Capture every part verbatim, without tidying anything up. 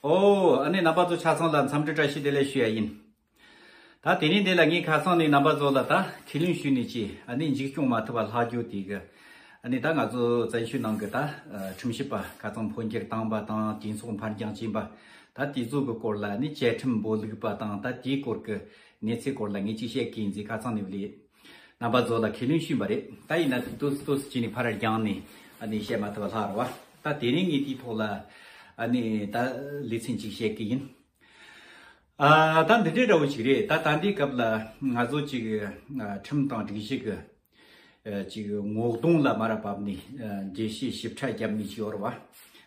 ཨོ། ཨ་ནི་རྣམ་པ་ཚོ་ཆ་ཚང་ལ་འཚམས་འདྲི་བཀྲ་ཤིས་བདེ་ལེགས་ཞུ་ཡ་ཡིན། ད་དེ་རིང་འདི་ལ་ངས་ཁ་སང་ནས་རྣམ་པ་ཚོ་ལ་ད་ཁས་ལེན་ཞུས་ནས་ཅི་ཨ་ནི་མཇུག་སྐྱོང་མ་ཐུབ་པ་ལྷག་རྒྱུ་དེ་གི། ཨ་ནི་ད་ང་ཚོ་བཙན་བྱོལ་ནང་གི་ད་ཁྲིམས་ཞིབ་པ་ཁ་སང་འཕོ་འགྱུར་བཏང་པ་དང་གྲོས་ཚོགས་འཕར་འགྱངས་ཕྱིན་པ། ད་དེ་ཚོ་གི་སྐོར་ལ་ཨ་ནི་བཅའ་ཁྲིམས་འབོད་ལུགས་པ་དང་ད་དེའི་སྐོར་གི་གནས་ཚུལ་སྐོར་ལ་ངས་ཅིག་བཤད་གི་ཡིན་ཟེར་ཁ་སང་ནས་ལས། རྣམ་པ་ཚོ་ལ་ཁས་ལེན་ཞུས་པ་རེད། ད་ཡིན་ན་ཏོག་ཙམ་ཏོག་ཙམ་བྱས་ནས་ཕར་རྒྱང་ནས་ཨ་ནི་བཤད་མ་ཐུབ་པ་ལྷག་རེད་བ། ད་དེ་རིང་ངས་དེའི་ཐོག་ལ་ཨ་ནི་ད་ལེ་ཚན་ཅིག་བཤད་གི་ཡིན། ཨ། ད་འདི་འདྲའི་འདྲ་བོ་ཞིག་རེད། ད་ད་ལྟའི་སྐབས་ལ་ང་ཚོ་ཅིག་ཨ་ཁྲིམས་དང་སྒྲིག་གཞི་གི་ཨ་ཅིག་ངོ་གདོང་ལ་མ་ར་བབས་ནས་ཨ་འགྲེལ་བཤད་ཞིབ་ཕྲ་བརྒྱབ་ནས་ཅིག་ཡོད་རེད་བ།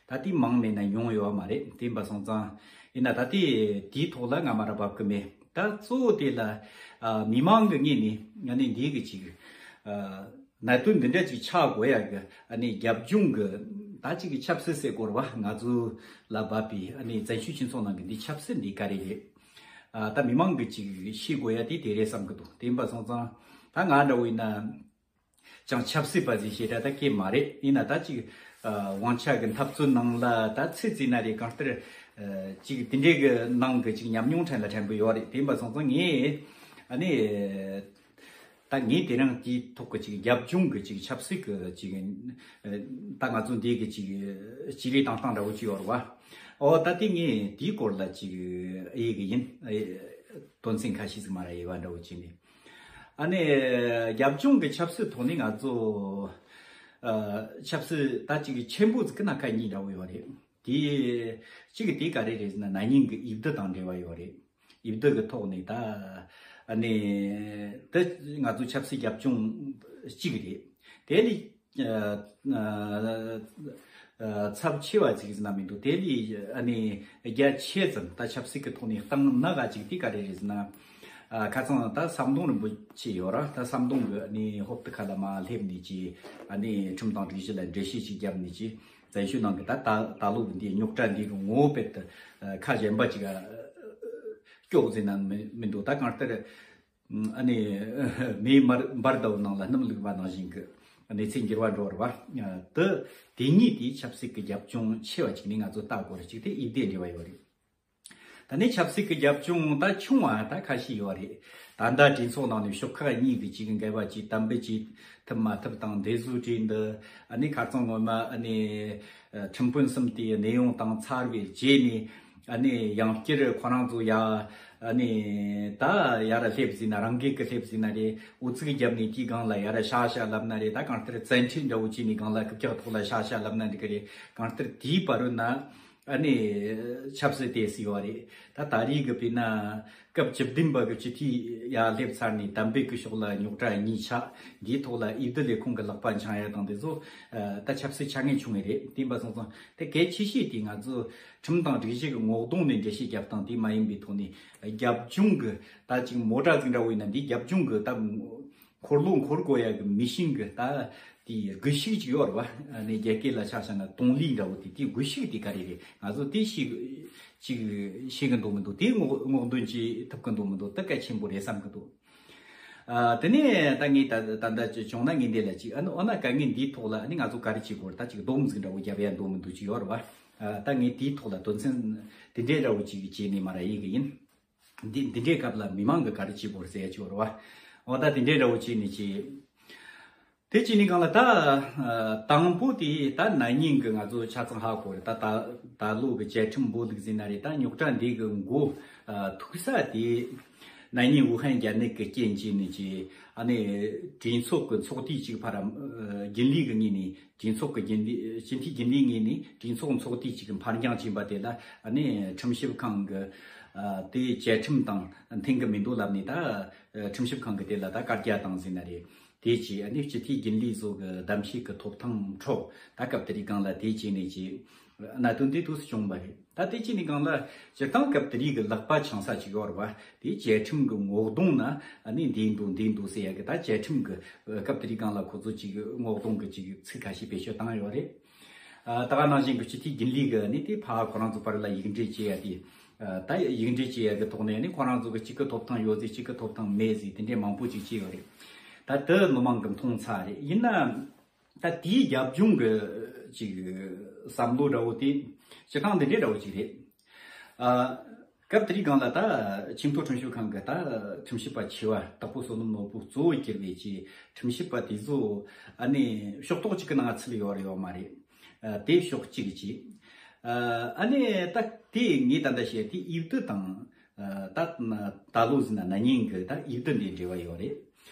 ད་དེ་མང་མེད་ན་ཉུང་ཡོད་མ་རེད། དེ་ཡིན་པ་སོང་ཙང་ཡིན་ན་ད་དེ་དེའི་ཐོག་ལ་ང་མ་ར་བབས་གི་མེད། ད་གཙོ་བོ་དེ་ལ་ཨ་མི་མང་གི་ངོས་ནས་ཨ་ནི་འདི་གི་ཅིག་ཨ་གནད་དོན་འདི་འདྲ་ཅིག་ཆགས་དགོས་ཡ་གི་ཨ་ནི་རྒྱབ་ལྗོངས་གི་ད་ཅིག་གི་ཆབ་སྲིད་ཟེར་དགོས་རེད་བ། ང་ཚོ་ལ་བབས་པའི་ཨ་ནི་བཙན་བྱོལ་སྤྱི་ཚོགས་ནང་གི་འདི་ཆབ་སྲིད་འདི་ག་རེ་རེད། ཨ་ད་མི་མང་གི་ཅིག་ཤེས་དགོས་ཡ་དེ་དེ་རེད་བསམ་གི་འདུག། དེ་ཡིན་པ་སོང་ཙང་ད་ང་འདྲ་བོ་ཡིན་ན། ཅང་ཆབ་སྲིད་པ་ཟིག་བྱེད་ད་ད་གེ་མ་རེད། ཡིན་ན་ད་ཅིག་ཨ་དབང་ཆ་གི་འཐབ་རྩོད་ནང་ལ་ད་ཚེ་བརྩིས་ན་རེད། གང་ལྟར་ཨ་ཅིག་དེ་འདྲའི་གི་ནང་གི་ཅིག་ཉམས་མྱོང་ཕྲན་ལ་ཕྲན་བུ་ཡོད་རེད། དེ་ཡིན་པ་སོང་ཙང་ངས་ཨ་ནི་ད་ངས་དེ་རིང་དེའི་ཐོག་གི་ཅིག་རྒྱབ་ལྗོངས་གི་ཅིག་ཆབ་སྲིད་གི་ཅིག་ཨ་ད་ང་ཚོ་འདི་གི་ཅིག་སྤྱི་ལས་བཏང་སྟངས་འདྲ་བོ་ཅིག་ཡོད་རེད་བ། ཨོ་ད་དེ་ངས་དེའི་སྐོར་ལ་ཅིག་ཨེ་གི་ཡིན། ཨེ་དོན་ཚན་ཁ་ཤས་ཟིག་མ་ར་ཡེ་བ་འདྲ་བོ་ཅིག་ནས། ཨ་ནི་རྒྱབ་ལྗོངས་ཀྱི་ཆབ་སྲིད་ཐོག་ནས་ང་ཚོ་ཨ་ཆབ་སྲིད་ད་ཅིག་ཆེན་པོ་ཟིག་གི་ནང་ཁ་གཉིས་འདྲ་བོ་ཡོད་རེད། དེ་གཅིག་གི་དེ་ག་རེ་རེད་ཟེར་ན་ན་ནིང་གི་འོས་བསྡུ་དང་འབྲེལ་བ་ཡོད་རེད། འོས་བསྡུ་གི་ཐོག་ནས་ད་ཨ་ནི་ད་ང་ཚོ་ཆབ་སྲིད་རྒྱབ་ལྗོངས་གཅིག་རེད། དེ་ལས་ཨ་ཨ་ཚབས་ཆེ་བ་ཅིག་ཟེར་ན་མི་འདུག། དེ་ལས་ཨ་ནི་རྒྱ་ཆེ་ཙམ་ད་ཆབ་སྲིད་ཀྱི་ཐོག་ནས་བཏང་ན་ག་ཅིག་དེ་ག་རེ་རེད་ཟེར་ན། ཨ་ཁ་སང་ད་ཟམ་གདོང་རིན་པོ་ཆེ་ཡོད་ར། ད་ཟམ་གདོང་གི་ཨ་ནི་ཧོབ་ཏེ་ཁ་ལ་མ་སླེབས་ནས་ཀྱི་ཨ་ནི་ཁྲིམས་དང་སྒྲིག་གཞི་ལ་འགྲེལ་བཤད་ཅིག་བརྒྱབ་ནས་ཀྱི་བཙན་བྱོལ་ནང་གི་ད་ད་ད་ལོ་གི་འདིའི་རྙོག་དྲ་འདི་གི་ངོ་བོ་དཔེ་ད་ཁ་གཞན་པ་ཅིག་ཨ་སྐྱོག་ཟེར་ན་མི་མི་འདུག། ད་གང་ལྟར། ཨ་ནི་མེའི་འབར་འབར་ཟླ་བོ་ནང་ལ་སྣུམ་བླུགས་པ་ནང་བཞིན་གྱི་གནས་ཚུལ་འགྱུར་བ་འགྲོ་བ་རེད་བ། དེ་དེ་གཉིས་དེ་ཆབ་སྲིད་ཀྱི་རྒྱབ་ལྗོངས་ཆེ་བ་ཅིག་ནས་ང་ཚོ་ལྟ་དགོས་རེད། ཅིག་དེ་འོས་བསྡུ་འབྲེལ་བ་ཡོད་རེད། ད་ནི་ཆབ་སྲིད་ཀྱི་རྒྱབ་ལྗོངས་ད་ཆུང་བ་ད་ཁ་ཤས་ཡོད་རེད། ད་ལྟ་གྲོས་ཚོགས་ནང་ནས་ཤོག་ཁག་གཉིས་ཀྱི་ཅིག་འགལ་བ་ཅིག་གཏན་འབེབས་བྱེད་ཐུབ་མ་ཐུབ་དང་འདས་གསོལ་གྲོས་འདི་ཨ་ནི་ཁ་རྩང་ངོ་མ་ཨ་ནི་ཁྲིམས་དཔོན་གསུམ་དེའི་གནས་དབྱུང་བཏང་ཚར་བའི་རྗེས་ནས། ཨ་ནི་ཡང་བསྐྱར་ཁོ་རང་ཚོ་ཡ་ཨ་ནི་ད་ཡར་སླེབས་ཟིན་ན། རང་སྒེར་གྱི་སླེབས་ཟིན་ན་རེད། འུ་ཚུགས་རྒྱབ་ནས་དེའི་སྒང་ལ་ཡར་ཤ་ཤ་ལབ་ན་རེད། ད་གང་ལྟར་བཙན་ཁྲིད་འདྲ་བོ་བྱས་ནས་སྒང་ལ་རྐུབ་བཀྱག་ཐོག་ལ་ཤ་ཤ་ལབ་ན་འགྲིག་གི་རེད། གང་ལྟར་དེའི་བར་རུ་ན་ཨ་ནི་ཆབ་སྲིད་དེ་སྲིད་བ་རེད། ད་ད་རེས་གི་དཔེར་ན་སྐབས་བཅུ་བདུན་པ་གི་སྤྱི་འཐུས་ཡར་སླེབས་ཚར་ནས་གཏན་འབེབས་ཀྱི་ཕྱོགས་ལ་རྙོག་དྲ་གཉིས་ཆགས། འདིའི་ཐོག་ལ་འོས་བསྡུ་ལས་ཁུངས་ཀྱི་ལག་པ་འཆང་ཡ་དང་དེ་ཚོ་ད་ཆབ་སྲིད་ཆ་ངེས་བྱུང་ངེས་རེད། དེ་ཡིན་པ་སོང་ཙང་དེ་གལ་ཆེ་ཤོས་དེ་ང་ཚོ་ཁྲིམས་དང་སྒྲིག་གཞི་གི་ངོ་གདོང་ནས་འགྲེལ་བཤད་རྒྱབ་སྟངས་དེ་མ་ཡིན་པའི་ཐོག་ནས་རྒྱབ་ལྗོངས་ཀྱི་ད་ཅིག་མོ་ཊ་ཟིག་འདྲ་བོ་ཡིན་ན་འདི་རྒྱབ་ལྗོངས་ཀྱི་ད་འཁོར་ལོ་འཁོར་དགོས་ཡ་གི་མི་ཤིན་གྱི་ད་དེ་སྒུལ་ཤུགས་ཅིག་ཡོད་རེད་བ། ཨ་ནི་རྒྱ་སྐད་ལ་ཆ་བཞག་ན་ཏོང་ལི་འདྲ་བོ་དེ། དེ་སྒུལ་ཤུགས་དེ་ག་རེ་རེད། ང་ཚོ་དེ་ཤེས་ཅིག་ཤེས་གི་འདུག་མི་འདུག། དེ་སྔོག་སྔོག་འདོན་བྱེད་ཐུབ་གི་འདུག་མི་འདུག། ད་གལ་ཆེན་པོ་རེད་བསམ་གི་འདུག། ཨ་དེ་ནས་ད་ངས་ད་ད་ལྟ་བྱུང་ན་ངས་འདི་ལ་ཅིག་ཨ་ནི་འོ་ན་དཀའ་ངལ་འདིའི་ཐོག་ལ་ཨ་ནི་ང་ཚོ་ག་རེ་བྱེད་དགོས་རེད། ད་ཅིག་སྡོམ་ཟིག་འདྲ་བོ་རྒྱབ་ཡ་འདུག་མི་འདུག་ཅིག་ཡོད་རེད་བ། ཨ་ད་ངས་དེའི་ཐོག་ལ་དོན་ཚན་དེ་འདྲའི་འདྲ་བོ་ཅིག་བྱས་ནས་མ་ར་ཡིན་གི་ཡིན། འདི་འདི་འདྲའི་སྐབས་ལ་མི་མང་གིས་ག་རེ་བྱེད་དགོས་ཟེར་ཡ་ཅིག་ཡོད་རེད་བ། འོ་ད་དེ་འདྲའི་འདྲ་བོ་བྱས་ནས་ཅིག། དེ་བྱས་ནས་གང་ལ་ད་ཨ་དང་པོ་དེ་ད་ན་ནིང་གི་ང་ཚོ་ཆ་ཚང་ཧ་གོ་རེད། ད་ད་ད་ལོ་གི་བཅའ་ཁྲིམས་འབོད་ལུགས་ཟེར་ན་རེད། ད་རྙོག་དྲ་འདི་གི་མགོ་ཨ་ཐུག་ས་དེ་ན་ནིང་ཝུ་ཧན་རྒྱ་ནད་ཀྱི་རྐྱེན་བྱས་ནས་ཀྱི་ཨ་ནི་གྲོས་ཚོགས་ཀྱི་ཚོགས་དུས་གཅིག་ཕར་ཨ་རྒྱུན་ལས་ཀྱི་ངོས་ནས། གྲོས་ཚོགས་ཀྱི་རྒྱུན་ལས། སྤྱི་འཐུས་རྒྱུན་ལས་ངོས་ནས་གྲོས་ཚོགས་ཚོགས་དུས་གཅིག་གི་ཕར་འགྱངས་ཕྱིན་པ་དེ་ལ་ཨ་ནི་ཁྲིམས་ཞིབ་ཁང་གི་ཨ་དེ་བཅའ་ཁྲིམས་དང་མཐུན་གི་མི་འདུག་ལབ་ནས། ད་ཨ་ཁྲིམས་ཞིབ་ཁང་གི་དེ་ལ་ད་བཀའ་རྒྱ་བཏང་ཟིན་ན་རེད། དེ་རྗེས་ཨ་ནི་སྤྱི་འཐུས་རྒྱུན་ལས་ཚོ་གི་གདམ་གསེས་ཀྱི་ཐོབ་ཐང་འཕྲོག། ད་སྐབས་དེ་རིང་སྒང་ལ་དེ་བྱས་ནས་ཀྱི་གནད་དོན་དེ་དུས་སུ་བྱུང་བ་རེད། ད་དེ་བྱས་ནས་སྒང་ལ་སྤྱིར་བཏང་སྐབས་དེ་རིང་གི་ལག་པ་འཆང་ས་ཅིག་ཡོད་རེད་བ། དེ་བཅའ་ཁྲིམས་ཀྱི་ངོ་གདོང་ན་ཨ་ནི་འདི་འདུག་འདི་འདུག་ཟེར་ཡ་གི། ད་བཅའ་ཁྲིམས་ཀྱི་སྐབས་དེ་རིང་སྒང་ལ་ཁོ་ཚོ་ཅིག་ངོ་གདོང་གི་ཅིག་ཚིག་ཁ་ཤས་བེད་སྤྱོད་བཏང་ཡོད་རེད། ཨ་ད་ག་ནང་བཞིན་གྱི་སྤྱི་འཐུས་རྒྱུན་ལས་ཀྱི་ནི་དེ་ཕ་ཁོ་རང་ཚོ་བར་ལ་ཡིག་འབྲེལ་བྱེད་ཡ་དེ། ཨ་ད་ཡིག་འབྲེལ་བྱེད་ཡ་གི་ཐོག་ནས་ནི་ཁོ་རང་ཚོ་གི་གཅིག་གི་ཐོབ་ཐང་ཡོད་ཟིག་གཅིག་གི་ཐོབ་ཐང་མེད་ཟིག་དེ་འདྲའི་མང་པོ་ཅིག་བྱས་ཡོད་རེད། ད་དེ་མི་མང་གི་མཐོང་ཚར་རེད། ཡིན་ན་ད་དེའི་རྒྱབ་ལྗོངས་གི་ཅིག་བསམ་བློ་འདྲ་བོ་དེ་སྤྱིར་བཏང་འདི་འདྲའི་འདྲ་བོ་ཅིག་རེད། ཨ། སྐབས་དེའི་སྒང་ལ་ད་ཆེས་མཐོ་ཁྲིམས་ཞིབ་ཁང་གི་ད་ཁྲིམས་ཞིབ་པ་ཆེ་བ་དྭགས་པོ་བསོད་ནམས་ནོར་བུ་གཙོ་བོ་གྱུར་པའི་ཀྱི་ཁྲིམས་ཞིབ་པ་དེ་ཚོ་ཨ་ནི་ཕྱོགས་གཏོགས་གཅིག་གི་ནང་ཚུད་ཡོད་རེད་ཡོད་མ་རེད། ཨ། དེ་ཕྱོགས་གཅིག་གཅིག་ཨ་ཨ་ནི་ད་དེ་ངས་ད་ལྟ་བཤད་དེ་ཨིབ་དི་དང་། ཨ། ད་ད་ལོ་ཟིན་ན་ན་ནིང་གི་ད་ཨིབ་དི་འདི་འབྲེལ་བ་ཡོད་རེད།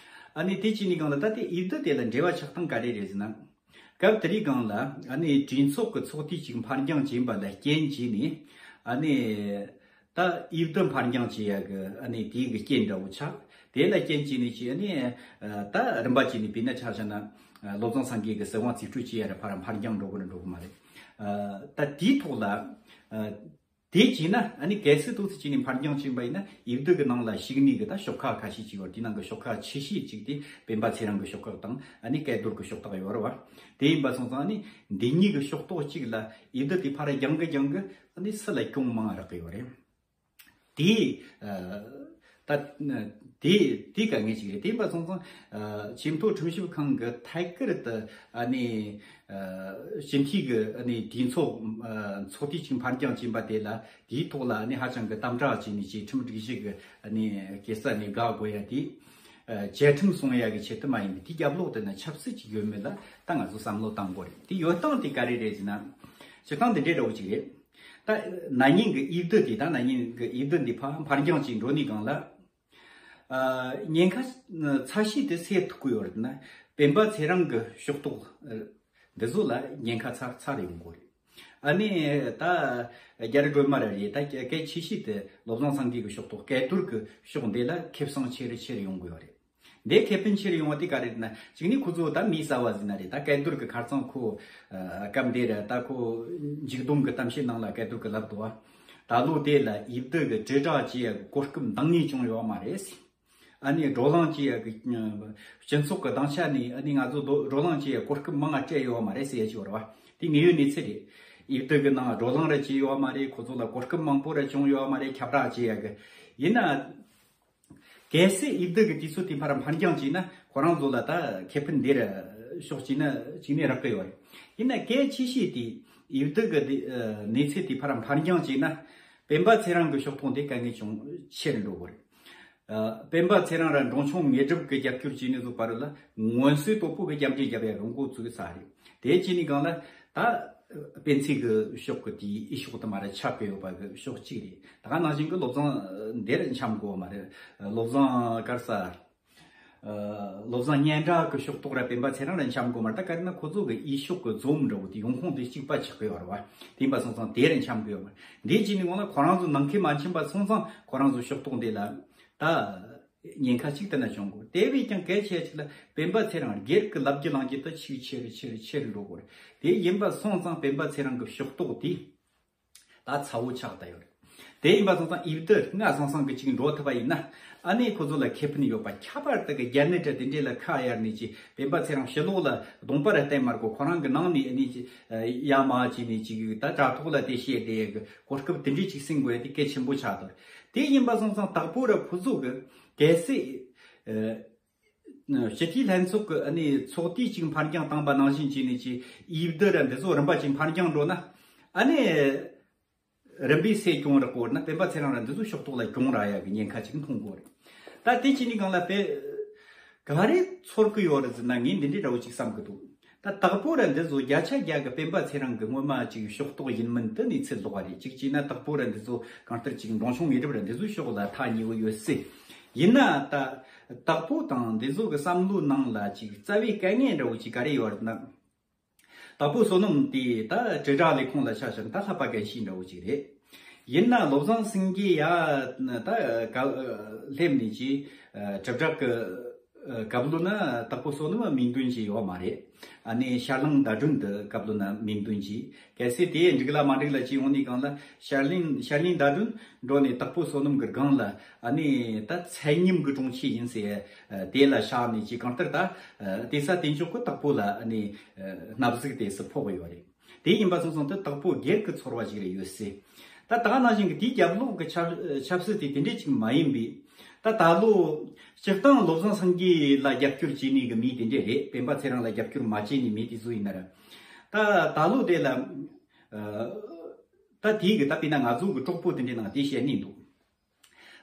ཨ་ནི་དེ་བྱས་ནས་སྒང་ལ་ད་དེ་ཨིབ་དི་དེ་ལ་འབྲེལ་བ་ཆགས་སྟངས་ག་རེ་རེད་ཟེར་ན། སྐབས་དེའི་སྒང་ལ་ཨ་ནི་གྲོས་ཚོགས་ཀྱི་ཚོགས་དུས་གཅིག་ཕར་འགྱངས་བྱས་པ་ལ་རྐྱེན་བྱས་ནས། ཨ་ནི་ད་ཨིབ་དི་ཕར་འགྱངས་བྱེད་ཡ་གི་ཨ་ནི་དེའི་གི་རྐྱེན་འདྲ་བོ་ཆགས། དེ་ལ་རྐྱེན་བྱས་ནས་ཀྱི་ཨ་ནི་ད་རིམ་པ་བྱས་ནས་དཔེར་ན་ཆ་བཞག་ན་བློ་བཟང་སེང་གེ་གི་སྲིད་དབང་རྩིས་སྤྲོད་བྱེད་ཡ་ར་ཕར་ཕར་འགྱངས་འགྲོ་གི་རེད་འགྲོ་གི་མ་རེད། ཨ། ད་དེའི་ཐོག་ལ། ཨ། དེ་བྱས་ན་ཨ་ནི་གལ་སྲིད་ཏོག་ཙམ་བྱས་ནས་ཕར་འགྱངས་ཕྱིན་པ་ཡིན་ན་ཨིབ་དི་གི་ནང་ལ་ཞུགས་ནས་གི་ད་ཤོག་ཁག་ཁ་ཤས་ཅིག་ཡོད། དེའི་ནང་གི་ཤོག་ཁག་ཆེ་ཤོས་གཅིག་དེ་སྤེན་པ་ཚེ་རིང་གི་ཤོག་ཁག་དང་ཨ་ནི་སྐལ་རྡོར་གི་ཤོག་ཁག་ཡོད་རེད་བ། དེ་ཡིན་པ་སོང་ཙང་ཨ་ནི་འདི་གཉིས་གི་ཤོག་ཐོག་གཅིག་ལ་ཨིབ་དི་དེ་ཕར་རྒྱང་གི་རྒྱང་གི་ཨ་ནི་སུ་ལ་གྱོང་མང་རག་གི་ཡོད་རེད། དེ། ཨ། ད་དེ་དེ་དཀའ་ངལ་ཅིག་རེད། དེ་ཡིན་པ་སོང་ཙང་། ཨ། ཆེས་མཐོ་ཁྲིམས་ཞིབ་ཁང་གི་ཐད་ཀར་དུ་ཨ་ནི། ཨ། སྤྱི་འཐུས་ཀྱི་ཨ་ནི་གྲོས་ཚོགས། ཨ། ཚོགས་དུས་གཅིག་ཕར་འགྱངས་ཕྱིན་པ་དེ་ལ་དེའི་ཐོག་ལ་ཨ་ནི་ཧ་ཅང་གི་དམ་དྲག་བྱས་ནས་ཀྱི་ཁྲིམས་སྒྲིག་གཞི་གི་ཨ་ནི་གེ་སར་ནས་དགག་དགོས་ཡ་དེ། ཨ། བཅའ་ཁྲིམས་སྲུང་ཡ་གི་ཆེད་དུ་མ་ཡིན་པའི་དེའི་རྒྱབ་ལོགས་དེ་ན་ཆབ་སྲིད་ཅིག་ཡོད་མེད་ལ་ད་ང་ཚོ་བསམ་བློ་བཏང་དགོས་རེད། དེ་ཡོད་སྟངས་དེ་ག་རེ་རེད་ཟེར་ན། སྤྱིར་བཏང་དེ་འདྲའི་འདྲ་བོ་ཅིག་རེད། ད་ན་ནིང་གི་ཨིབ་དི་དེ་ད་ན་ནིང་གི་ཨིབ་དི་འདི་ཕར་ཕར་འགྱངས་ཅིག་འགྲོ་ནས་སྒང་ལ། ཨ། ཉེན་ཁ་ཚ་ཤོས་དེ་སེལ་ཐུབ་ཀྱི་ཡོད་རེད་ན། སྤེན་པ་ཚེ་རིང་གི་ཤོག་ཐོག་འདི་ཚོ་ལ་ཉེན་ཁ་ཚ་ཚ་རུ་ཡོང་གི་རེད། ཨ་ནི་ད་རྒྱ་རི་སྒྲོལ་མ་ར་རེད། ད་གལ་ཆེ་ཤོས་དེ་བློ་བཟང་སེང་གེ་གི་ཤོག་ཐོག་སྐལ་རྡོར་གི་ཤོག་འདི་ལ་ཁེ་བཟང་ཆེ་རུ་ཆེ་རུ་ཡོང་གི་ཡོད་རེད། འདི་ཁེ་ཕན་ཆེ་རུ་ཡོང་བ་དེ་ག་རེ་རེད་ན། གཅིག་ནི་ཁོ་ཚོ་ད་མི་གསར་བ་ཟིན་ན་རེད། ད་སྐལ་རྡོར་གི་ཁ་རྩང་ཁོ། ཨ། སྐབས་འདི་ར་ད་ཁོ་མཇུག་སྡོམ་གི་གཏམ་བཤད་ནང་ལ་སྐལ་རྡོར་གི་ལབ་འདུག་བ། ད་ལོ་དེ་ལ་ཨིབ་དི་གི་དྲིལ་བསྒྲགས་བྱེད་ཡ་གི་གོ་སྐབས་འདང་ངེས་བྱུང་ཡོད་མ་རེད་ཟེར། ཨ་ནི་བགྲོ་གླེང་བྱེད་ཡ་གི་སྤྱི་ཚོགས་གི་སྡིངས་ཆ་ནས་ཨ་ནི་ང་ཚོ་བགྲོ་གླེང་བྱེད་ཡ་གོ་སྐབས་མང་ང་སྤྲད་ཡོད་མ་རེད་ཟེར་ཡ་ཅིག་ཡོད་རེད་བ། དེ་དངོས་ཡོད་གནས་ཚུལ་རེད། ཨིབ་དི་གི་ནང་བགྲོ་གླེང་ར་བྱས་ཡོད་མ་རེད། ཁོ་ཚོ་ལ་གོ་སྐབས་མང་པོ་ར་བྱུང་ཡོད་མ་རེད། ཁྱབ་བསྒྲགས་བྱེད་ཡ་གི། ཡིན་ན། གལ་སྲིད་ཨིབ་དི་གི་དུས་ཚོད་དེ་ཕར་ཕར་འགྱངས་བྱས་ན་ཁོ་རང་ཚོ་ལ་ད་ཁེ་ཕན་འདི་ར་ཕྱོགས་གཅིག་ན་གཅིག་ནས་རག་གི་ཡོད་རེད། ཡིན་ན་གལ་ཆེ་ཤོས་དེ་ཨིབ་དི་གི་དེ་གནས་ཚུལ་དེ་ཕར་ཕར་འགྱངས་བྱས་ན་སྤེན་པ་ཚེ་རིང་གི་ཤོག་ཐོག་འདི་དཀའ་ངལ་ཅུང་ཆེ་རུ་འགྲོ་གི་རེད། ཨ། སྤེན་པ་ཚེ་རིང་ར་འབྲོང་ཆུང་དངོས་གྲུབ་ཀྱི་རྒྱབ་སྐྱོར་བྱས་ནས་བཟོ་བར་ལ་མངོན་གསལ་དོད་པོ་གི་རྒྱབ་འདྲེ་རྒྱབ་ཡ་གི་འགོ་བཙུགས་ས་རེད། དེ་བྱས་ནས་སྒང་ལ་ད་སྤེན་ཚེ་གི་ཕྱོགས་ཀྱི་དེའི་ཨི་ཤོག་དུ་མ་རེད་ཆགས་ཀྱི་ཡོད་པ་གི་ཕྱོགས་གཅིག་རེད། ད་ག་ནང་བཞིན་གི་བློ་བཟང་འདིར་འཆམ་དགོས་མ་རེད། བློ་བཟང་ག་རེ་ཟ། ཨ། བློ་བཟང་སྙན་གྲགས་ཀྱི་ཕྱོགས་གཏོགས་ར་སྤེན་པ་ཚེ་རིང་ར་འཆམ་དགོས་མ་རེད། ད་ག་རེ་ན་ཁོ་ཚོ་གི་ཨི་ཤོག་གི་འཛོམས་འདྲ་བོ་དེ་ཡོང་ཁུངས་དེ་གཅིག་པ་ཆགས་ཀྱི་ཡོད་རེད་བ། དེ་ཡིན་པ་སོང་ཙང་དེ་ར་འཆམ་གི་ཡོད་མ་རེད། འདི་བྱས་ནས་སྔོན་ལ་ཁོ་རང་ཚོ་ནང་ཁུལ་མ་འཆམ་པ་སོང་ཙང་ཁོ་རང་ཚོ་ཕྱོགས་གཏོགས་འདི་ལ་ད་ཉེན་ཁ་གཅིག་དེ་ན་བྱུང་དགོས། དེ་བས་ཀྱང་གལ་ཆེ་ཅིག་ལ་སྤེན་པ་ཚེ་རིང་སྒེར་གྱི་ལབ་རྒྱུ་ལངས་རྒྱུ་དེ་ཆེས་ཆེ་རུ་ཆེ་རུ་ཆེ་རུ་འགྲོ་དགོས་རེད། དེ་ཡིན་པ་སོང་ཙང་སྤེན་པ་ཚེ་རིང་གི་ཕྱོགས་གཏོགས་དེ་ད་ཚ་བོ་ཆགས་བསྡད་ཡོད་རེད། དེ་ཡིན་པ་སོང་ཙང་ཨིབ་དི་སྔ་སང་སང་གི་ཅིག་འགྲོ་ཐུབ་པ་ཡིན་ན་ཨ་ནི་ཁོ་ཚོ་ལ་ཁེ་ཕན་ཡོད་པ། ཁྱད་པར་དུ་གི་རྒྱ་ནད་དྲ་དེ་འདྲས་ལ་ཁ་གཡར་ནས་ཅིག་སྤེན་པ་ཚེ་རིང་ཕྱི་ལོགས་ལ་གདོང་པ་ར་བསྟན་མ་དགོས། ཁོ་རང་གི་ནང་ནས་ཨ་ནི་ཅིག་ཡ་མ་ཅིག་ནས་ཅིག་ད་དྲ་ཐོག་ལ་དེ་བཤད་བསྡད་ཡ་གི་གོ་སྐབས་དེ་འདྲས་ཅིག་ཟིན་དགོས་ཡ་དེ་གལ་ཆེན་པོ་ཆགས་འདུག་དེ་ཡིན་པ་སོང་ཙང་དྭགས་པོ་ར་ཁོ་ཚོ་གི་གལ་སྲིད། ཨ། སྤྱི་འཐུས་ལྷན་ཚོགས་ཀྱི་ཨ་ནི་ཚོགས་དུས་གཅིག་ཕར་འགྱངས་བཏང་པ་ནང་བཞིན་བྱས་ནས་ཀྱི་ཨིབ་དི་ར་འདི་ཚོ་རིམ་པ་ཅིག་ཕར་འགྱངས་འགྲོ་ན་ཨ་ནི་རིམ་པས་སེ་གྱོང་རག་གོ་ན་སྤེན་པ་ཚེ་རིང་ར་འདི་ཚོ་ཕྱོགས་གཏོགས་ལ་གྱོང་རག་ཡ་གི་ཉེན་ཁ་ཅིག་མཐོང་གོ་རེད། ད་དེ་བྱས་ནས་སྒང་ལ་དཔེ་ག་རེ་ཚོར་གི་ཡོད་རེད་ཟེར་ན་ངས་འདི་འདྲའི་འདྲ་བོ་ཅིག་བསམ་གི་འདུག་ད་དྭགས་པོ་ར་འདི་ཚོ་བརྒྱ་ཆ་བརྒྱ་གི་སྤེན་པ་ཚེ་རིང་གི་སྔོན་མ་ཅིག་ཕྱོགས་གཏོགས་ཡིན་མིན་དེ་གནས་ཚུལ་ལོགས་རེད། གཅིག་བྱས་ན་དྭགས་པོ་ར་འདི་ཚོ་གང་ལྟར་ཅིག་འབྲོང་ཆུང་དངོས་གྲུབ་ར་འདི་ཚོའི་ཕྱོགས་ལ་ཐག་ཉེ་བོ་ཡོད་སྲིད། ཡིན་ན་ད་དྭགས་པོ་དང་འདི་ཚོ་གི་བསམ་བློའི་ནང་ལ་ཅིག་རྩ་བའི་དཀའ་ངལ་འདྲ་བོ་ཅིག་ག་རེ་ཡོད་རེད་ན། དྭགས་པོ་བསོད་ནམས་དེ་ད་དྲིལ་བསྒྲགས་ལས་ཁུངས་ལ་ཆ་བཞག་ན་ད་ལྷག་པ་གལ་ཆེན་འདྲ་བོ་ཅིག་རེད། ཡིན་ན་བློ་བཟང་སེང་གེ་ཡ་ད་ག་སླེབས་ནས་ཅིག་དྲིལ་བསྒྲགས་གི་སྐབས་ལོ་ན་དྭགས་པོ་བསོད་ནམས་མིང་འདོན་གྱི་ཡོད་མ་རེད། ཨ་ནི་ཤར་གླིང་ཟླ་སྒྲོན་དུ་སྐབས་ལོ་ན་མིང་འདོན་གྱི། གལ་སྲིད་དེ་འགྲིག་ལ་མ་འགྲིག་ལ་ཅི་ཡོང་ནི་གང་ལ་ཤར་གླིང་ཤར་གླིང་ཟླ་སྒྲོན་འགྲོ་ནས་དྭགས་པོ་བསོད་ནམས་ཀྱི་སྒང་ལ་ཨ་ནི་ད་ཚད་མཉམ་གྱི་གྲོང་ཁྱེར་ཡིན་ཟེར། དེ་ལ་བཞག་ནས་ཅི་གང་ལྟར་ད་དེ་ས་དེ་འཇོག་གི་དྭགས་པོ་ལ་ཨ་ནི་སྣབས་ཟུག་དེ་སུ་ཕོག་གི་ཡོད་རེད། དེ་ཡིན་པ་སོང་ཙང་དེ་དྭགས་པོ་སྒེར་གྱི་ཚོར་བ་ཞིག་རེད་ཡོད་སྲིད། ད་ད་ག་ནང་བཞིན་གྱི་དེའི་རྒྱབ་ལོགས་ཀྱི་ཆབ་ཆབ་སྲིད་དེ་དེ་འདྲས་ཅིག་མ་ཡིན་པས། ད་ད་ལོ་སྤྱིར་བཏང་བློ་བཟང་སེང་གེ་ལ་རྒྱབ་སྐྱོར་བྱེད་ནི་གི་མི་དེ་འདྲས་རེད། སྤེན་པ་ཚེ་རིང་ལ་རྒྱབ་སྐྱོར་མ་བྱེད་ནི་མི་དེ་ཚོ་ཡིན་ན་ར། ད་ད་ལོ་དེ་ལ། ཨ། ད་དེའི་གི་ད་དཔེར་ན་ང་ཚོ་གི་གྲོགས་པོ་དེ་འདྲའི་ནང་དེ་བཤད་ནི་འདུག་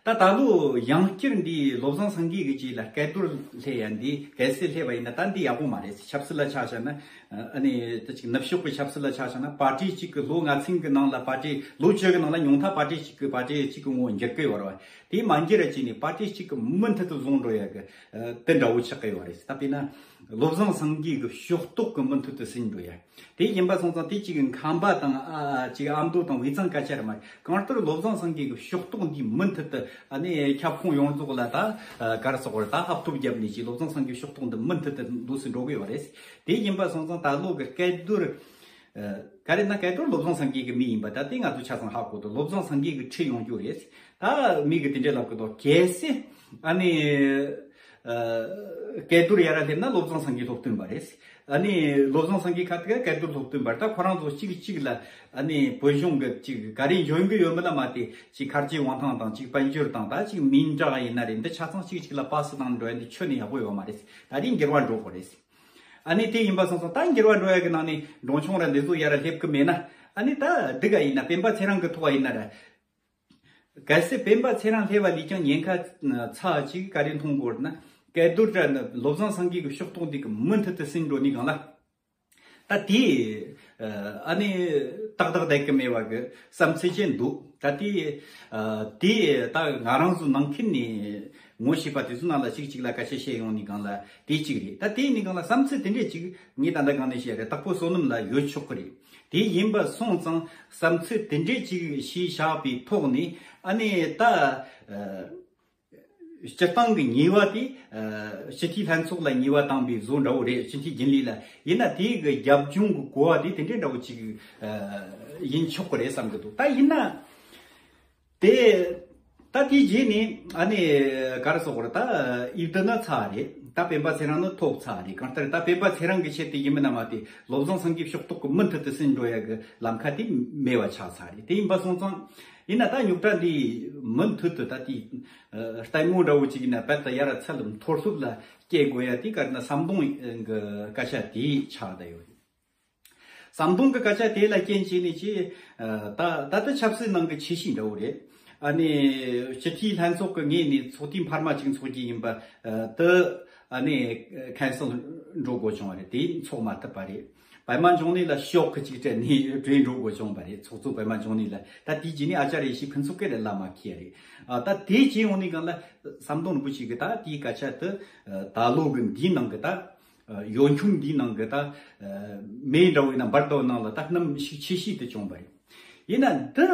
ད་ད་ལོ་ཡང་བསྐྱར་འདི་བློ་བཟང་སེང་གེ་གི་རྗེས་ལ་སྐལ་རྡོར་སླེབས་ཡ་འདི་གལ་སྲིད་སླེབས་པ་ཡིན་ན་ད་འདི་ཡག་པོ་མ་རེད། ཆབ་སྲིད་ལ་ཆ་བཞག་ན་ཨ་ནི་ད་ཅིག་ནུབ་ཕྱོགས་ཀྱི་ཆབ་སྲིད་ལ་ཆ་བཞག་ན་པར་ཏི་གཅིག་གི་ལོ་ལྔ་ཚན་གི་ནང་ལ་པར་ཏི་ལོ་བཅུ་གི་ནང་ལ་ཉུང་མཐའ་པར་ཏི་གཅིག་གི་པར་ཏི་གཅིག་གི་ངོ་བོ་འགྱུར་གི་ཡོད་རེད་བ། དེ་མ་འགྱུར་ར་བྱས་ནས་པར་ཏི་གཅིག་གི་མུ་མཐུད་དུ་བཟུང་འགྲོ་ཡ་གི་དེ་འདྲ་བོ་ཆགས་ཀྱི་ཡོད་རེད། ད་དཔེར་ན་བློ་བཟང་སེང་གེ་གི་ཕྱོགས་གཏོགས་གི་མུ་མཐུད་དུ་ཟིན་འགྲོ་ཡ། དེ་ཡིན་པ་སོང་ཙང་དེ་གཅིག་གི་ཁམས་པ་དང་ཨ་ཨ་གཅིག་ཨ་མདོ་དང་དབུས་གཙང་སྐད་ཆ་རེད་མ་རེད། གང་ལྟར་བློ་བཟང་སེང་གེ་གི་ཕྱོགས་གཏོགས་འདི་མུ་མཐུད་དུ་ཨ་ནི་ཁྱབ་ཁོངས་ཡོངས་རྫོགས་ལ་ད་ག་རེ་ཟེར་དགོས་རེད། ད་ཧབ་ཐོབ་བརྒྱབ་ནས་ཅིག་བློ་བཟང་སེང་གེ་ཕྱོགས་གཏོགས་འདི་མུ་མཐུད་དུ་འདུག་སེ་འགྲོ་གི་ཡོད་རེད། དེ་ཡིན་པ་སོང་ཙང་ད་ལོ་གི་སྐལ་རྡོར་ག་རེ་ན་སྐལ་རྡོར་བློ་བཟང་སེང་གེ་གི་མི་ཡིན་པ་ད་དེ་ང་ཚོ་ཆ་ཚང་ཧ་གོ་འདུག་བློ་བཟང་སེང་གེ་གི་ཁྲིད་ཡོང་རྒྱུ་རེད། ད་མི་གི་དེ་འདྲའི་ལབ་གི་འདུག་གལ་སྲིད་ཨ་ནི་ཨ་སྐལ་རྡོར་ཡར་སླེབས་ན་བློ་བཟང་སེང་གེ་སློབ་སྟོན་པ་རེད། ཨ་ནི་བློ་བཟང་སེང་གེ་ཁ་ཐུག་སྐལ་རྡོར་སློབ་སྟོན་པ་རེད། ད་ཁོ་རང་ཚོ་གཅིག་གཅིག་ལ་ཨ་ནི་བོད་གཞུང་གི་གཅིག་ག་རེ་འཇོན་གི་ཡོད་མེད་ལ་མ་ལྟོས་གཅིག་ཁ་རྗེ་དབང་ཐང་དང་གཅིག་དཔལ་འབྱོར་དང་ད་གཅིག་མིང་གྲགས་ཡིན་ན་རེད། འདི་ཆ་ཚང་གཅིག་གཅིག་ལ་པ་སི་བཏང་འགྲོ་ཡ་འདི་ཁྱོན་ནས་ཡག་པོ་ཡོད་མ་རེད། ད་རེས་འགྱུར་བ་འགྲོ་དགོས་རེད། ཨ་ནི་དེ་ཡིན་པ་སོང་ཙང་ད་འགྱུར་བ་འགྲོ་ཡ་གི་ནང་ནས་འབྲོང་ཆུང་ར་འདི་ཚོ་ཡར་སླེབས་གི་མེད་ན་ཨ་ནི་ད་སྡུག་ག་ཡིན་ན་སྤེན་པ་ཚེ་རིང་གི་ཐོག་ཡིན་ན་ར། གལ་སྲིད་སྤེན་པ་ཚེ་རིང་སླེབས་པ་ལས་ཀྱང་ཉེན་ཁ་ཚ་ཅིག་ག་རེ་མཐོང་དགོས་ན་སྐལ་རྡོར་ར་ནི་བློ་བཟང་སེང་གེ་གི་ཕྱོགས་གཏོགས་འདི་གི་མུ་མཐུད་དུ་ཟིན་འགྲོ་ནི་གང་ལ། ད་དེ་ཨ་ནི་ཏག་ཏག་བསྡད་གི་མེད་པ་གི་བསམ་ཚུལ་ཅན་འདུག་ད་དེ་དེ་ད་ང་རང་ཚོ་ནང་ཁུལ་ནས་ངོ་ཤེས་པ་དེ་ཚོ་ནང་ལ་གཅིག་གཅིག་ལ་སྐད་ཆ་བཤད་ཡོང་ནི་གང་ལ་དེ་གཅིག་རེད། ད་དེ་ནི་གང་ལ་བསམ་ཚུལ་དེ་འདྲས་ཅིག་ངས་ད་ལྟ་གང་ནས་བཤད་རེད། དྭགས་པོ་བསོད་ནམས་ལ་ཡོད་ཆོག་གི་རེད། དེ་ཡིན་པ་སོང་ཙང་བསམ་ཚུལ་དེ་འདྲས་ཅིག་ཞིག་བཞག་པའི་ཐོག་ནས་ཨ་ནི་ད་སྤྱིར་བཏང་གི་ཉེས་པ་དེ་སྤྱི་འཐུས་ལྷན་ཚོགས་ལ་ཉེས་པ་བཏང་པའི་བཟོ་འདྲ་བོ་རེད། སྤྱི་འཐུས་རྒྱུན་ལས་ལ་ཡིན་ན་དེའི་གི་རྒྱབ་ལྗོངས་ཀྱི་གོ་བ་དེ་དེ་འདྲས་འདྲ་བོ་ཅིག་ཡིན་ཆོག་གི་རེད་བསམ་གི་འདུག་ད་ཡིན་ན། དེ། ད་དེའི་རྗེས་ནས་ཨ་ནི་ག་རེ་ཟེར་དགོས་རེད། ད་ཨིབ་དི་ནི་ཚར་རེད། ད་སྤེན་པ་ཚེ་རིང་ནི་ཐོབ་ཚར་རེད། གང་ལྟར་ད་སྤེན་པ་ཚེ་རིང་གི་ཆེད་དུ་ཡིན་མིན་ན་མ་དེ་བློ་བཟང་སེང་གེ་ཕྱོགས་གཏོགས་ཀྱི་མུ་མཐུད་དུ་ཟིན་འགྲོ་ཡ་གི་ལམ་ཁ་དེ་མེད་པ་ཆགས་ཚར་རེད། དེ་ཡིན་པ་སོང་ཙང་ཡིན་ན་ད་རྙོག་དྲ་འདི་མུ་མཐུད་དུ་ད་དེ་ལྟད་མོ་འདྲ་བོ་ཅིག་ཡིན་ན་རྦད་དེ་ཡར་ཚད་ལ་མཐོ་སློབ་ལ་སྐྱེལ་དགོས་ཡ་དེ་ག་རེ་ན་ཟམ་གདོང་གི་སྐད་ཆ་དེ་ཆགས་བསྡད་ཡོད་རེད། ཟམ་གདོང་གི་སྐད་ཆ་དེ་ལ་རྐྱེན་བྱས་ནས་ཅི། ད་ད་ལྟ་ཆབ་སྲིད་ནང་གི་ཆེ་ཤོས་འདྲ་བོ་རེད། ཨ་ནི་སྤྱི་འཐུས་ལྷན་ཚོགས་ཀྱི་ངོས་ནས་ཚོགས་ཐེངས་འཕར་མ་གཅིག་འཚོགས་ཀྱི་ཡིན་པ་དེ་ཨ་ནི་ཁེན་སལ་འགྲོ་དགོས་བྱུང་བ་རེད། དེ་འཚོགས་མ་ཐུབ་པ་རེད། པད་མ་འབྱུང་གནས་ལ་ཤོག་གི་གཅིག་སྤྲད་ནས་བྲོས་འགྲོ་དགོས་བྱུང་བ་རེད། ཚོགས་གཙོ་པད་མ་འབྱུང་གནས་ལ་ད་དེ་རྗེས་ནས་ཨ་ཅཱརྱ་ཡེ་ཤེས་ཕུན་ཚོགས་སྐད་ལ་ལ་མ་ཁེལ་རེད། ཨ་ད་དེ་རྗེས་འོང་ནས་གང་ལ་ཟམ་གདོང་རིན་པོ་ཆེ་གི་ད་དེའི་སྐད་ཆ་དེ་ད་ལོ་གི་འདིའི་ནང་གི་ད། ཡོ་ཁྱུང་འདིའི་ནང་གི་ད་མེ་འདྲ་བོ་ཡིན་ན་འབར་དོ་ནང་ལ་ད་གནམ་ཤུགས་ཆེ་ཤོས་དེ་བྱུང་བ་རེད། ཡིན་ན་འདི་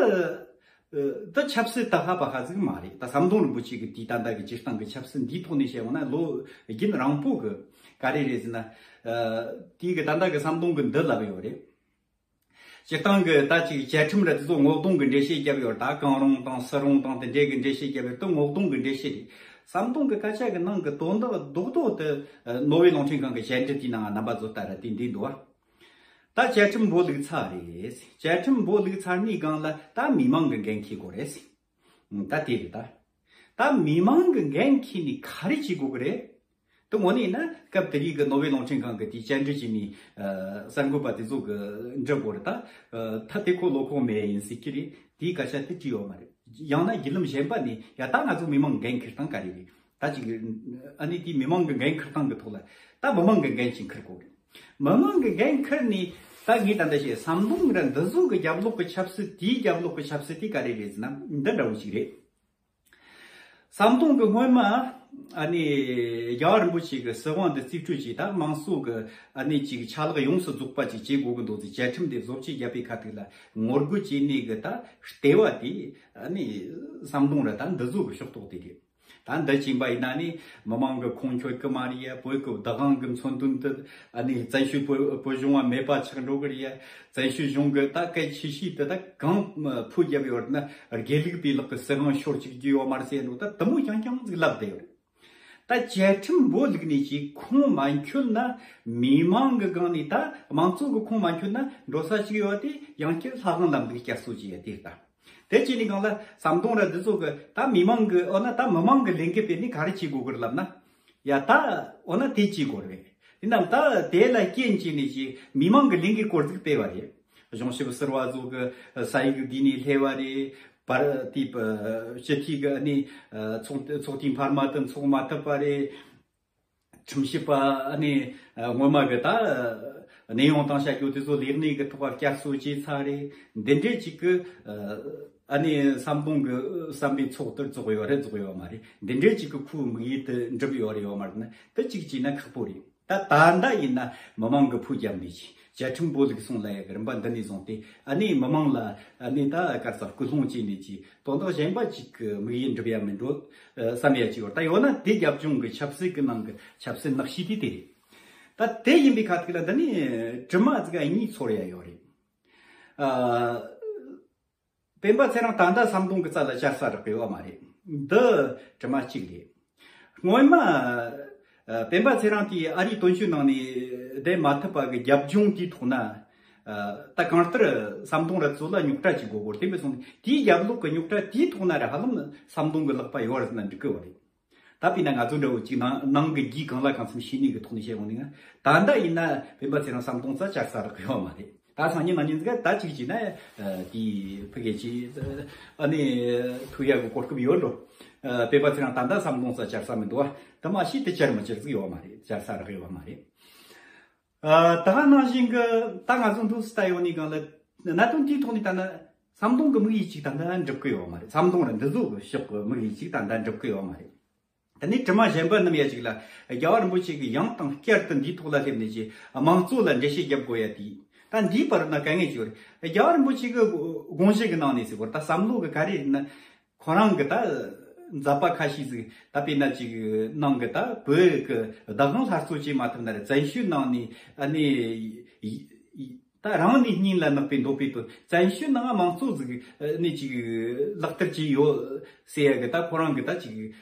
འདི་ཆབ་སྲིད་ད་ཧ་པ་ཧ་ཟིག་མ་རེད། ད་ཟམ་གདོང་རིན་པོ་ཆེ་གི་དེའི་ད་ལྟ་གི་སྤྱིར་བཏང་གི་ཆབ་སྲིད་འདིའི་ཐོག་ནས་བཤད་འོང་ན་ལོ་རྒྱུན་རིང་པོ་གི་ག་རེ་རེད་ཟེར་ན། དེའི་གི་ད་ལྟ་གི་ཟམ་གདོང་གི་འདི་ལབ་ཡོད་རེད། སྤྱིར་བཏང་གི་ད་ཅིག་བཅའ་ཁྲིམས་ར་དེ་ཚོ་ངོ་གདོང་གི་འགྲེལ་བཤད་བརྒྱབ་ཡོད། ད་གང་རུང་དང་སུ་རུང་དང་དེ་འདྲའི་གི་འགྲེལ་བཤད་བརྒྱབ་ཡོད། དེ་ངོ་གདོང་གི་འགྲེལ་བཤད་རེད། ཟམ་གདོང་གི་སྐད་ཆ་གི་ནང་གི་དོན་དག་རྡོག་རྡོག་དེ་ནོར་ཝེ་རླུང་འཕྲིན་ཁང་གི་བཤད་འདྲི་དེའི་ནང་རྣམ་པ་ཚོ་ལྟ་ར་དེ་འདི་འདུག་བ། ད་བཅའ་ཁྲིམས་འབོད་ལུགས་ཚར་རེད། བཅའ་ཁྲིམས་འབོད་ལུགས་ཚར་ནས་སྒང་ལ་ད་མི་མང་གི་འགན་འཁྱེར་དགོས་རེད། ད་དེ་རེད་ད། ད་མི་མང་གི་འགན་འཁྱེར་ནས་ག་རེ་བྱེད་དགོས་གི་རེད། དེ་དངོས་གནས་ན་སྐབས་དེ་རིང་གི་ནོར་ཝེ་རླུང་འཕྲིན་ཁང་གི་དེའི་བཅར་འདྲི་བྱས་ནས་གསར་འགོད་པ་དེ་ཚོ་གི་འདྲི་དགོས་རེད་ད། ད་དེ་ཁོ་བློ་ཁོག་མེད་ཡིན་ཟེར་གྱི་རེད། དེའི་སྐད་ཆ་དེ་བྲིས་ཡོད་མ་རེད། ཡང་ན་བརྒྱུད་ལམ་གཞན་པ་ནས་ཡ་ད་ང་ཚོ་མི་མང་འགན་འཁྱེར་སྟངས་ག་རེ་རེད། ད་ཅིག་ཨ་ནི་དེའི་མི་མང་གི་འགན་འཁུར་སྟངས་གི་ཐོག་ལ་ད་མི་མང་གི་འགན་ཅིག་འཁུར་དགོས་རེད། མི་མང་གི་འགན་འཁུར་ནས་ད་ངས་ད་ལྟ་བཤད་ཟམ་གདོང་ར་འདི་ཚོ་གི་རྒྱབ་ལོགས་གི་ཆབ་སྲིད་དེའི་རྒྱབ་ལོགས་གི་ཆབ་སྲིད་དེ་ག་རེ་རེད་ཟེར་ན་འདི་འདྲ་བོ་ཞིག་རེད། ཟམ་གདོང་གི་སྔོན་མ་ཨ་ནི་རྒྱལ་བ་རིན་པོ་ཆེ་གི་སྲིད་དབང་འདི་རྩིས་སྤྲོད་བྱས། ད་དམངས་གཙོ་གི་ཨ་ནི་ཅིག་ཆ་ལག་ཡོངས་སུ་རྫོགས་པ་ཅིག་བྱེད་དགོས་ཀྱི་འདུག་ཟེར། བཅའ་ཁྲིམས་འདི་བཟོ་བཅོས་བརྒྱབ་པའི་ཁ་ཐུག་ལ་ངོ་རྒོལ་བྱས་ནས་གི་ད་ལྟེ་བ་དེ་ཨ་ནི་ཟམ་གདོང་ར་ད་འདི་ཚོ་གི་ཕྱོགས་གཏོགས་དེ་རེད། ད་འདི་བྱིན་པ་ཡིན་ན་ནི་མི་མང་གི་ཁོང་ཁྱོད་ཀྱི་མ་རེད་ཡ། བོད་ཀྱི་བདག་དབང་གི་མཚོན་དོན་དུ་ཨ་ནི་བཙན་བྱོལ་བོད་བོད་གཞུང་བ་མེད་པ་ཆགས་འགྲོ་གི་རེད་ཡ། བཙན་བྱོལ་གཞུང་གི་ད་གལ་ཆེ་ཤོས་དེ་ད་གང་ཕུད་བརྒྱབ་ཡོད་ན་དགེ་ལུགས་པའི་ལག་གི་སྲིད་དབང་ཤོར་ཅིག་རྒྱུ་ཡོད་མ་རེད་ཟེར་འགྲོ། ད་དུ་མོ་རྐྱང་རྐྱང་ཟིག་ལབ་བསྡད་ཡོད། ད་བཅའ་ཁྲིམས་འབོད་ལུགས་ནས་ཅིག་ཁུངས་མ་འཁྱོལ་ན་མི་མང་གི་སྒང་ནས་ད་དམངས་གཙོ་གི་ཁུངས་མ་འཁྱོལ་ན་འགྲོ་ས་ཅིག་ཡོད་དེ་ཡང་བསྐྱར་ལྷ་ཁང་ལམ་ལུགས་བསྐྱར་གསོ་བྱེད་ཡ་དེ་ལྟ། དེ་བྱས་ནས་གང་ལ་ཟམ་གདོང་ར་འདི་ཚོ་གི་ད་མི་མང་གི་འོ་ན་ད་མི་མང་གི་ལས་འགུལ་སྤེལ་ནས་ག་རེ་བྱེད་དགོས་གི་རེད་ལབ་ན། ཡ་ད་འོ་ན་དེ་བྱེད་དགོས་རེད། དེ་རྣམས་ད་དེ་ལ་རྐྱེན་བྱས་ནས་ཅིག་མི་མང་གི་ལས་འགུལ་སྐོར་ཟིག་སྤེལ་བ་རེད། གཞུང་ཞབས་ཟུར་པ་ཚོ་གི་ས་ཡིག་འདི་ནས་སླེབས་པ་རེད། པར་དེ་སྤྱི་འཐུས་གི་ནི་ཚོགས་ཚོགས་ཐེངས་འཕར་མ་དུ་འཚོགས་མ་ཐུབ་པ་རེད། ཁྲིམས་ཞིབ་པ་ནི་སྔོན་མ་གི་ད་གནས་དབྱུང་བཏང་བྱ་རྒྱུ་དེ་ཚོ་ལས་གནས་གི་ཐོག་བསྐྱར་གསོ་བྱས་ཚར་རེད། འདི་འདྲའི་ཅིག་གི་ཨ་ནི་ཟམ་གདོང་གི་བསམ་པའི་ཚོགས་དེར་རྫོགས་ཡོད་རེད་རྫོགས་ཡོད་མ་རེད། འདི་འདྲའི་ཅིག་གི་ཁོའི་དམིགས་ཡུལ་དེ་འགྲུབ་ཡོད་རེད་ཡོད་མ་རེད་ན་དེ་གཅིག་བྱས་ན་ཁག་པོ་རེད། ད་ད་ལྟ་ཡིན་ན་མི་མང་གི་ཕུགས་རྒྱབ་ནས་ཅིག་བཅའ་ཁྲིམས་བོད་ལུགས་སྲུང་ལ་ཡ་གི་རིམ་པ་འདི་ནས་བཟུང་སྟེ་ཨ་ནི་མི་མང་ལ་ཨ་ནི་ད་ག་རེ་ཟེར་སྐུལ་སློང་བྱས་ནས་ཅིག་དོན་དག་གཞན་པ་ཅིག་གི་དམིགས་ཡུལ་འགྲུབ་ཡ་མིན་འགྲོ་བསམ་ཡ་ཅིག་ཡོད། ད་ཡོད་ན་དེ་རྒྱབ་ལྗོངས་ཀྱི་ཆབ་སྲིད་ཀྱི་ནང་གི་ཆབ་སྲིད་ནག་ཤོས་དེ་དེ་རེད། ད་དེ་ཡིན་པའི་ཁ་ཐུག་ལ་འདི་ནི་དྲི་མ་ཟིག་གཉིས་ཚོར་ཡ་ཡོད་རེད། ཨ། སྤེན་པ་ཚེ་རིང་ད་ལྟ་ཟམ་གདོང་གི་རྩ་ལ་བཅར་ས་རག་གི་ཡོད་མ་རེད། འདི་དྲི་མ་གཅིག་རེད། སྔོན་མ་ཨ་སྤེན་པ་ཚེ་རིང་དེས་ཨ་རིའི་དོན་གཅོད་ནང་ནས་བསྡད་མ་ཐུབ་པ་གི་རྒྱབ་ལྗོངས་དེའི་ཐོག་ན་ཨ་ད་གང་ལྟར་ཟམ་གདོང་ར་ཚོ་ལ་རྙོག་དྲ་ཅིག་དགོས་དགོས་དེ་མི་སོང་ནས་དེའི་རྒྱབ་ལོགས་ཀྱི་རྙོག་དྲ་དེའི་ཐོག་ན་ར་ཧ་ལམ་ཟམ་གདོང་གི་ལག་པ་ཡོད་རེད་ཟེར་ན་འགྲིག་གི་ཡོད་རེད། ད་དཔེར་ན་ང་ཚོ་འདྲ་བོ་ཅིག་ནང་ནང་གི་རྒྱུས་གང་ལ་གང་འཚམ་ཤེས་ནི་གི་ཐོག་ནས་བཤད་འོང་ནི་ང་ད་ལྟ་ཡིན་ན་སྤེན་པ་ཚེ་རིང་ཟམ་གདོང་རྩ་བཅར་ས་རག་གི་ཡོད་མ་རེད། ད་སང་ཉིན་གནངས་ཉིན་ཟིག་ད་ཅིག་བྱས་ན་དེའི་ཕ་གི་ཅིག་ཨ་ནི་ཐུག་ཡ་གི་གོ་སྐབས་ཡོད་འགྲོ། སྤེན་པ་ཚེ་རིང་ད་ལྟ་ཟམ་གདོང་རྩ་བཅར་ས་མི་འདུག་བ། ད་མ་གཞི་དེ་བཅར་མི་བཅར་ཟིག་ཡོད་མ་རེད། བཅར་ས་རག་ཡོད་མ་རེད། ད་ག་ནང་བཞིན་གི་ད་ང་ཚོ་འདུག་སེ་ལྟ་ཡོང་ནི་གང་ལ་གནད་དོན་དེའི་ཐོག་ནས་ད་ན་ཟམ་གདོང་གི་དམིགས་ཡུལ་ཅིག་ད་ལྟ་འགྲུབ་གི་ཡོད་མ་རེད། ཟམ་གདོང་ར་འདི་ཚོ་གི་ཕྱོགས་གི་དམིགས་ཡུལ་ཅིག་ད་ལྟ་འགྲུབ་གི་ཡོད་མ་རེད། ད་ནི་དྲི་མ་གཞན་པ་རྣམས་ཡ་ཅིག་ལ་རྒྱལ་བ་རིན་པོ་ཆེ་གི་ཡང་དང་བསྐྱར་དུ་འདིའི་ཐོག་ལ་སླེབས་ནས་ཀྱི་དམངས་གཙོ་ལ་འགྲེལ་བཤད་རྒྱབ་དགོས་ཡ་དེ་ད་འདིའི་བར་ན་དཀའ་ངལ་ཅིག་ཡོད་རེད། རྒྱལ་བ་རིན་པོ་ཆེ་གི་དགོངས་གཞི་གི་ནང་ནས་ཟེར་བར་ད་བསམ་བློ་གི་ག་རེ་ཡིན་ན་ཁོ་རང་གི་ད་མཛད་པ་ཁ་ཤས་ཟིག་ད་དཔེར་ན་ཅིག་ནང་གི་ད་བོད་གི་བདག་དབང་སླར་གསོ་བྱེད་མ་ཐུབ་ན་ར་བཙན་བྱོལ་ནང་ནས་ཨ་ནི་ད་རང་ནས་སྙིང་ལ་དམིགས་པའི་འདོད་པའི་དོན་བཙན་བྱོལ་ནང་དམངས་གཙོ་ཟིག་ནས་ཅིག་ལག་བསྟར་བྱས་ཡོད་ཟེར་ཡ་གི་ད་ཁོ་རང་གི་ད་ཅིག་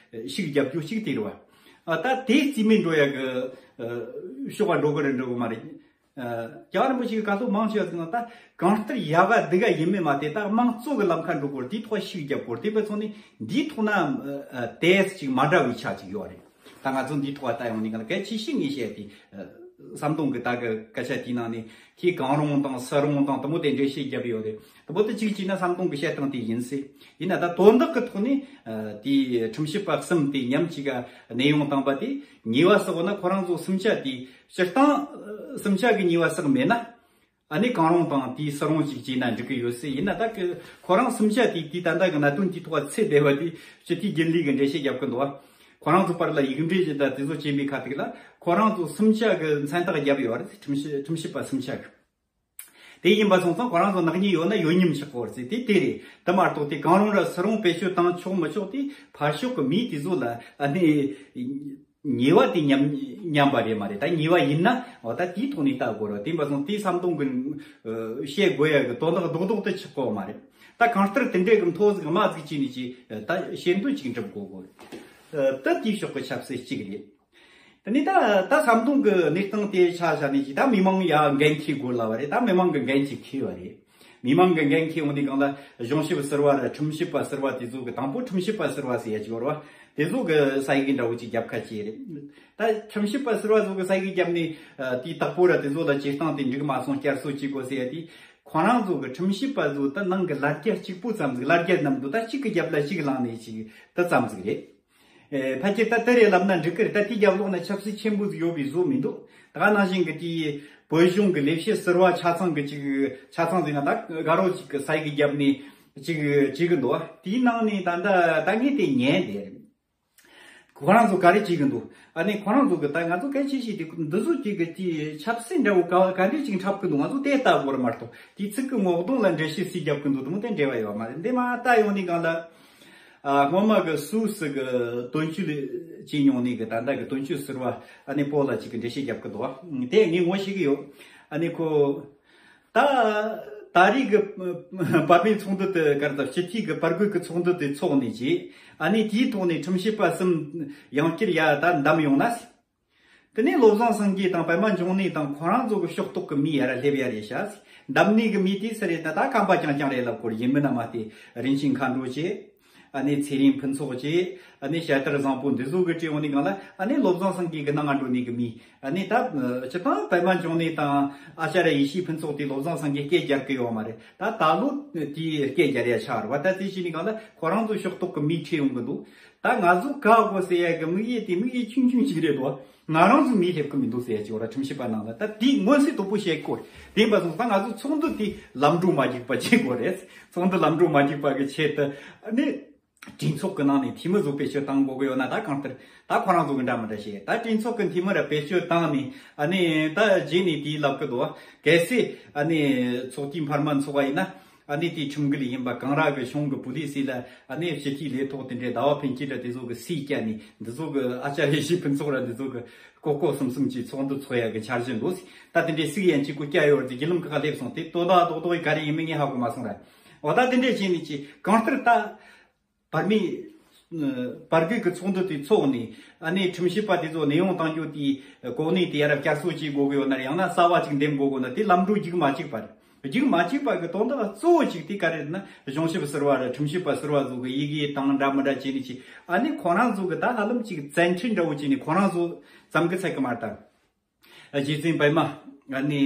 ཤུགས་རྒྱབ་རྒྱུ་གཅིག་དེ་རེད་བ། ད་དེ་རྩིས་མེད་འགྲོ་ཡ་གི་ཕྱོགས་ལ་འགྲོ་གི་རེད་འགྲོ་གི་མ་རེད། རྒྱལ་བ་རིན་པོ་ཆེ་གི་བཀའ་སློབ་མང་ཆེ་བ་ཟིག་ན་ད་གང་ལྟར་ཡག་ག་སྡུག་ག་ཡིན་མིན་མ་དེ་ད་དམངས་གཙོ་གི་ལམ་ཁ་འགྲོ་དགོས་དེའི་ཐོག་ཤུགས་རྒྱབ་དགོས་དེ་བས་སོང་ནས་འདིའི་ཐོག་ན་ཏེས་ཅིག་མ་འདྲ་བའི་ཆ་ཅིག་ཡོད་རེད། ད་ང་ཚོ་འདིའི་ཐོག་ལ་ལྟ་ཡོང་ནས་ག་ལ་གལ་ཆེ་ཤོས་ངས་བཤད་དེ་ཟམ་གདོང་གི་ད་གི་སྐད་ཆ་དེའི་ནང་ནས་ཁྱེད་གང་རུང་དང་སུ་རུང་དང་དུ་མོ་དེ་འགྲེལ་བཤད་རྒྱབ་ཡོད་རེད། དུ་མོ་དེ་གཅིག་བྱས་ན་ཟམ་གདོང་གི་བཤད་སྟངས་དེ་ཡིན་སྲིད་ཡིན་ན་ད་དོན་དག་གི་ཐོག་ནས་དེའི་ཁྲིམས་ཞིབ་པ་གསུམ་དེ་མཉམ་གཅིག་ག་གནས་དབྱུང་བཏང་པ་དེ་ཉེས་པ་ཟེར་བ་ན་ཁོ་རང་ཚོ་གསུམ་ཆ་དེ་སྤྱིར་བཏང་གསུམ་ཆ་གི་ཉེས་པ་བསགས་མེད་ན། ཨ་ནི་གང་རུང་དང་དེའི་སུ་རུང་ཅིག་བྱས་ན་འགྲིག་གི་ཡོད་སྲིད་ཡིན་ན་ད་གི་ཁོ་རང་གསུམ་ཆ་དེ་དེའི་ད་ལྟ་གི་གནད་དོན་དེའི་ཐོག་ཚེ་འདས་པ་དེ་སྤྱི་འཐུས་རྒྱུན་ལས་གི་འགྲེལ་བཤད་རྒྱབ་གི་འདུག་བ། ཁོ་རང་ཚོ་བར་ལ་ཡིག་འབྲེལ་ཞིག་དང་དེ་ཚོ་བྱས་པའི་ཁ་ཐུག་ལ་ཁོ་རང་ཚོ་གསུམ་ཆ་གི་མཚན་རྟགས་བརྒྱབ་ཡོད་རེད། ཁྲིམས་ཞིབ་ཁྲིམས་ཞིབ་པ་གསུམ་ཆ་གི། དེ་ཡིན་པ་སོང་ཙང་ཁོ་རང་ཚོ་ནག་ཉེས་ཡོད་ན་ཡོད་ཉམས་ཆག་གོ་རེད་ཟེར་དེ་དེ་རེད། དེ་མ་གཏོགས་དེ་གང་རུང་ར་སུ་རུང་བེད་སྤྱོད་བཏང་ཆོག་མི་ཆོག་དེ་ཕར་ཕྱོགས་ཀྱི་མིས་དེ་ཚོ་ལ་ཨ་ནི་ཉེས་པ་དེ་མཉམ་མཉམ་པ་རེད་མ་རེད། ད་ཉེས་པ་ཡིན་ན་འོ་ད་དེའི་ཐོག་ནས་ལྟ་དགོས་རེད། དེ་ཡིན་པ་སོང་དེ་ཟམ་གདོང་གི་བཤད་དགོས་ཡ་གི་དོན་དག་རྡོག་རྡོག་དེ་ཆགས་གོ་མ་རེད། ད་གང་ལྟར་དེ་འདྲའི་གི་མཐོ་ཟིག་དམའ་ཟིག་བྱས་ནས་ཅི་ད་ཞེ་འདོད་ཅིག་འགྲུབ་དགོས་གོ་རེད། ད་དེའི་ཕྱོགས་ཀྱི་ཆབ་སྲིད་གཅིག་རེད། དེ་ནས་ད་ད་ཟམ་གདོང་གི་གནས་སྟངས་དེ་ཆ་བཞག་ནས་ཅི་ད་མི་མང་ཡ་འགན་འཁྱེར་དགོས་ལ་བ་རེད། ད་མི་མང་གི་འགན་ཅིག་འཁྱེར་བ་རེད། མི་མང་གི་འགན་འཁྱེར་འོང་དུས་གང་ལ་གཞུང་ཞབས་ཟུར་པ་ར་ཁྲིམས་ཞིབ་པ་ཟུར་པ་དེ་ཚོ་གི་དང་པོ་ཁྲིམས་ཞིབ་པ་ཟུར་པ་ཟེར་ཡ་ཅིག་ཡོད་རེད་བ། དེ་ཚོ་གི་ས་ཡིག་འདྲ་བོ་ཅིག་རྒྱབ་ཁ་བྱས་རེད། ད་ཁྲིམས་ཞིབ་པ་ཟུར་པ་ཚོ་གི་ས་ཡིག་བརྒྱབ་ནས་དེའི་བདག་པོ་ར་དེ་ཚོ་ལ་བྱེད་སྟངས་དེ་འགྲིག་མ་སོང་བསྐྱར་གསོ་བྱེད་དགོས་ཟེར་ཡ་དེ་ཁོ་རང་ཚོ་གི་ཁྲིམས་ཞིབ་པ་ཚོ་ད་ནང་གི་ལ་རྒྱ་གཅིག་པུ་ཙམ་ཟིག་ལ་རྒྱ་རྣམས་དུ་ད་གཅིག་གི་རྒྱབ་ལ་གཅིག་ལངས་ནས་ཅིག་ད་ཙམ་ཟིག་རེད། ཨེ་ཕལ་ཆེར་ད་དེ་རེད་ལབ་ན་འགྲིག་གི་རེད། ད་དེའི་རྒྱབ་ལོགས་ན་ཆབ་སྲིད་ཆེན་པོ་ཟིག་ཡོད་པའི་བཟོ་མི་འདུག་ད་ག་ནང་བཞིན་གི་དེའི་བོད་གཞུང་གི་ལས་བྱེད་ཟུར་པ་ཆ་ཚང་གི་ཅིག་ཆ་ཚང་ཟིག་ན་ད་དགའ་རོགས་ཅིག་གི་ས་ཡིག་གི་རྒྱབ་ནས་ཅིག་བྱེད་གི་འདུག་དེའི་ནང་ནས་ད་ད་ད་ངས་དེ་ཉན་དེ་རེད། ཁོ་རང་ཚོ་ག་རེ་བྱེད་གི་འདུག་ཨ་ནི་ཁོ་རང་ཚོ་གི་ད་ང་ཚོ་གལ་ཆེ་ཤོས་དེ་འདི་ཚོ་ཅིག་གི་དེའི་ཆབ་སྲིད་འདྲ་བོ་ག་ག་འདྲས་ཅིག་འཁྲབ་གི་འདུག་ང་ཚོ་དེ་ལྟ་དགོས་རེད་མ་གཏོགས་དེའི་ཚིག་གི་ངོ་གདོང་ལ་འགྲེལ་བཤད་སུས་རྒྱབ་གི་འདུག་དེ་མོ་དེ་འབྲེལ་བ་ཡོད་མ་རེད། འདི་མ་ལྟ་ཡོང་ནས་གང་ལ། ཨ་སྔོན་མ་གི་སུད་སི་གི་དོན་གཅོད་ལས་བྱེད་མྱོང་ནི་གི་ད་ལྟ་གི་དོན་གཅོད་ཟུར་པ་ཨ་ནི་པོ་ལ་ཅིག་གི་འགྲེལ་བཤད་རྒྱབ་གི་འདུག་དེ་ངས་ངོ་ཤེས་གི་ཡོད། ཨ་ནི་ཁོ་ད་ད་རེས་གི་བར་པའི་ཚོགས་འདུ་དེ་གར་ད་སྤྱི་འཐུས་གི་བར་བརྒལ་གི་ཚོགས་འདུ་དེ་ཚོགས་ནས་ཅི་ཨ་ནི་དེའི་ཐོག་ནས་ཁྲིམས་ཞིབ་པ་གསུམ་ཡང་བསྐྱར་ཡ་ད་འདེམས་ཡོང་ན། དེ་ནས་བློ་བཟང་སེང་གེ་དང་པད་མ་འབྱུང་གནས་དང་ཁོ་རང་ཚོ་གི་ཕྱོགས་གཏོགས་ཀྱི་མི་ཡར་སླེབས་ཡ་རེད་ཤག་འདེམས་ནི་གི་མི་དེ་སུ་རེད་ན་ད་ཁམས་པ་རྐྱང་རྐྱང་རེད་ལབ་དགོས་རེད། ཡིན་མིན་ན་མ་དེ་རིན་ཆེན་མཁའ་འགྲོ་བྱས། ཨ་ནི་ཚེ་རིང་ཕུན་ཚོགས་བཅས། ཨ་ནི་ཞལ་དར་བཟང་པོ་འདི་ཚོ་གི་བྲིས་འོང་ནི་སྒང་ལ། ཨ་ནི་བློ་བཟང་སེང་གེ་གི་ནང་ང་འགྲོ་ནི་གི་མི། ཨ་ནི་ད་སྤྱིར་བཏང་པད་མ་འབྱུང་གནས་དང་ཨ་ཅར་ཡེ་ཤེས་ཕུན་ཚོགས་དེ་བློ་བཟང་སེང་གེ་སྐད་རྒྱག་གི་ཡོད་མ་རེད། ད་ད་ལོ་དེའི་སྐད་རྒྱག་ཡ་ཆགས་རེད་བ། ད་དེ་བྱས་ནི་སྒང་ལ་ཁོ་རང་ཚོ་ཕྱོགས་གཏོགས་གི་མི་ཁྲིད་ཡོང་གི་འདུག་ད་ང་ཚོ་ག་དགོས་ཟེར་ཡ་གི་དམིགས་ཡུལ་དེ་དམིགས་ཡུལ་ཆུང་ཆུང་ཞིག་རེད་དོ། ང་རང་ཚོ་མི་སླེབས་གི་མི་འདུག་ཟེར་ཡ་ཅིག་ཡོད་ར། ཁྲིམས་ཞིབ་པ་ནང་ལ་ད་དེ་མངོན་གསལ་དོད་པོ་བཤད་དགོས། དེ་ཡིན་པ་སོང་ཙང་ང་ཚོ་ཚོགས་འདུ་དེ་ལམ་འགྲོ་མ་འཇིག་པ་བྱེད་དགོས་རེད། ཚོགས་འདུ་ལམ་འགྲོ་མ་འཇིག་པ་གི་ཆེད་དུ་ཨ་ནི་གྲོས་ཚོགས་ཀྱི་ནང་ནས་འཐུས་མི་ཚོ་བེད་སྤྱོད་བཏང་དགོས་ཀྱི་ཡོད་ན། ད་གང་ལྟར་ད་ཁོ་རང་ཚོ་གི་འདྲ་མི་འདྲ་བྱས། ད་གྲོས་ཚོགས་ཀྱི་འཐུས་མི་ར་བེད་སྤྱོད་བཏང་ནས་ཨ་ནི་ད་རྗེས་ནས་དེའི་ལབ་ཀྱི་འདུག་གལ་སྲིད་ཨ་ནི་ཚོགས་དུས་འཕར་མ་འཚོགས་པ་ཡིན་ན། ཨ་ནི་དེའི་ཁྲིམས་འགལ་ཡིན་པ། གང་ར་གི་གཞུང་གི་པུ་ལི་སི་ལ་ཨ་ནི་སྤྱི་འཐུས་ལས་ཐོག་དེ་འདྲའི་ཟླ་བ་ཕུན་སྐྱིད་ར་དེ་ཚོ་གི་སུས་བསྐྱལ་ནས། འདི་ཚོ་གི་ཨ་ཅར་ཡེ་ཤེས་ཕུན་ཚོགས་ར་འདི་ཚོ་གི་ཀོ་ཀོ་གསུམ་གསུམ་གྱིས་ཚོགས་འདུ་འཚོགས་ཡ་གི་འཆར་གཞི་འདུག་ད་དེ་འདྲའི་སུས་ཡན་གཅིག་གོ་བསྐྱལ་ཡོད་རེད། བརྒྱུད་ལམ་ཁག་སླེབས་སོང་། དེ་དོ་བདག་རྡོག་རྡོག་གི་ག་རེ་ཡིན་མིན་ངས་ཧ་གོ་མ་སོང་ར། འོ་ད་དེ་འདྲས་བྱས་ནས་ཅི་གང་ལྟར་ད་བར་མི་བར་བརྒལ་གྱི་ཚོགས་འདུ་དེ་འཚོགས་ནས། ཨ་ནི་ཁྲིམས་ཞིབ་པ་དེ་ཚོ་གནས་དབྱུང་བཏང་རྒྱུ་དེའི་གོ་གནས་དེ་ཡར་བསྐྱར་གསོ་བྱེད་དགོས་ཀྱི་ཡོད་ན། ཡང་ན་གསར་བ་ཅིག་འདེམས་དགོས་དགོས་ན། དེ་ལམ་འགྲོ་རྒྱུག་མ་བཅུག་པར། རྒྱུག་མ་བཅུག་པ་གི་དོན་དག་གཙོ་བོ་ཅིག་དེ་ག་རེ་རེད་ན། གཞུང་ཞབས་ཟུར་པ་ར་ཁྲིམས་ཞིབ་པ་ཟུར་པ་ཚོ་གི་ཡི་གེ་དང་འདྲ་མི་འདྲ་བྱས་ནས་ཅི། ཨ་ནི་ཁོ་རང་ཚོ་གི་ད་ཧ་ལམ་ཅིག་བཙན་ཁྲིད་འདྲ་བོ་བྱས་ནས་ཁོ་རང་ཚོ་ཙམ་གི་ཚད་གི་མ་རེད་ད། རྗེ་བཙུན་པད་མ། ཨ་ནི་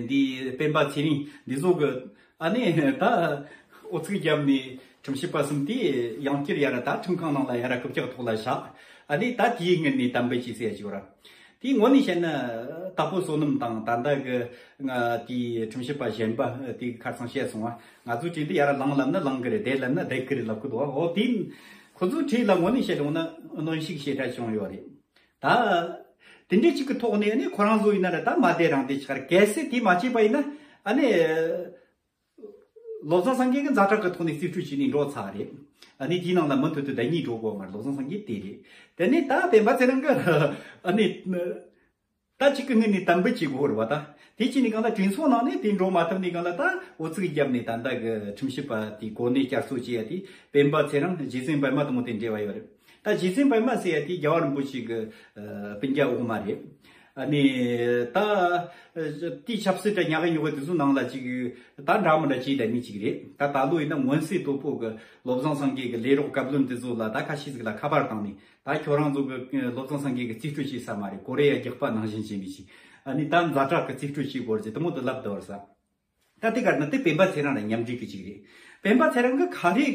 འདི་སྤེན་པ་ཚེ་རིང་འདི་ཚོ་གི་ཨ་ནི་ད་ཨོ་ཚིག་བརྒྱབ་ནས་ཁྲིམས་ཞིབ་པ་གསུམ་དེ་ཡང་བསྐྱར་ཡར་ད་ཁྲིམས་ཁང་ནང་ལ་ཡར་རྐུབ་བཀྱག་ཐོག་ལ་བཞག་ཨ་ནི་ད་དེའི་སྔོན་ནས་དམ་འབུལ་བྱས་ཟེར་ཡ་ཅིག་ཡོད་ར། དེའི་ངོ་ནས་བཤད་ན་དྭགས་པོ་བསོད་ནམས་དང་ད་ལྟ་གི་ང་དེའི་ཁྲིམས་ཞིབ་པ་གཞན་པ་དེ་གི་ཁ་སང་བཤད་སོང་བ། ང་ཚོའི་གྲས་འདི་ཡར་ལངས་ལབ་ན་ལངས་གི་རེད། བསྡད་ལབ་ན་བསྡད་གི་རེད་ལབ་གི་འདུག་འོ་དེ་ཁོ་ཚོའི་གྲས་ལ་ངོ་ནས་བཤད་ཡོང་ན་གནོན་ཤུགས་ཞེ་དྲག་བྱུང་ཡོད་རེད། ད་དེ་འདྲའི་གཅིག་གི་ཐོག་ནས་ནི་ཁོ་རང་ཚོ་ཡིན་ན་ར་ད་མ་བསྡད་རང་བསྡད་ཆགས་རེད། གལ་སྲིད་དེ་མ་བྱས་པ་ཡིན་ན་ཨ་ནི་བློ་བཟང་སེང་གེ་གི་ཛ་དྲག་གི་ཐོག་ནས་རྩིས་སྤྲོད་བྱས་ནས་འགྲོ་ཚར་རེད། ཨ་ནི་དེའི་ནང་ལ་མུ་མཐུད་དུ་ཟླ་གཉིས་འགྲོ་དགོས་མ་རེད། བློ་བཟང་སེང་གེ་དེ་རེད། དེ་ནས་ད་སྤེན་པ་ཚེ་རིང་གི་ཨ་ནི་ད་གཅིག་གི་སྔོན་ནས་དམ་འབུལ་བྱེད་དགོས་རེད་བ། ད་དེ་བྱས་ནས་གང་ལ་གྲོས་ཚོགས་ནང་ནས་དེ་འགྲོ་མ་ཐུབ་ནས་གང་ལ་ད་འོ་ཚིག་བརྒྱབ་ནས་ད་ལྟ་གི་ཁྲིམས་ཞིབ་པ་དེའི་གོ་གནས་བསྐྱར་གསོ་བྱས་ཡ་དེ་སྤེན་པ་ཚེ་རིང་རྗེ་བཙུན་པད་མ་དང་པོ་དེ་འབྲེལ་བ་ཡོད་རེད། ད་རྗེ་བཙུན་པད་མ་ཟེར་ཡ་དེ་རྒྱལ་བ་རིན་པོ་ཆེ་གི་ཨ་སྤུན་ཀྱག་འོག་མ་རེད། ཨ་ནི་ད་དེའི་ཆབ་སྲིད་དང་ཉག་གི་ཉོག་གི་དེ་ཚོའི་ནང་ལ་ཅིག་ད་འདྲ་མི་འདྲ་བྱས་བསྡད་མི་ཅིག་རེད། ད་ད་ལོ་ཡིན་ན་མངོན་གསལ་དོད་པོ་གི་བློ་བཟང་སེང་གེ་གི་ལས་རོགས་བཀའ་བློན་དེ་ཚོ་ལ་ད་ཁ་ཤས་ཟིག་ལ་ཁ་པར་བཏང་ནས། ད་ཁྱོད་རང་ཚོ་གི་བློ་བཟང་སེང་གེ་གི་རྩིས་སྤྲོད་བྱེད་ས་མ་རེད། ཀོ་རེ་ཡ་རྒྱག་པ་ནང་བཞིན་བྱེད་མི་ཅིག་ཨ་ནི་ད་ཛ་དྲག་གི་རྩིས་སྤྲོད་བྱེད་དགོས་རེད་ཟེར་དེ་མོ་དུ་ལབ་བསྡད་པ་རེད་ས། ད་དེ་གར་ན་དེ་སྤེན་པ་ཚེ་རིང་ལ་མཉམ་འབྲེལ་གི་ཅིག་རེད། སྤེན་པ་ཚེ་རིང་གི་ག་རེ་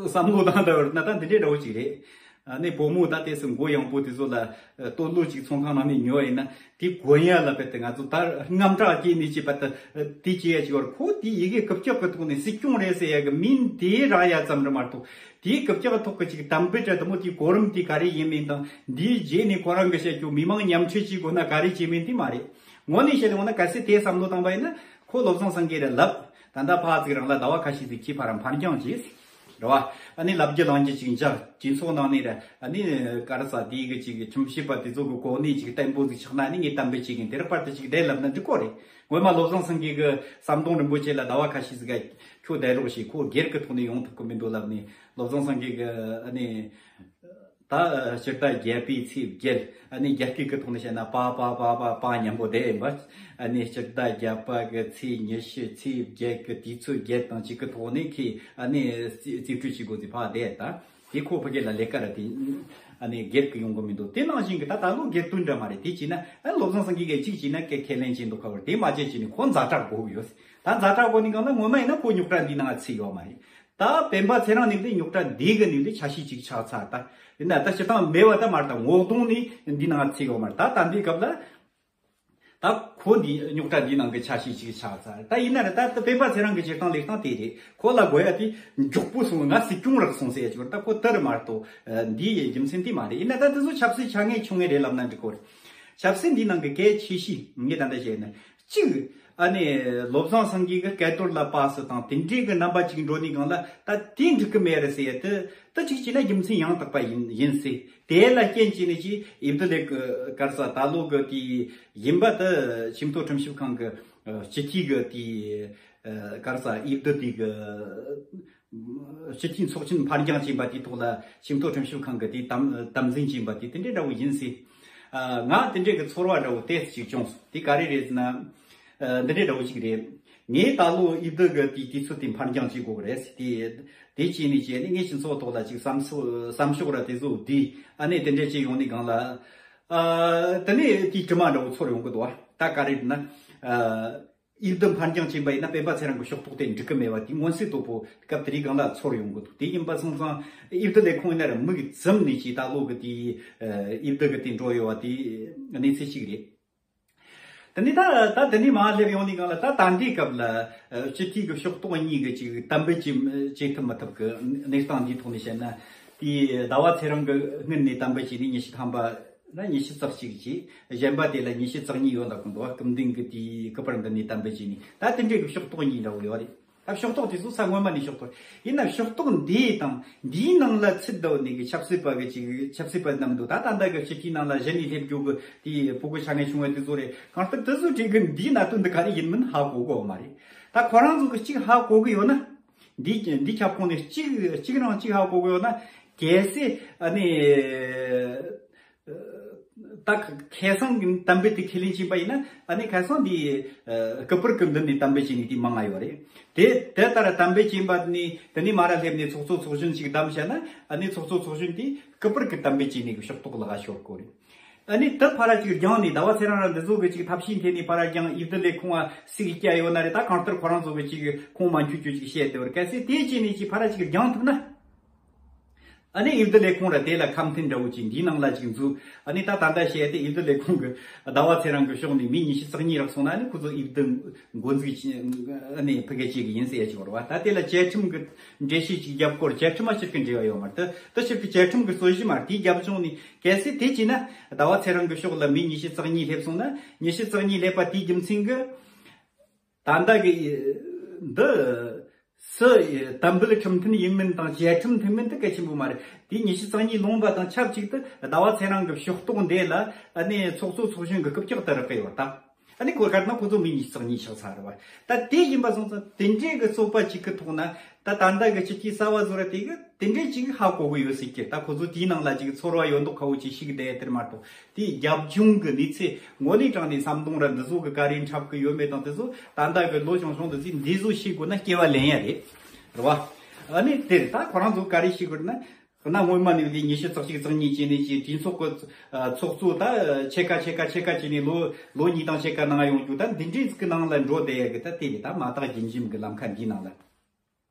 བསམ་བློ་བཏང་བསྡད་པ་རེད་ན་ད་འདི་འདྲའི་འདྲ་བོ་ཅིག་རེད། ཨ་ནི་བུ་མོ་ད་དེ་སུ་མགོ་ཡངས་པོ་དེ་ཚོ་ལ་ལྟོ་ལོ་ཅིག་ཚོང་ཁང་ནང་ནས་ཉོ་ཡིན་ན། དེ་གོན་ཡ་ལ་བལྟས་ཏེ་ང་ཚོ་ད་དངངས་སྐྲག་སྐྱེས་ནས་ཅི་བལྟས་ཏེ་དེ་བྱེད་ཡ་ཅིག་ཡོད་རེད། ཁོ་དེ་ཡི་གེ་རྐུབ་བཀྱག་གི་ཐོག་ནས་སྲིད་སྐྱོང་རེད་ཟེར་ཡ་གི་མིང་དེ་རག་ཡ་ཙམ་རེད་མ་གཏོགས། དེའི་རྐུབ་བཀྱག་གི་ཐོག་གི་ཅིག་དམ་བེ་ཏྲ་དེ་མོ་དེའི་གོ་རིམ་དེ་ག་རེ་ཡིན་མིན་དང་། འདིའི་རྗེས་ནས་ཁོ་རང་གི་བཤད་རྒྱུ་མི་མང་མཉམ་འཁྲིད་བྱེད་དགོས་ན་ག་རེ་བྱེད་མིན་དེ་མ་རེད། ངོ་ནས་བཤད་ཡོང་ན་གལ་སྲིད་དེ་བསམ་བློ་བཏང་པ་ཡིན་ན་ཁོ་བློ་བཟང་སེང་གེ་ར་ལབ། ད་ལྟ་ཕར་ཅིག་རང་ལ་ཟླ་བ་ཁ་ཤས་ཅིག་ཁྱི་ཕར་རང་ཕར་འགྱངས་བྱས། རེད་བ། ཨ་ནི་ལབ་རྒྱུ་ལངས་རྒྱུ་ཅིག་འཇགས་གྲོས་ཚོགས་ནང་ནས་ར་ཨ་ནི་ག་རེ་ཟ་དེའི་གི་ཅིག་ཁྲིམས་ཞིབ་པ་དེ་ཚོ་གི་གོ་གནས་ཅིག་བརྟན་པོ་ཟིག་ཆགས་ན་ཨ་ནི་ངས་དམ་འབུལ་བྱེད་གིན་དེ་རག་པར་དུ་ཅིག་བསྡད་ལབ་ན་འགྲིག་གོ་རེད། ངོ་མ་བློ་བཟང་སེང་གེ་གི་ཟམ་གདོང་རིན་པོ་ཆེ་ལ་ཟླ་བ་ཁ་ཤས་ཟིག་ག་ཁྱོད་བསྡད་རོགས་བྱེད། ཁོ་སྒེར་གི་ཐོག་ནས་ཡོང་ཐུབ་གི་མི་འདུག་ལབ་ནས་བློ་བཟང་སེང་གེ་གི་ཨ་ནི། ད་སྤྱིར་བཏང་རྒྱལ་པོའི་ཚེས་བརྒྱད། ཨ་ནི་རྒྱ་སྐད་ཀྱི་ཐོག་ནས་བཤད་ན་པ་པ་པ་པ་པ་མཉམ་པོ་བསྡད་ཡིན་པ། ཨ་ནི་སྤྱིར་བཏང་རྒྱ་པ་གི་ཚེས་ཉི་ཤུ་ཚེས་བརྒྱད་ཀྱི་དུས་ཚོད་བརྒྱད་དང་གཅིག་གི་ཐོག་ནས་ཁོས་ཨ་ནི་རྩིས་རྩིས་སྤྲོད་བྱེད་དགོས་ཚེ་ཕར་བསྡད་ད། དེ་ཁོ་ཕ་གི་ལ་ལས་ཀ་ར་དེ་ཨ་ནི་སྒེར་གྱི་ཡོང་གི་མི་འདུག་དེ་ནང་བཞིན་གྱི་ད་ད་ལོ་སྒེར་དོན་འདྲ་མ་རེད། དེ་བྱས་ན་ཨ་བློ་བཟང་སེང་གེ་གིས་གཅིག་བྱས་ན་ཁས་ཁས་ལེན་བྱེད་འདུག་ཁ་བར་དེ་མ་བྱས་བྱས་ནས་ཁོ་ཛ་དྲག་དགོས་ཀྱི་ཡོད། ད་ཛ་དྲག་དགོས་ནི་གང་ལ་ངོ་མ་ཡིན་ན་ཁོ་རྙོག་དྲ་འདི་ནང་ཚུད་ཡོད་མ་རེད། ད་སྤེན་པ་ཚེ་རིང་ནི་འདི་རྙོག་དྲ་འདི་གི་ནི་འདི་ཆ་ཤས་ཅིག་ཆགས་ཚར་ད། ཡིན་ན་ད་སྤྱིར་བཏང་མེད་པ་ད་མ་རེད། ད་ངོ་གདོང་ནི་འདི་ནང་ཚུད་ཡོད་མ་རེད། ད་ད་འདི་སྐབས་ལ་ད་ཁོ་འདི་རྙོག་དྲ་འདི་ནང་གི་ཆ་ཤས་ཅིག་ཆགས་ཚར་ད། ཡིན་ན་རེད། ད་ད་སྤེན་པ་ཚེ་རིང་གི་བྱེད་སྟངས་ལས་སྟངས་དེ་རེད། ཁོ་ལ་དགོས་ཡ་དེ་མགྱོགས་པོ་སོང་། ང་སྲིད་སྐྱོང་རག་སོང་ཟེར་ཡ་ཅིག་ད་ཁོ་ད་རེད་མ་གཏོགས་འདི་ཡི་རྒྱུ་མཚན་དེ་མ་རེད། ཡིན་ན་ད་དེ་ཚོ་ཆབ་སྲིད་ཆ་ངེས་ཆུང་ངེས་རེད་ལབ་ན་འགྲིག་གོ་རེད། ཆབ་སྲིད་འདི་ནང་གི་གལ་ཆེ་ཤོས་ངས་ད་ལྟ་བཤད་ན། གཅིག་ཨ་ནི་བློ་བཟང་སེང་གེ་གི་སྐལ་རྡོར་ལ་པ་སི་དང་དེ་འདྲའི་གི་རྣམ་པ་ཅིག་འགྲོ་ནི་གང་ལ་ད་དེ་འགྲིག་གི་མེད་རེད་ཟེར་ཡ་དེ་ད་ཅིག་བྱས་ན་རྒྱུ་མཚན་ཡང་དག་པ་ཡིན་ཡིན་སྲིད། དེ་ལ་རྐྱེན་བྱས་ནས་ཅིག་ཨིབ་དི་ལེག་གི་གར་ས་ད་ལོ་གི་དེ་ཡིན་པ་དེ་ཆེས་མཐོ་ཁྲིམས་ཞིབ་ཁང་གི་སྤྱི་འཐུས་གི་དེ་གར་ས་ཨིབ་དི་དེ་གི་སྤྱི་འཐུས་ཚོགས་ཆེན་ཕར་འགྱངས་ཕྱིན་པ་དེའི་ཐོག་ལ་ཆེས་མཐོ་ཁྲིམས་ཞིབ་ཁང་གི་དེ་དམ་དམ་འཛིན་ཕྱིན་པ་དེ་དེ་འདྲའི་འདྲ་བོ་ཡིན་སྲིད། ང་དེ་འདྲའི་གི་ཚོར་བ་འདྲ་བོ་ཏོག་ཙམ་ཅིག་བྱུང་སོང་། དེ་ག་རེ་རེད་ཟེར་ན། འདི་འདྲའི་འདྲ་བོ་ཅིག་རེད། ངས་ད་ལོ་ཨིབ་དི་གི་དེའི་དུས་ཚོད་དེ་འཕར་འགྱངས་བྱེད་དགོས་ཀྱི་རེད་ཟེར། དེ་དེ་བྱས་ནས་བྱས་ནས་ངས་སྤྱི་ཚོགས་ཐོག་ལ་ཅིག་བསམ་ཚོ་བསམ་ཤོག་ར་དེ་ཚོ་བསྡུས། ཨ་ནི་དེ་འདྲ་བྱས་ཡོང་ནས་སྒང་ལ། ཨ། དེ་ནས་དེའི་དྲི་མ་འདྲ་བོ་ཚོར་ཡོང་གི་འདུག་བ། ད་ག་རེ་ཡིན་ན། ཨ། ཨིབ་དི་འཕར་འགྱངས་བྱས་པ་ཡིན་ན་སྤེན་པ་ཚེ་རིང་གི་ཕྱོགས་གཏོགས་དེ་འགྲིག་གི་མེད་པ་དེ་མངོན་གསལ་དོད་པོ་སྐབས་དེ་རིང་སྒང་ལ་ཚོར་ཡོང་གི་འདུག་དེ་ཡིན་པ་སོང་ཙང་ཨིབ་དི་ལས་ཁུངས་ཡིན་ན་ར་མིག་བཙུམ་ནས་ཅིག་ད་ལོ་གི་དེའི་ཨིབ་དི་གི་དེ་འགྲོ་ཡོད་པ་དེ་གནས་ཚུལ་ཞིག་རེད། དེ་ནས་ད་ད་དེ་ནས་མར་སླེབས་ཡོང་དུས་སྒང་ལ། ད་ད་ལྟའི་སྐབས་ལ་སྤྱི་འཐུས་ཀྱི་ཕྱོགས་གཏོགས་གཉིས་ཀྱི་ཅིག་གཏན་འབེབས་བྱེད་བྱེད་ཐུབ་མི་ཐུབ་ཀྱི་གནས་སྟངས་འདིའི་ཐོག་ནས་བཤད་ན། དེ་ཟླ་བ་ཚེ་རིང་གི་སྔོན་ནས་གཏན་འབེབས་བྱས་ནས་ཉི་ཤུ་ཐམ་པ་ན་ཉི་ཤུ་རྩ་གཅིག་བྱས། གཞན་པ་དེ་ལ་ཉི་ཤུ་རྩ་གཉིས་ཡོད་ལབ་ཀྱི་འདུག་སྐུ་མདུན་གྱི་དེའི་སྐུ་པར་འདི་ནས་གཏན་འབེབས་བྱས་ནས། ད་དེ་འདྲའི་གི་ཕྱོགས་གཏོགས་གཉིས་འདྲ་བོ་ཡོད་རེད། ད་ཕྱོགས་གཏོགས་དེ་ཚོ་ས་སྔོན་མ་ནས་ཕྱོགས་གཏོགས་ཡིན་ན། ཕྱོགས་གཏོགས་འདི་དང་འདིའི་ནང་ལ་ཚུད་བསྡད་ནས་གི་ཆབ་སྲིད་པ་གི་ཅིག་ཆབ་སྲིད་པ་རྣམས་འདུག་ད་ད་ལྟ་གི་སྤྱི་འཐུས་ནང་ལ་གཞི་ནས་སླེབས་རྒྱུ་གི་དེའི་ཕྲུ་གུ་ཆ་ངེས་བྱུང་བ་དེ་ཚོ་རེད། གང་ལྟར་དེ་ཚོ་གྲས་གི་འདིའི་གནད་དོན་འདི་ག་རེ་ཡིན་མིན་ཧ་གོ་གོ་མ་རེད། ད་ཁོ་རང་ཚོ་གི་གཅིག་ཧ་གོ་གི་ཡོད་ན། འདི་འདི་ཁྱབ་ཁོངས་ནས་གཅིག་གཅིག་རང་གཅིག་ཧ་གོ་གི་ཡོད་ན། གལ་སྲིད་ཨ་ནི། ད་ཁ་སང་གི་གཏན་འབེབས་དེ་ཁས་ལེན་བྱས་པ་ཡིན་ན། ཨ་ནི་ཁ་སང་འདི་ཨ་སྐུ་པར་གི་མདུན་ནས་གཏན་འབེབས་བྱས་ནས་དེ་མང་ང་ཡོད་རེད། དེ་དེ་ལྟར་གཏན་འབེབས་བྱས་པ་ནི་དེ་ནས་མར་སླེབས་ནས་ཚོགས་གཙོ་ཚོགས་གཞོན་ཅིག་བདམས་བྱས་ན། ཨ་ནི་ཚོགས་གཙོ་ཚོགས་གཞོན་དེ་སྐུ་པར་གི་གཏན་འབེབས་བྱས་ནས་གི་ཕྱོགས་གཏོགས་ལ་ག་ཤོར་གོ་རེད། ཨ་ནི་དེ་ཕར་ཅིག་རྒྱང་ནས་ཟླ་བ་ཚེ་རིང་ར་འདི་ཚོ་གི་ཅིག་ཐབས་ཤེས་འཐེན་ནས་ཕར་རྒྱང་ཨིབ་དི་ལས་ཁུངས་ཨ་ཟིག་བསྐྱལ་ཡོད་ན་རེད། ད་གང་ལྟར་ཁོ་རང་ཚོ་གི་ཅིག་ཁོང་མ་འཁྱོད་རྒྱུ་ཅིག་བཤད་དེ་བར། གལ་སྲིད་དེ་བྱས་ནས་ཅིག་ཕར་ཅིག་རྒྱང་ཐུབ་ན། ཨ་ནི་ཨིབ་དི་ལས་ཁུངས་ར་དེ་ལ་ཁ་མཐུན་འདྲ་བོ་ཅིག་འདིའི་ནང་ལ་ཅིག་འཛུལ། ཨ་ནི་ད་ད་ལྟ་བཤད་དེ་ཨིབ་དི་ལས་ཁུངས་ཀྱི་ཟླ་བ་ཚེ་རིང་གི་ཕྱོགས་ནས་མི་ཉི་ཤུ་རྩ་གཉིས་རག་སོང་ན། ཨ་ནི་ཁོ་ཚོ་ཨིབ་དི་འགོ་འཛུགས་ཅིག་ཨ་ནི་ཕ་གི་བྱེད་གི་ཡིན་ཟེར་ཡ་ཅིག་ཡོད་རེད་བ། ད་དེ་ལ་བཅའ་ཁྲིམས་ཀྱི་འགྲེལ་བཤད་ཅིག་རྒྱབ་སྐོར། བཅའ་ཁྲིམས་མ་ཕྱིར་གི་འབྲེལ་བ་ཡོད་མ་རེད། ད་ད་ཕྱིར་གི་བཅའ་ཁྲིམས་ཀྱི་རྩོད་གཞི་མ་རེད། དེའི་རྒྱབ་ལྗོངས་ནས་གལ་སྲིད་དེ་བྱས་ན། ཟླ་བ་ཚེ་རིང་གི་ཕྱོགས་ལ་མི་ཉི་ཤུ་རྩ་གཉིས་སླེབས་སོང་ན། ཉི་ཤུ་རྩ་གཉིས་སླེབས་པ་དེའི་རྒྱུ་མཚན་གྱིས། ད་ལྟ་གི་འདི་སུ་དམ་འབུལ་ཁྲིམས་མཐུན་ཡིན་མིན་དང་བཅའ་ཁྲིམས་མཐུན་མིན་དེ་གལ་ཆེན་པོ་མ་རེད། དེ་ཉི་ཤུ་རྩ་གཉིས་ལོངས་པ་དང་ཆབས་ཅིག་ཏུ་ཟླ་བ་ཚེ་རིང་གི་ཕྱོགས་གཏོགས་འདི་ལ་ཨ་ནི་ཚོགས་གཙོ་ཚོགས་གཞོན་གི་རྐུབ་བཀྱག་ཏུ་རག་གི་ཡོད་ད། ཨ་ནི་གོ་གར་ན་ཁོ་ཚོ་མི་ཉི་ཤུ་རྩ་གཉིས་ཆགས་ཚར་བ། ད་དེ་ཡིན་པ་སོང་ཙང་དེ་འདྲའི་གི་རྩོད་པ་ཅིག་གི་ཐོག་ན། ད་ད་ལྟ་གི་སྤྱི་འཐུས་གསར་བ་བཟོ་ར་དེ་གི་དེ་འདྲའི་ཅིག་ཧ་གོ་གི་ཡོད་སྲིད་ཀྱི། ད་ཁོ་ཚོ་དེའི་ནང་ལ་ཅིག་ཚོར་བ་ཡོད་མདོག་ཁ་བོ་ཅིག་ཞིག་བསྡད་དེར་མ་གཏོགས། དེའི་རྒྱབ་ལྗོངས་ཀྱི་གནས་ཚུལ་དངོས་གནས་དྲང་གནས་བསམ་གཏོང་ར་འདི་ཚོ་གི་ག་རེ་འཁྲབ་གི་ཡོད་མེད་དང་དེ་ཚོ་ད་ལྟ་གི་ལོ་ཆུང་ཆུང་འདི་ཚོས་འདི་ཚོ་ཤེས་དགོས་ན་སྐྱེ་བ་ལེན་ཡ་རེད། རེད་བ། ཨ་ནི་དེར་ད་ཁོ་རང་ཚོ་ག་རེ་ཤེས་དགོས་ན། གནའ་སྔོན་མ་ནས་འདི་ཉི་ཤུ་རྩ་གཅིག་རྩ་གཉིས་བྱས་ནས་ཀྱི་གྲོས་ཚོགས་ཀྱི་ཚོགས་གཙོ་ད་ཕྱེད་ཀ་ཕྱེད་ཀ་ཕྱེད་ཀ་བྱས་ནས་ལོ་ལོ་གཉིས་དང་ཕྱེད་ཀ་ནང་ཡོང་རྒྱུ། ད་འདི་འདྲའི་ཟིག་གི་ནང་ལ་འགྲོ་བསྡད་ཡ་གི། ད་དེ་ནི་ད་མ་དག་རྒྱུན་འབྱམས་གི་ལམ་ཁ་འདིའི་ནང་ལ།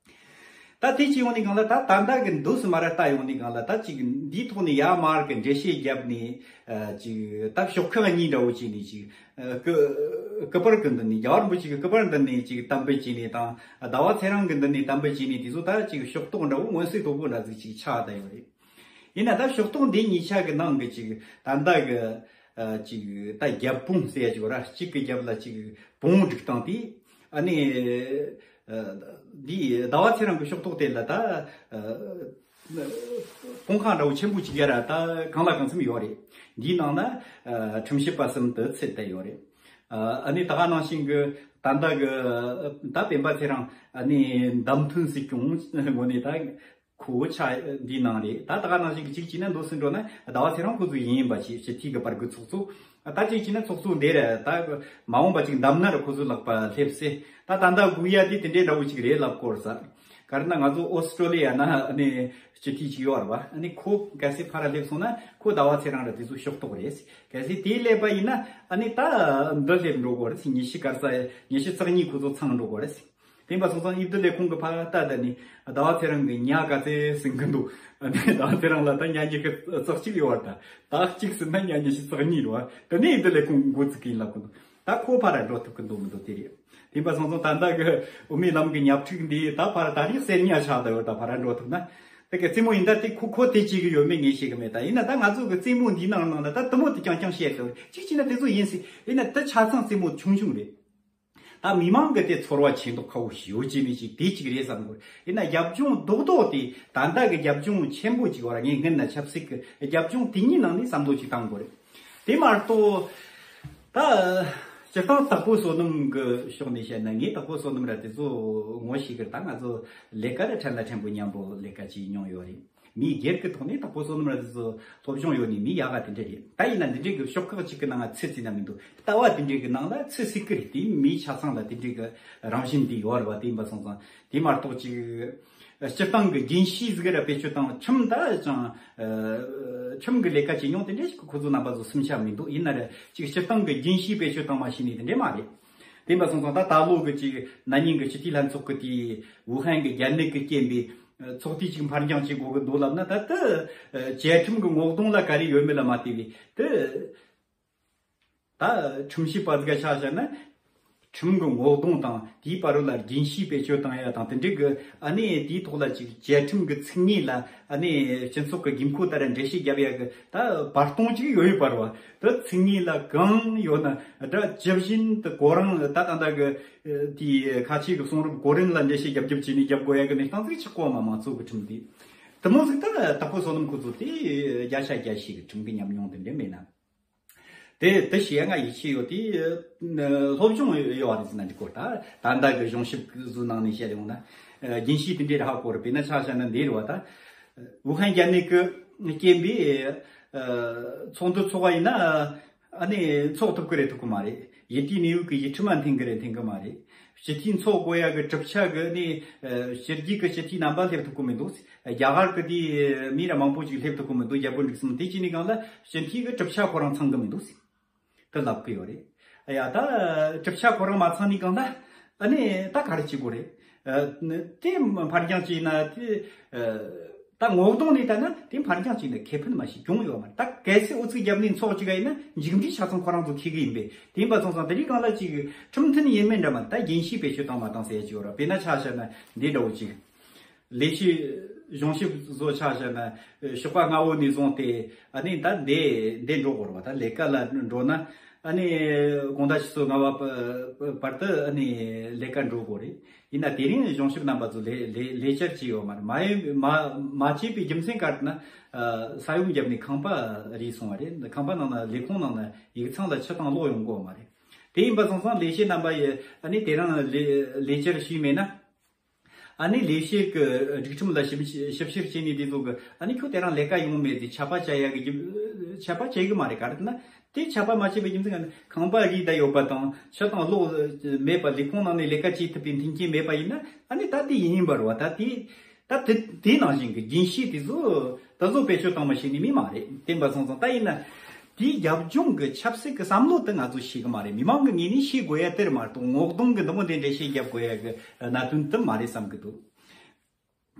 ད་དེ་ཅི་ཡོང་ནི་གང་ལ། ད་ད་ལྟ་གི་འདུག་སེ་མར་ལྟ་ཡོང་ནི་གང་ལ། ད་ཅིག་འདིའི་ཐོག་ནས་ཡར་མར་གི་འགྲེལ་བཤད་བརྒྱབ་ནས། ཨ་ཅིག་ད་ཤོག་ཁག་གཉིས་འདྲ་བོ་བྱས་ནས་ཅིག་ཨ་སྐུ་སྐུ་པར་གི་འདི་ནས། རྒྱལ་བ་རིན་པོ་ཆེ་གི་སྐུ་པར་འདི་ནས་ཅིག་གཏམ་དཔེ་བྱས་ནས་དང་། ཟླ་བ་ཚེ་རིང་གི་འདི་ནས་གཏམ་དཔེ་བྱས་ནས། དེ་ཚོ་ད་ཅིག་ཤོག་ཐོག་འདྲ་བོ་མངོན་གསལ་དོད་པོ་འདྲ་ཟིག་ཅིག་ཆགས་བསྡད་ཡོད་རེད། ཡིན་ན་ད་ཤོག་ཐོག་འདི་གཉིས་ཆ་གི་ནང་གི་ཅིག་ད་ལྟ་གི་ཨ་ཅིག་ད་རྒྱབ་དཔུང་ཟེར་ཡ་ཅིག་ཡོད་ར། གཅིག་གི་རྒྱབ་ལ་ཅིག་བོང་བུ་སྒྲིག་སྟངས་དེ། ཨ་ནི་ཨ་འདི་ཟླ་བ་ཚེ་རིང་གི་ཤོག་ཐོག་དེ་ལ་ད་ཨ་བོང་ཁ་འདྲ་བོ་ཆེན་པོ་ཅིག་ཡ་ར་ད་གང་ལ་གང་འཚམ་ཡོད་རེད། འདིའི་ནང་ན་ཨ་ཁྲིམས་ཞིབ་པ་གསུམ་དུ་ཚུད་བསྡད་ཡོད་རེད། ཨ་ནི་ད་ག་ནང་བཞིན་གི་ད་ལྟ་གི་ད་སྤེན་པ་ཚེ་རིང་ཨ་ནི་བདམས་ཐོན་སྲིད་སྐྱོང་ངོས་ནས་ད། ཁོ་ཆ་འདིའི་ནང་རེད། ད་ད་ག་ནང་བཞིན་གྱི་གཅིག་བྱས་ན་འདུག་སེ་འགྲོ་ན་ཟླ་བ་ཚེ་རིང་ཁོ་ཚོ་ཡིན་ཡིན་པ་བྱས། སྤྱི་འཐུས་ཀྱི་བར་དགུ་ཚོགས་གཙོ། ད་གཅིག་བྱས་ན་ཚོགས་གཙོ་འདིར་ད་མ་འོངས་པ་ཅིག་འདམ་ན་ར་ཁོ་ཚོའི་ལག་པ་སླེབས་སྲིད། ད་ད་ལྟ་སྒུག་ཡ་དེ་དེ་འདྲའི་འདྲ་བོ་ཅིག་རེད་ལབ་དགོས་ས། ག་རེ་ན་ང་ཚོ་ཨོ་སི་ཀྲོ་ལི་ཡ་ན་ཨ་ནི་སྤྱི་འཐུས་ཅིག་ཡོད་རེད་བ། ཨ་ནི་ཁོ་གལ་སྲིད་ཕར་ར་སླེབས་སོང་ན་ཁོ་ཟླ་བ་ཚེ་རིང་ར་དེ་ཚོ་ཤོག་ཐོག་རེད། གལ་སྲིད་དེ་སླེབས་པ་ཡིན་ན་ཨ་ནི་ད་འདི་སླེབས་འགྲོ་དགོས་རེད། ཉི་ཤུ་ག་རེ་ཟ་ཉི་ཤུ་རྩ་གཉིས་ཁོ་ཚོ་ཚང་འགྲོ་དགོས་རེད། དེ་ཡིན་པ་སོང་ཙང་ཨིབ་དི་ལས་ཁུངས་ཀྱི་ཕར་ལྟ་ད་ནི་ཟླ་བ་ཚེ་རིང་གི་ཉ་ག་ཚད་ཟིན་གི་འདུག་ཨ་ནི་ཟླ་བ་ཚེ་རིང་ལ་ད་ཉ་ཉི་ཤུ་རྩ་གཅིག་ཡོད་བ། ད་ད་གཅིག་ཟིན་ན་ཉ་ཉི་ཤུ་རྩ་གཉིས་རེད་བ། དེ་ནས་ཨིབ་དི་ལས་ཁུངས་འགོ་བཙུགས་གི་ཡིན་ལབ་གི་འདུག་ད་ཁོ་ཕར་འགྲོ་ཐུབ་གི་འདུག་མི་འདུག་དེ་རེད། དེ་ཡིན་པ་སོང་ཙང་ད་ལྟ་གི་དབུ་མའི་ལམ་གི་ཉག་ཕྲུག་འདི་ད་ཕར་ད་རེས་གསེར་ཉ་ཆགས་ད་ཡོད། ད་ཕར་འགྲོ་ཐུབ་ན་དེ་གི་རྩེད་མོ་ཡིན། ད་དེ་ཁོ་ཁོ་དེ་བྱེད་གི་ཡོད་མེད་ངས་ཤེས་གི་མེད། ད་ཡིན་ན་ད་ང་ཚོ་གི་རྩེད་མོ་འདིའི་ནང་ནང་ལ་ད་དུ་མོ་དེ་རྐྱང་རྐྱང་བཤད་དགོས། གཅིག་བྱས་ན་དེ་ཚོ་ཡིན་སྲིད། ཡིན་ན་དེ་ཆ་ཚང་རྩེད་མོ་ཆུང་ཆུང་རེད། ད་མི་མང་གི་དེ་ཚོར་བ་ཆེ་མདོག་ཁ་བོ་ཞེ་པོ་ཅིག་ནི་ཅིག་དེ་ཅིག་རེད་བསམ་གོ། ཡིན་ན་རྒྱབ་ལྗོངས་རྡོག་རྡོག་དེ་ད་ལྟ་གི་རྒྱབ་ལྗོངས་ཆེན་པོ་ཅིག་བར་ངས་སྔོན་ན་ཆབ་སྲིད་ཀྱི་རྒྱབ་ལྗོངས་དེ་གཉིས་ནང་ནས་བསམ་བློ་ཅིག་བཏང་དགོས་རེད། དེ་མ་གཏོགས་ད་སྤྱིར་བཏང་དྭགས་པོ་བསོད་ནམས་ཀྱི་ཕྱོགས་ནས་བཤད་ན། ངས་དྭགས་པོ་བསོད་ནམས་ར་དེ་ཚོ་ངོ་ཤེས་གི་རེད། ད་ང་ཚོ་ལས་ཀ་ར་ཕྲན་ལ་ཕྲན་བུ་མཉམ་པོ་ལས་ཀ་བྱས་མྱོང་ཡོད་རེད། མིའི་སྒེར་གྱི་ཐོག་ནས་དྭགས་པོ་བསོད་ནམས་ར་དེ་ཚོ་སློབ་སྦྱོང་ཡོད་ནས་མི་ཡག་ག་དེ་འདྲ་རེད། ད་ཡིན་ན་འདི་འདྲའི་གི་ཤོག་ཁག་ཅིག་གི་ནང་ང་ཚིག་བརྩིས་ན་མི་འདུག་ལྟ་བ་དེ་འདྲའི་གི་ནང་ལ་ཚིག་བརྩི་གི་རེད། དེ་མིའི་ཆ་ཚང་ལ་དེ་འདྲའི་གི་རང་བཞིན་དེ་ཡོད་རེད་བ། དེ་ཡིན་པ་སོང་ཙང་དེ་མ་གཏོགས་ཅིག་སྤྱིར་བཏང་གི་རྒྱུན་ཤེས་ཟིག་ར་བེད་སྤྱོད་བཏང་ཁྲིམས་ད་ཅང་ཁྲིམས་གི་ལས་ཀ་བྱེད་མྱོང་དེ་འདྲ་ཞིག་ཁོ་ཚོ་རྣམ་པ་ཚོ་སེམས་ཤ་མི་འདུག་ཡིན་ན་ར་ཅིག་སྤྱིར་བཏང་གི་རྒྱུན་ཤེས་བེད་སྤྱོད་བཏང་མ་ཤེས་ནས་དེ་འདྲ་མ་རེད། དེ་ཡིན་པ་སོང་ཙང་ད་ད་ལོ་གི་ཅིག་ན་ནིང་གི་སྤྱི་འཐུས་ལྷན་ཚོགས་ཀྱི་དེ་ཝུ་ཧན་གི་རྒྱལ་ནད་ཀྱི་རྐྱེན་པས། ཚོགས་དུས་གཅིག་འཕར་འགྱངས་བྱེད་དགོས་ཀྱི་འདུག་ལབ་ན། ད་ལྟ་བཅའ་ཁྲིམས་ཀྱི་ངོ་གདོང་ལ་ག་རེ་ཡོད་མེད་ལ་མ་ལྟོས་པའི་དེ། ད་ཁྲིམས་ཞིབ་པ་ཟིག་ག་ཆ་བཞག་ན། ཁྲིམས་ཀྱི་ངོ་གདོང་དང་དེའི་བར་ལ་རྒྱུན་ཤེས་བེད་སྤྱོད་བཏང་ཡ་དང་དེ་འདྲའི་གི་ཨ་ནི་དེའི་ཐོག་ལ་ཅིག་བཅའ་ཁྲིམས་ཀྱི་ཚིག་ངོས་ལ་ཨ་ནི་སྤྱི་ཚོགས་ཀྱི་དགོས་མཁོ་ལྟར་འགྲེལ་བཤད་རྒྱབ་ཡ་གི་ད་བར་སྟོང་ཅིག་ཡོད་ཡོད་པ་རེད་བ། ད་ཚིག་ངོས་ལ་གང་ཡོད་ན་སྒྲ་ཇི་བཞིན་དུ་གོ་རིམ་ད་ད་ལྟ་གི་དེའི་ཁ་ཆེ་གི་གསུང་རབ་གོ་རིམ་ལ་འགྲེལ་བཤད་རྒྱབ་རྒྱབ་བྱས་ནས་རྒྱབ་དགོས་ཡ་གི་གནས་སྟངས་ཟིག་ཆགས་གོ་མ་མང་གཙོ་གི་ཁྲིམས་དེ། དེ་མོ་ཟིག་ད་དྭགས་པོ་བསོད་ནམས་ཁོ་ཚོ་དེ་བརྒྱ་ཆ་བརྒྱ་ཞིག་གི་ཁྲིམས་ཀྱི་ཉམས་མྱོང་དེ་འདྲ་མེད་ན། དེ་དེ་བཤད་ང་ཡིད་ཆེས་ཡོད་དེ། སློབ་སྦྱོང་ཡོད་བ་རེད་ཟེར་ན་འགྲིག་གོ་ད་ད་ལྟ་གི་གཞུང་ཞིབ་བཟོ་ནང་ནས་བཤད་ཡོང་ན། རྒྱུན་ཤེས་དེ་འདྲའི་རག་གོ་རེད། དཔེར་ན་ཆ་བཞག་ན་འདི་རེད་བ། ད་ཝུ་ཧན་རྒྱ་ནད་ཀྱི་རྐྱེན་པས་ཚོགས་འདུ་ཚོགས་པ་ཡིན་ན། ཨ་ནི་འཚོགས་ཐུབ་ཀྱི་རེད་ཐུབ་ཀྱི་མ་རེད། ཡུལ་དེའི་གནས་བབ་ཀྱི་ཡིག་ཁྲིམས་མ་མཐུན་གྱི་རེད་མཐུན་གྱི་མ་རེད། སྤྱི་འཐུས་འཚོགས་དགོས་ཡ་གི་གྲུབ་ཆ་གི་ནི་ཕྱི་རྒྱལ་གྱི་སྤྱི་འཐུས་རྣམ་པ་སླེབས་ཐུབ་ཀྱི་མི་འདུག་རྒྱ་གར་གི་དེ་མི་ར་མང་པོ་ཅིག་སླེབས་ཐུབ་ཀྱི་མི་འདུག་རྒྱལ་པོ་འབྲུག་གསུམ་དེ་ཅི་ནི་གང་ལ་སྤྱི་འཐུས་ཀྱི་གྲུབ་ཆ་ཁོ་རང་ཚང་གི་མི་འདུག་ཟེར་དུ་ལབ་ཀྱི་ཡོད་རེད། ཡ་ད་གྲུབ་ཆ་ཁོ་རང་མ་ཚང་ནི་གང་ལ་ཨ་ནི་ད་ག་རེ་བྱེད་དགོས་རེད། དེ་འཕར་འགྱངས་བྱས་ན་དེ། ད་ངོ་གདོང་ནས་ལྟ་ན་དེ་འཕར་འགྱངས་བྱས་ན་ཁེ་ཕན་མ་ཞིག་བྱུང་ཡོད་མ་རེད། ད་གལ་སྲིད་ཨུ་ཚུགས་རྒྱབ་ནས་ཚོགས་ཅིག་ཡིན་ན་མཇུག་འབྲས་ཆ་ཚང་ཁོ་རང་ཚོ་འཁྱེར་གི་ཡིན་པས། དེ་ཡིན་པ་སོང་ཙང་དེ་རིགས་གང་ལ་ཅིག་ཁྲིམས་མཐུན་ཡིན་མིན་འདྲ་མ་ད་རྒྱུན་ཤེས་བེད་སྤྱོད་བཏང་མ་བཏང་ཟེར་ཡ་ཅིག་ཡོད་ར། དཔེར་ན་ཆ་བཞག་ན་འདི་འདྲ་བོ་ཅིག་ལས་བྱེད་གཞུང་ཞབས་བཟོ་ཆ་བཞག་ན་ཞོགས་པ་སྔ་བོ་ནས་བཟུང་སྟེ་ཨ་ནི་ད་འདི་འདི་འགྲོ་དགོས་ར་བ། ད་ལས་ཀ་ལ་འགྲོ་ན་ཨ་ནི་དགོང་དག་ཆུ་ཚོད་ལྔ་པ་བར་དུ་ཨ་ནི་ལས་ཀ་འགྲོ་དགོས་རེད། ཡིན་ན་དེ་རིང་གཞུང་ཞབས་རྣམ་པ་ཚོ་ལས་ལས་ལས་བཅར་བྱས་ཡོད་མ་རེད། མ་ཡོད་མ་མ་བྱས་པའི་རྒྱུ་མཚན་ག་རེ་ན། ས་ཡོམ་བརྒྱབ་ནས་ཁང་པ་རིག་སོང་བ་རེད། ཁང་པ་ནང་ན་ལས་ཁུངས་ནང་ན་ཡིག་ཚང་ལ་ཆུ་དང་གློག་ཡོང་གི་ཡོད་མ་རེད། དེ་ཡིན་པ་སོང་ཙང་ལས་བྱེད་རྣམ་པ་ཡིས་ཨ་ནི་དེ་རིང་ལས་ལས་བཅར་བྱས་མེད་ན། ཨ་ནི་ལས་བྱེད་ཀྱི་སྒྲིག་ཁྲིམས་ལ་ཞིབ་ཞིབ་བཤེར་བྱས་ནས་དེ་ཚོ་གི་ཨ་ནི་ཁྱོད་དེ་རིང་ལས་ཀ་ཡོང་མེད་དེ་ཆད་པ་བཅད་ཡ་གི་རྒྱུ་ཆད་པ་བཅད་གི་མ་རེད། ག་རེ་ཟེར་ན་དེ་ཆད་པ་མ་བཅད་པའི་རྒྱུ་མཚན་ག་ནི་ཁང་པ་རིག་བསྡད་ཡོད་པ་དང་ཆུ་དང་གློག་མེད་པ་ལས་ཁུངས་ནང་ནས་ལས་ཀ་བྱེད་ཐུབ་པའི་མཐུན་རྐྱེན་མེད་པ་ཡིན་ན་ཨ་ནི་ད་དེ་ཡིན་པ་རེད་བ། ད་དེ་ད་དེ་དེ་ནང་བཞིན་གི་རྒྱུན་ཤེས་དེ་ཚོ་ད་གཟོད་བེད་སྤྱོད་བཏང་མ་ཤེས་ནི་མི་མ་རེད། དེ་ཡིན་པ་སོང་ཙང་ད་ཡིན་ན་དེའི་རྒྱབ་ལྗོངས་ཀྱི་ཆབ་སྲིད་ཀྱི་བསམ་བློ་དེ་ང་ཚོ་ཤེས་གི་མ་རེད། མི་མང་གི་ངོས་ནས་ཤེས་དགོས་ཡ་དེར་མ་གཏོགས་ངོ་གདོང་གི་འདི་མོ་དེ་འདྲ་བཤད་རྒྱབ་དགོས་ཡ་གི་གནད་དོན་དེ་མ་རེད་བསམ་གི་འདུག་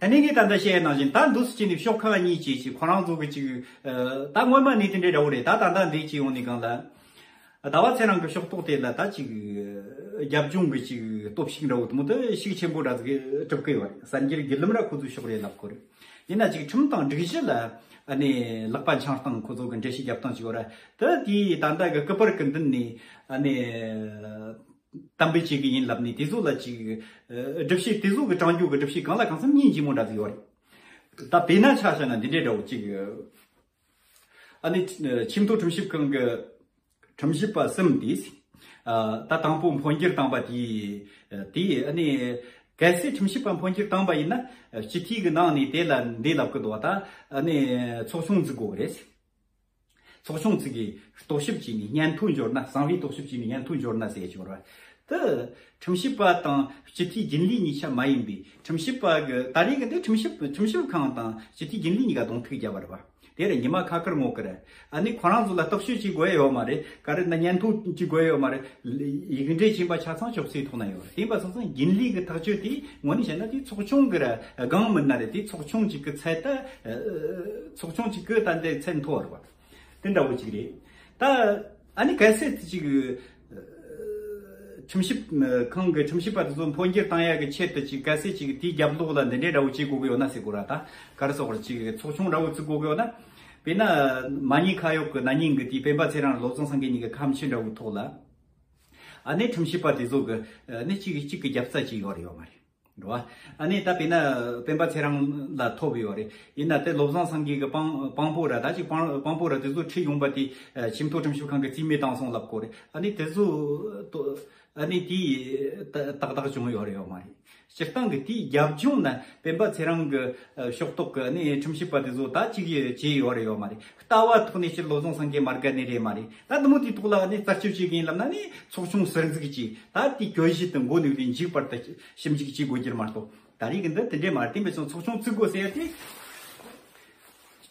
ད་ནི་ངས་ད་ལྟ་བཤད་ཡ་ནང་བཞིན་ད་འདུག་སེ་བྱས་ནས་ཤོག་ཁག་གཉིས་བྱས་ཀྱི་ཁོ་རང་ཚོ་གི་ཅིག་ད་སྔོན་མ་ནས་དེ་འདྲའི་འདྲ་བོ་རེད། ད་ད་ལྟ་འདི་བྱས་ཡོང་ནས་གང་ལ། ཟླ་བ་ཚེ་རིང་གི་ཤོག་ཐོག་དེ་ལ་ད་ཅིག་རྒྱབ་ལྗོངས་ཀྱི་ཅིག་སྟོབས་ཤུགས་འདྲ་བོ་དེ་མོ་དེ་ཤུགས་ཆེན་པོ་འདྲ་ཟིག་གྲུབ་ཀྱི་ཡོད་རེད། གསར་འགྱུར་བརྒྱུད་ལམ་ར་ཁོ་ཚོའི་ཕྱོགས་རེད་ལབ་དགོས་རེད། ཡིན་ན་ཅིག་ཁྲིམས་དང་སྒྲིག་གཞི་ལ་ཨ་ནི་ལག་པ་འཆང་སྟངས་ཁོ་ཚོ་གི་འགྲེལ་བཤད་རྒྱབ་སྟངས་ཅིག་ཡོད་ར། དེ་དེའི་ད་ལྟ་གི་སྐུ་པར་གི་མདུན་ནས་ཨ་ནི་གཏམ་དཔེ་བྱེད་གི་ཡིན་ལབ་ནས་དེ་ཚོ་ལ་ཅིག་སྒྲུབ་བྱེད་དེ་ཚོ་གི་དྲང་རྒྱུ་གི་སྒྲུབ་བྱེད་གང་ལ་གང་འཚམ་སྙིང་རྗེ་མོ་འདྲ་ཟིག་ཡོད་རེད། ད་དཔེར་ན་ཆ་བཞག་ན་འདི་འདྲའི་འདྲ་བོ་ཅིག་ཨ་ནི་ཆེས་མཐོ་ཁྲིམས་ཞིབ་ཁང་གི་ཁྲིམས་ཞིབ་པ་གསུམ་དེས། ཨ། ད་དང་པོ་འཕོ་འགྱུར་བཏང་པ་དེ། དེ་ཨ་ནི་གལ་སྲིད་ཁྲིམས་ཞིབ་པ་འཕོ་འགྱུར་བཏང་པ་ཡིན་ན་སྤྱི་འཐུས་ཀྱི་ནང་ནས་དེ་ལ་འདི་ལབ་ཀྱི་འདུག་ད་ཨ་ནི་ཚོགས་ཆུང་འཛུགས་དགོས་རེད། ཚོགས་ཆུང་ཚོ་གིས་རྟོག་ཞིབ་བྱས་ནས་སྙན་ཐོ་འབྱོར་ན། གསང་བའི་རྟོག་ཞིབ་བྱས་ནས་སྙན་ཐོ་འབྱོར་ན་ཟེར་གྱི་ཡོད་རེད། དེ་ཁྲིམས་ཞིབ་པ་དང་སྤྱི་འཐུས་རྒྱུན་ལས་གཉིས་ཆ་མ་ཡིན་པའི་ཁྲིམས་ཞིབ་པ་གི་ད་རེས་ཀྱི་འདི་ཁྲིམས་ཞིབ་ཁྲིམས་ཞིབ་ཁང་དང་སྤྱི་འཐུས་རྒྱུན་ལས་གཉིས་ཀ་གདོང་ཐུག་བརྒྱབ་པ་རེད་པ། དེ་ར་ཉི་མ་ཁ་ཁར་ངོ་ཁར། ཨ་ནི་ཁོ་རང་ཚོ་ལ་རྟོག་ཞིབ་བྱེད་དགོས་ཡ་ཡོད་མ་རེད། ག་རེ་ན་སྙན་ཐོ་བྱེད་དགོས་ཡ་ཡོད་མ་རེད། ཡིག་འབྲེལ་བྱིན་པ་ཆ་ཚང་ཆབ་སྲིད་ཐོག་ན་ཡོད་རེད། དེ་ཡིན་པ་སོང་ཙང་རྒྱུན་ལས་ཀྱི་ཐག་གཅོད་དེ་དངོས་གནས་བཤད་ན་དེ་ཚོགས་ཆུང་གི་ར་སྒང་མིན་ན་རེད། དེ་ཚོགས་ཆུང་གཅིག་གི་ཚད་ད། ཚོགས་ཆུང་གཅིག་གི་ད་འདི་ཚད་མཐོ་བ་རེད་པ། དེ་འདྲ་བོ་གཅིག་རེད། ད་ཨ་ནི་གལ་སྲིད་དེ་གཅིག་ཁྲིམས་ཞིབ་ཁང་གི་ཁྲིམས་ཞིབ་པ་དེ་ཚོ་འཕོ་འགྱུར་བཏང་ཡག་གི་ཆེད་དུ་ཅིག་གལ་སྲིད་ཅིག་དེའི་རྒྱབ་ལོགས་ལ་འདི་འདྲའི་འདྲ་བོ་བྱེད་དགོས་ཀྱི་ཡོད་ན་ཟེར་དགོས་ར། ད་ག་རེ་ཟེར་དགོས་ར། ཅིག་ཚོགས་ཆུང་འདྲ་བོ་བཙུགས་དགོས་ཀྱི་ཡོད་ན། དཔེར་ན་མ་ཉེས་ཁ་གཡོག་གི་ན་ནིང་གི་དེའི་སྤེན་པ་ཚེ་རིང་བློ་བཟང་སེང་གེ་གཉིས་ཀྱི་ཁ་མཆུ་འདྲ་བོའི་ཐོག་ལ་ཨ་ནི་ཁྲིམས་ཞིབ་པ་དེ་ཚོ་གི་ཨ་ནི་གཅིག་གིས་གཅིག་གི་རྒྱབ་རྩ་བྱེད་ཡོད་རེད་ཡོད་མ་རེད། འགྲོ་བ། ཨ་ནི་ད་དཔེར་ན་སྤེན་པ་ཚེ་རིང་ལ་ཐོབ་ཡོད་རེད། ཡིན་ན་དེ་བློ་བཟང་སེང་གེ་གི་དཔང་དཔང་པོ་ར་ད་ཅིག་དཔང་དཔང་པོ་ར་དེ་ཚོ་ཁྲིད་ཡོང་པ་དེ་ཆེས་མཐོ་ཁྲིམས་ཞིབ་ཁང་གི་རྩིས་མེད་བཏང་སོང་ལབ་དགོས་རེད། ཨ་ནི་དེ་ཚོ་ཨ་ནི་དེ་ཏག་ཏག་བྱུང་ཡོད་རེད་ཡོད་མ་རེད། སྤྱིར་བཏང་གི་དེའི་རྒྱབ་ལྗོངས་ན་སྤེན་པ་ཚེ་རིང་གི་ཨ་ཕྱོགས་གཏོགས་ཀྱི་ཨ་ནི་ཁྲིམས་ཞིབ་པ་དེ་ཚོ་ད་ཅིག་བྱས་ཡོད་རེད་ཡོད་མ་རེད། ལྟ་བ་ཐོག་ནས་སྤྱིར་བློ་བཟང་སེང་གེ་མ་དགའ་ནི་རེད་མ་རེད། ད་དེ་མོ་དེའི་ཐོག་ལ་ཨ་ནི་རྩད་གཅོད་བྱེད་མཁན་ལབ་ན་ནི་ཚོགས་ཆུང་ཟུར་འཛུགས་ཀྱིས་ད་དེའི་གྱོད་གཞི་དེ་མགོ་ནས་ལས་མཇུག་བར་དུ་ཞིབ་འཇུག་བྱེད་དགོས་རྒྱུ་མ་གཏོགས། ད་རེས་ཀྱི་འདི་དེ་འདྲས་མ་རེད། དེ་འབད་ཚོགས་ཚོགས་ཆུང་བཙུགས་དགོས་ཟེར་ཏེ།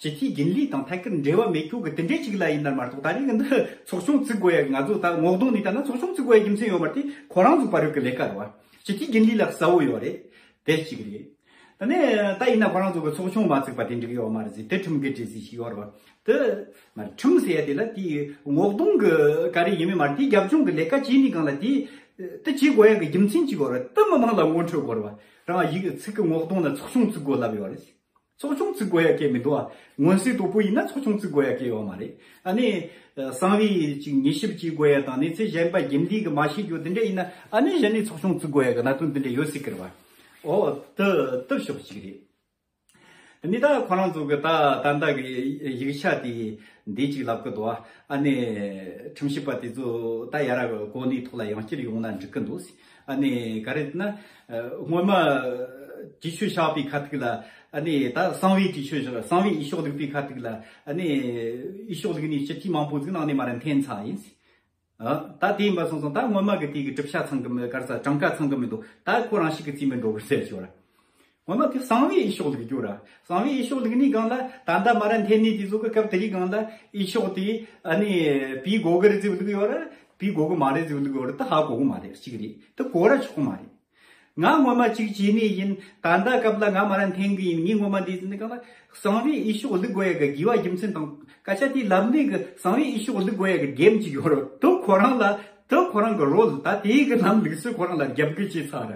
སྤྱི་འཐུས་རྒྱུན་ལས་དང་ཐད་ཀར་འབྲེལ་བ་མེད་ཁྱོད་ཀྱི་དེ་འདྲས་ཅིག་ལ་ཡིན་ན་མ་གཏོགས། ད་རེས་ཀྱི་འདི་ཚོགས་ཆུང་བཙུགས་དགོས་ཡ་གི་ང་ཚོ་ད་ངོ་གདོང་ནས་ལྟ་ན་ཚོགས་ཆུང་བཙུགས་དགོས་ཡ་རྒྱུ་མཚན་ཡོད་མ་རེད། དེ་ཁོ་རང་ཚོ་བར་ཡོད་ཀྱི་ལས་ཀ་རེད་བ། སྤྱི་འཐུས་རྒྱུན་ལས་ལ་གསལ་བོ་ཡོད་རེད། དེ་གཅིག་རེད། ད་ནས་ད་ཡིན་ན་ཁོ་རང་ཚོ་གི་ཚོགས་ཆུང་མ་བཙུགས་པ་དེ་འགྲིག་ཡོད་མ་རེད་ཟེར། དེ་ཁྲིམས་འགལ་འདྲ་ཟིག་ཞིག་ཡོད་རེད་བ། དེ་མ་རེད། ཁྲིམས་ཟེར་ཡ་དེ་ལ་དེའི་ངོ་གདོང་གི་ག་རེ་ཡིན་མིན་མ་རེད། དེའི་རྒྱབ་ལྗོངས་གི་ལས་ཀ་བྱས་ནས་གང་ལ་དེ་དེ་བྱེད་དགོས་ཡ་གི་རྒྱུ་མཚན་གཅིག་ཡོད་རེད། དེ་མི་མང་ལ་ངོ་འཕྲོད་དགོས་རེད་བ། རང་ཡིག་ཚིག་གི་ངོ་གདོང་ལ་ཚོགས་ཆུང་བཙུགས་དགོས་ལབ་ཡོད་རེད། ཚོགས་ཆུང་བཙུགས་དགོས་ཡ་གལ་མི་འདུག་ཨ། མངོན་གསལ་དོད་པོ་ཡིན་ན་ཚོགས་ཆུང་བཙུགས་དགོས་ཡ་གལ་ཡོད་མ་རེད། ཨ་ནི་གསང་བའི་ཅིག་ཉེས་ཞིབ་བྱེད་དགོས་ཡ་དང་གནས་ཚུལ་གཞན་པ་རྒྱུན་ལས་ཀྱིས་མ་ཤེས་རྒྱུ་དེ་འདྲ་ཡིན་ན། ཨ་ནི་གཞི་ནས་ཚོགས་ཆུང་བཙུགས་དགོས་ཡ་གི་གནད་དོན་དེ་འདྲ་ཡོད་སྲིད་ཀི་རེད་བ། ཨོ་དེ་དེ་ཕྱོགས་གཅིག་རེད། ཨ་ནི་ད་ཁོ་རང་ཚོ་གི་ད་ད་ལྟ་གི་ཡིག་ཆ་དེ་འདི་གཅིག་ལབ་ཀི་འདུག་ཨ། ཨ་ནི་ཁྲིམས་ཞིབ་པ་དེ་ཚོ་ད་ཡ་ར་གོ་གནས་ཐོག་ལ་ཡང་བསྐྱར་ཡོང་ན་འགྲིག་གི་འདུག། ཨ་ནི་ག་རེ་ཟེར་ན། ཨ། སྔོན་མ་གྲོས་ཆོད་བཞག་པའི་ཁ་ཐུག་ལ། ཨ་ནི་ད་གསང་བའི་གྲོས་ཆོད་བཞག། གསང་བའི་འོས་ཤོག་བླུགས་པའི་ཁ་ཐུག་ལ། ཨ་ནི་འོས་ཤོག་བླུགས་ནས་སྤྱི་འཐུས་མང་པོ་ཟིག་ནང་ནས་མར་འཐེན་ཚར་ཡིན། ཨ། ད་དེ་ཡིན་པ་སོང་ཙང་ད་སྔོན་མ་གི་དེ་གི་གྲུབ་ཆ་ཚང་གི་མི། ག་རེ་ཟེར། གྲངས་ཀ་ཚང་གི་མི་འདུག། ད་ཁོ་རང་ཞིག་གི་རྩིས་མི་འགྲོ་གི་ཟེར་ཞོར། སྔོན་མ་དེ་གསང་བའི་འོས་ཤོག་བླུགས་རྒྱུ་ར། གསང་བའི་འོས་ཤོག་བླུགས་ནས་སྒང་ལ་ད་ལྟ་མར་འཐེན་ནས་དེ་ཚོ་གི་སྐབས་དེ་རིང་སྒང་ལ་འོས་ཤོག་དེ་ཨ་ནི་བོད་གོ་གི་རེད་ཟེར་བླུགས་ཡོད་ར། བོད་གོ་གི་མ་རེད་ཟེར་བླུགས་ཡོད་ར། ད་ཧ་གོ་གི་མ་རེད། གཅིག་རེད། དེ་གོ་ར་ཆོག་གི་མ་རེད། ང་སྔོན་མ་གཅིག་བྱས་ནས་ཡིན། ད་ལྟ་སྐབས་ལ་ང་མར་འཐེན་གི་ཡིན། ངས་སྔོན་མ་འདི་ཟེར་ནས་སྒང་ལ་གསང་བའི་འོས་ཤོག་བླུགས་དགོས་ཡ་གི་དགོས་པ་རྒྱུ་མཚན་དང་སྐད་ཆ་དེ་ལབ་ནས་གི་གསང་བའི་འོས་ཤོག་བླུགས་དགོས་ཡ་གི་འགན་ཅིག་ཡོད་ར། དེ་ཁོ་རང་ལ། དེ་ཁོ་རང་གི་རོལ། ད་དེའི་གི་ལམ་ལུགས་སྲོལ་ཁོ་རང་ལ་རྒྱབ་འགལ་བྱས་ཚར་ར།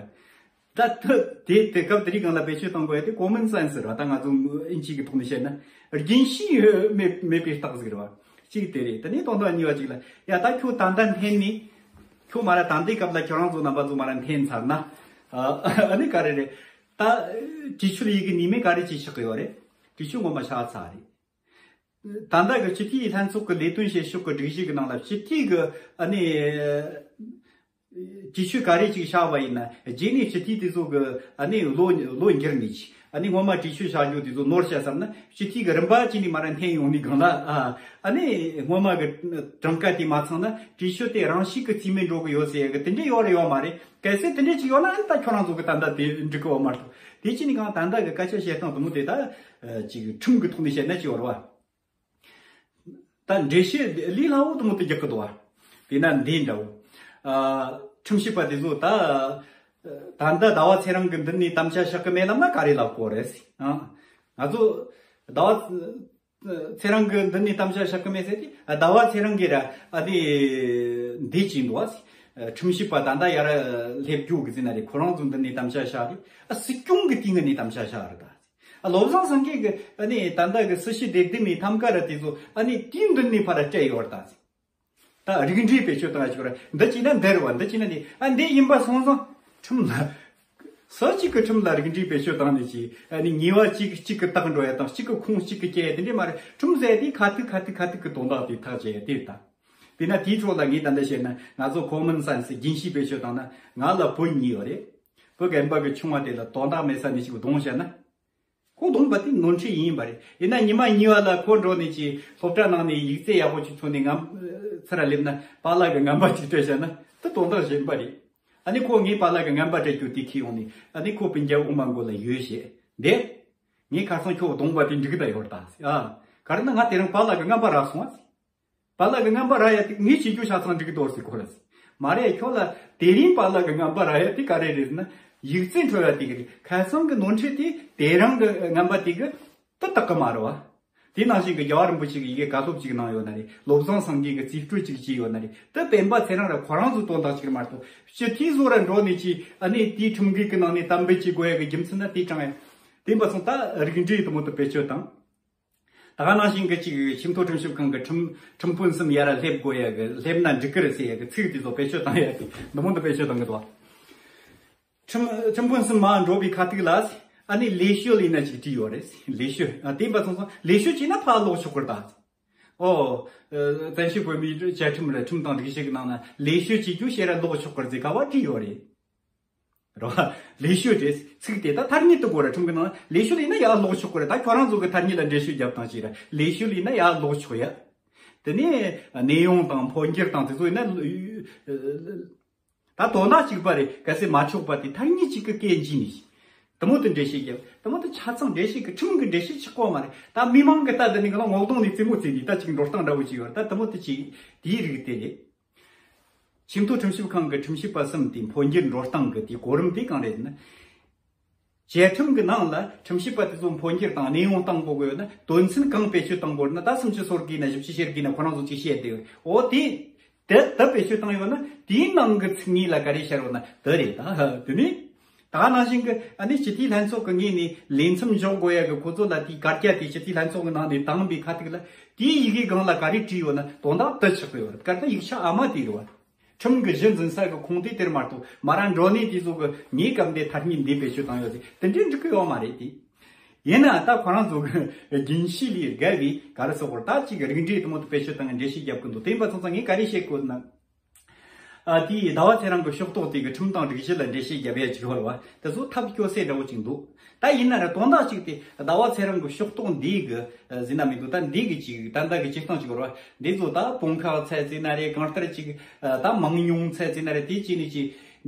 ད་དེ་དེ་དེ་སྐབས་དེ་རིང་སྒང་ལ་བེད་སྤྱོད་གཏོང་དགོས་ཡ་དེ་ཀོ་མན་སེན་སི་རེད་བ། ད་ང་ཚོ་ཨིན་ཇི་གི་ཐོག་ནས་བཤད་ན་རྒྱུན་ཤེས་ཡོད་མེད་མེད་པའི་རྟགས་ཟིག་རེད་བ། གཅིག་དེ་རེད། དེ་ནས་དོན་དག་གཉིས་པ་གཅིག་ལ། ཡ་ད་ཁྱོད་ད་ལྟ་འཐེན་ནས། ཁྱོད་མར་ད་ལྟའི་སྐབས་ལ་ཁྱོད་རང་ཚོ་རྣམ་པ་ཚོ་མར་འཐེན་ཚར་ན། ཨ་ནི་ག་རེ་རེད། ད་གྲོས་ཆོད་ཡི་གེ་ནུས་མེད་ག་རེ་བྱས་ཆགས་ཀྱི་ཡོད་རེད། གྲོས་ཆོད་ངོ་མ་བཞག་ཚར་རེད། ད་ལྟ་གི་སྤྱི་འཐུས་ལྷན་ཚོགས་ཀྱི་ལས་དོན་བྱེད་ཕྱོགས་ཀྱི་སྒྲིག་གཞི་གི་ནང་ལ་སྤྱི་འཐུས་ཀྱི་ཨ་ནི་གྲོས་ཆོད་ག་རེ་ཅིག་བཞག་པ་ཡིན་ན། རྗེས་ནས་སྤྱི་འཐུས་དེ་ཚོ་གི་ཨ་ནི་ལོ་ལོ་འགྱུར་ནས་ཅིག། ཨ་ནི་སྔོན་མ་གྲོས་ཆོད་བཞག་རྒྱུ་དེ་ཚོ་ནོར་བྱས་ཙམ་ན། སྤྱི་འཐུས་ཀྱི་རིམ་པ་གཅིག་ནས་མར་འཐེན་ཡོང་ནས་སྒང་ལ། ཨ་ཨ་ནི་སྔོན་མ་གི་གྲངས་ཀ་དེ་མ་ཚང་ན་གྲོས་ཆོད་དེ་རང་བཞིན་གྱིས་རྩིས་མེད་འགྲོ་གི་ཡོད་ཟེར་ཡ་གི་དེ་འདྲས་ཡོད་རེད་ཡོད་མ་རེད། གལ་སྲིད་དེ་འདྲས་ཅིག་ཡོད་ན་ཨ་ནི་ད་ཁྱོད་རང་ཚོ་གི་ད་ལྟ་དེ་འགྲིག་གི་ཡོད་མ་གཏོགས། དེ་ཅི་ནས་གང་ད་ལྟ་གི་སྐད་ཆ་བཤད་སྟངས་དེ་མོ་དེ་ད་ཅིག་ཁྲིམས་ཀྱི་ཐོག་ནས་བཤད་ན་ཅི་ཡོད་རེད་བ། ད་འགྲེལ་བཤད་ལས་སླ་བོ་དེ་མོ་དེ་རྒྱག་གི་འདུག་བ། དེས་ན་འདི་འདྲ་བོ། ཨ། ཁྲིམས་ཞིབ་པ་དེ་ཚོ་ད་ད་ལྟ་ཟླ་བ་ཚེ་རིང་གི་མདུན་ནས་དམ་བཅའ་བཞག་གི་མེད་ལབ་ན་ག་རེ་ལབ་དགོས་རེད། ཨ། ང་ཚོ་ཟླ་བ་ཚེ་རིང་གི་མདུན་ནས་དམ་བཅའ་བཞག་གི་མེད་ཟེར་དུས། ཟླ་བ་ཚེ་རིང་གིས་ར་ཨ་དེ་འདི་བྱས་འདུག་བ། ཁྲིམས་ཞིབ་པ་ད་ལྟ་ཡར་སླེབས་རྒྱུ་གི་ཟེར་ན་རེད། ཁོ་རང་ཚོ་མདུན་ནས་དམ་བཅའ་བཞག་རེད། ཨ། སྲིད་སྐྱོང་གི་སྟེང་ནས་དམ་བཅའ་བཞག་རེད་ད། ཨ། བློ་བཟང་སེང་གེ་གི་ཨ་ནི་ད་ལྟ་གི་སྲིད་ཞི་སྡེ་བདུན་མའི་ཐམ་ཀ་ར་དེ་ཚོ་ཨ་ནི་དེའི་མདུན་ནས་ཕར་སྤྲད་ཡོད་རེད་ད། ད་རིགས་འགྲེ་བེད་སྤྱོད་བཏང་ཡ་ཅིག་ར། འདི་བྱས་ན་འདི་རེད་བ། འདི་བྱས་ན་འདི། ཨ། འདི་ཡིན་པ་སོང་ཙང་ཁྲིམས་ལ། སུ་གཅིག་གི་ཁྲིམས་ལ་རིགས་འགྲེ་བེད་སྤྱོད་བཏང་ནས་ཅིག། ཨ་ནི་ཉེས་པ་གཅིག་གཅིག་གི་བཏགས་འགྲོ་ཡ་དང་། གཅིག་གི་ཁུངས་གཅིག་གི་སྐྱེལ་ཡ་དེ་འདྲས་མ་རེད། ཁྲིམས་ཟེར་དེ་ཁ་ཐུག་ཁ་ཐུག་ཁ་ཐུག་གི་དོན་དག་དེ་ཐག་བཅད་ཡ་དེ་རེད་ད། དེས་ན་དེའི་ཐོག་ལ་ངས་ད་ལྟ་བཤད་ན། ང་ཚོ་ཀོ་མན་སེན་སི་རྒྱུན་ཤེས་བེད་སྤྱོད་བཏང་ན། ང་ལ་བུ་གཉིས་ཡོད་རེད། བུ་རྒན་པ་གི་ཆུང་བ་དེ་ལ་དོན་དག་མེད་ས་ནས་ཅིག་རྡུང་བྱས་ན། ཁོ་རྡུང་པ་དེ་ནོར་འཁྲུལ་ཡིན་པ་རེད། ཡིན་ན་ཉི་མ་གཉིས་པ་ལ་ཁོ་འགྲོ་ནས་ཅིག་སློབ་གྲྭ་ནང་ནས་ཡིག་རྩིས་ཡག་པོ་ཅིག་ཐོན་ནས་ངམ་ཚུར་སླེབས་ན། པཱ་ལགས་ཀྱི་རྔན་པ་ཅིག་སྤྲད་བྱས་ན་དེ་དོན་དག་གཞན་པ་རེད། ཨ་ནི་ཁོ་ངའི་པཱ་ལགས་ཀྱི་རྔན་པ་སྤྲད་རྒྱུ་དེ་ཁྱེར་ཡོང་ནས། ཨ་ནི་ཁོ་སྤུན་ཀྱག་དབུ་མ་མགོ་ལ་ཡོད་བྱས། འདི་ངས་ཁ་སང་ཁྱོད་རྡུང་པ་དེ་འགྲིག་གི་ད་ཡོད་ད་ཟེར། ཨ། ག་རེ་ན་ང་དེ་རིང་པཱ་ལགས་ཀྱི་རྔན་པ་རག་སོང་ཨ་ཟེར། པཱ་ལགས་ཀྱི་རྔན་པ་རག་ཡ་དེ་ངས་བྱེད་རྒྱུ་ཆ་ཚང་འགྲིག་གི་འདུག་ཟེར་ཁོ་ལ་ཟེར། མ་རེད། ཁྱོད་ལ་དེ་རིང་པཱ་ལགས་ཀྱི་རྔན་པ་རག་ཡ་དེ་ག་རེ་རེད་ཟེར་ན། ཡིག་རྩིས་འཕྲོ་ཡ་དེ་གི་རེད། ཁ་སང་གི་ནོར་འཁྲུལ་དེ་དེ་རིང་གི་རྔན་པ་དེ་གི་དེ་བཏགས་གི་མ་རེད་བ། དེ་ནང་བཞིན་གྱི་རྒྱལ་བ་རིན་པོ་ཆེ་གི་ཡི་གེ་བཀའ་སློབ་ཅིག་གནང་ཡོད་ན་རེད། བློ་བཟང་སེང་གེ་གི་རྩིས་སྤྲོད་ཅིག་བྱས་ཡོད་ན་རེད། དེ་སྤེན་པ་ཚེ་རིང་ར་ཁོ་རང་ཚོ་དོན་དག་ཅིག་རེད་མ་གཏོགས། སྤྱི་འཐུས་ཚོ་ར་འགྲོ་ནས་ཅིག་ཨ་ནི་དེའི་ཁྲིམས་འགལ་གི་ནང་ནས་གཏན་འབེབས་བྱེད་དགོས་ཡ་གི་རྒྱུ་མཚན་ན་དེ་དྲངས་ཡ། དེ་འབའ་སོང་ད་རིགས་འགྲེ་དེ་མོ་དེ་བེད་སྤྱོད་དང་། ད་ག་ནང་བཞིན་གྱི་ཅིག་ཆེས་མཐོ་ཁྲིམས་ཞིབ་ཁང་གི་ཁྲིམས་ཁྲིམས་དཔོན་གསུམ་ཡར་སླེབས་དགོས་ཡ་གི། སླེབས་ན་འགྲིག་གི་རེད་ཟེར་ཡ་གི་ཚིག་དེ་ཚོ་བེད་སྤྱོད་བཏང་ཡ་དེ་འདི་མོ་འདི་བེད་སྤྱོད་བཏང་གི་འདུག། ཁྲིམས་ཁྲིམས་དཔོན་གསུམ་མར་འགྲོ་བའི་ཁ་ཐུག་ལ། ཨ་ནི་ལས་ཤོད་ལས་ན་ཅིག་བྲིས་ཡོད་རེད། ལས་ཤོད། ཨ། དེ་འབའ་སོང་ཙང་ལས་ཤོད་བྱས་ན་ཕར་ལོག་ཆོག་གི་རེད་ད། ཨོ། བཙན་བྱོལ་བོད་མིའི་བཅའ་ཁྲིམས་ར་ཁྲིམས་དང་སྒྲིག་གཞི་གི་ནང་ན་ལས་ཤོད་བྱེད་རྒྱུ་ཕྱིར་ར་ལོག་ཆོག་གི་རེད་ཟེར་ག་བ་བྲིས་ཡོད་རེད། རེད་བ། ལས་ཤོད་རེད། ཚིག་དེ་ད་ཐ་སྙད་དུ་གོ་ར། ཁྲིམས་ཀྱི་ནང་ལས་ཤོད་ཡིན་ན་ཡར་ཀློག་ཆོག་གི་རེད། ད་ཁྱོད་རང་ཚོ་གི་ཐ་སྙད་ལ་འགྲེལ་བཤད་རྒྱབ་སྟངས་ཤིག་ར། ལས་ཤོད་ཡིན་ན་ཡར་ཀློག་ཆོག་ཡ། དེ་ནས་གནས་དབྱུང་དང་འཕོ་འགྱུར་དང་དེ་ཚོ་ཡིན་ན། ད་དོན་དག་གཅིག་པ་རེད། གལ་སྲིད་མ་ཆོག་པ་དེ་ཐ་སྙད་གཅིག་གི་སྐད་འཇུས་ནས། དེ་མོ་དེ་འགྲེལ་བཤད་རྒྱབ། དེ་མོ་དེ་ཆ་ཚང་འགྲེལ་བཤད་ཀྱི། ཁྲིམས་ཀྱི་འགྲེལ་བཤད་ཆགས་གོ་མ་རེད། ད་མི་མང་གི་ལྟ་དེ་ནི་ག་ལ་ངོ་གདོང་ནས་རྩེད་མོ་རྩེ་ནས་ད་ཅིག་འགྲོ་སྟངས་འདྲ་བོ་ཅིག་ཡོད་རེད། ད་དེ་མོ་དེ་ཅིག་དེའི་རིགས་དེ་རེད། ཆེས་མཐོའི་ཁྲིམས་ཞིབ་ཁང་གི་ཁྲིམས་ཞིབ་པ་གསུམ་དེ་འཕོ་འགྱུར་འགྲོ་སྟངས་ཀྱི་དེའི་གོ་རིམ་དེ་གང་རེད་ཟེར་ན། བཅའ་ཁྲིམས་ཀྱི་ནང་ལ་ཁྲིམས་ཞིབ་པ་དེ་ཚོ་འཕོ་འགྱུར་དང་གནས་དབྱུང་བཏང་དགོས་ཀྱི་ཡོད་ན། དོན་ཚན་གང་བེད་སྤྱོད་བཏང་དགོས་ན། ད་སུམ་ཅུ་སོ་དགུ་ཡིན་ན། བཞི་བཅུ་ཞེ་དགུ་ཡིན་ན། ཁོ་རང་ཚོ་ཅིག་བཤད་དེ་ཡོད། འོ་དེ། དེ་ད་བེད་སྤྱོད་བཏང་ཡོད་ན། དེའི་ནང་གི་ཚིག་ངོས་ལ་ག་རེ་ཤར་ཡོད་ན་དེ་རེད། ད་དེ་ནི། ད་ནང་བཞིན་གྱི་ཨ་ནི་སྤྱི་འཐུས་ལྷན་ཚོགས་ཀྱི་ངོས་ནས་ལས་མཚམས་འཇོག་དགོས་ཡ་གི་ཁོ་ཚོ་ལ་དེའི་བཀའ་རྒྱ་དེ་སྤྱི་འཐུས་ལྷན་ཚོགས་ཀྱི་ནང་ནས་བཏང་པའི་ཁ་ཐུག་ལ། དེའི་ཡི་གེ་སྒང་ལ་ག་རེ་བྲིས་ཡོད་ན་དོན་དག་དེ་ཆགས་ཀྱི་ཡོད་རེད། ག་རེ་ད་ཡིག་ཆ་ཨ་མ་དེ་རེད་བ། ཁྲིམས་ཀྱི་གཞི་འཛིན་ས་གི་ཁུངས་དེ་དེར་མ་གཏོགས། མ་ར་འབྲོག་གནས་དེ་ཚོ་གི་ངའི་སྐབས་འདི་ཐ་སྙད་འདི་བེད་སྤྱོད་བཏང་ཡོད་དེ། དེ་འདྲའི་འགྲིག་གི་ཡོད་མ་རེད་དེ། ཡིན་ན་ད་ཁོ་རང་ཚོ་གི་རྒྱུན་ཤེས་ལས་བརྒལ་བའི་ག་རེ་ཟེར་དགོས་རེད། ད་ཅིག་རིགས་འགྲེ་དེ་མོ་དེ་བེད་སྤྱོད་བཏང་ནས་འགྲེལ་བཤད་རྒྱབ་གི་འདུག་དེ་ཡིན་པ་སོང་ཙང་ངས་ག་རེ་བཤད་དགོས་ན། ཨ། དེའི་ཟླ་བ་ཚེ་རིང་གི་ཤོག་ཐོག་དེ་གི་ཁྲིམས་དང་སྒྲིག་གཞི་ལ་འགྲེལ་བཤད་རྒྱབ་ཡ་ཅིག་ཡོད་རེད་བ། དེ་ཚོ་ཐབས་སྐྱོ་སའི་འདྲ་བོ་ཅིག་འདུག་ད་ཡིན་ན་ར་དོན་དག་ཅིག་དེ་ཟླ་བ་ཚེ་རིང་གི་ཤོག་ཐོག་འདི་གི་ཟེར་ན་མི་འདུག་ད་འདི་གི་ཅིག་ད་ལྟ་གི་སྤྱིར་བཏང་ཅིག་ཡོད་རེད་བ། འདི་ཚོ་ད་དཔུང་ཁག་ཚད་ཟེར་ན་རེད། གང་ལྟར་ཅིག་ད་མང་ཉུང་ཚད་ཟེར་ན་རེད། དེ་ཅིག་ནི་ཅིག་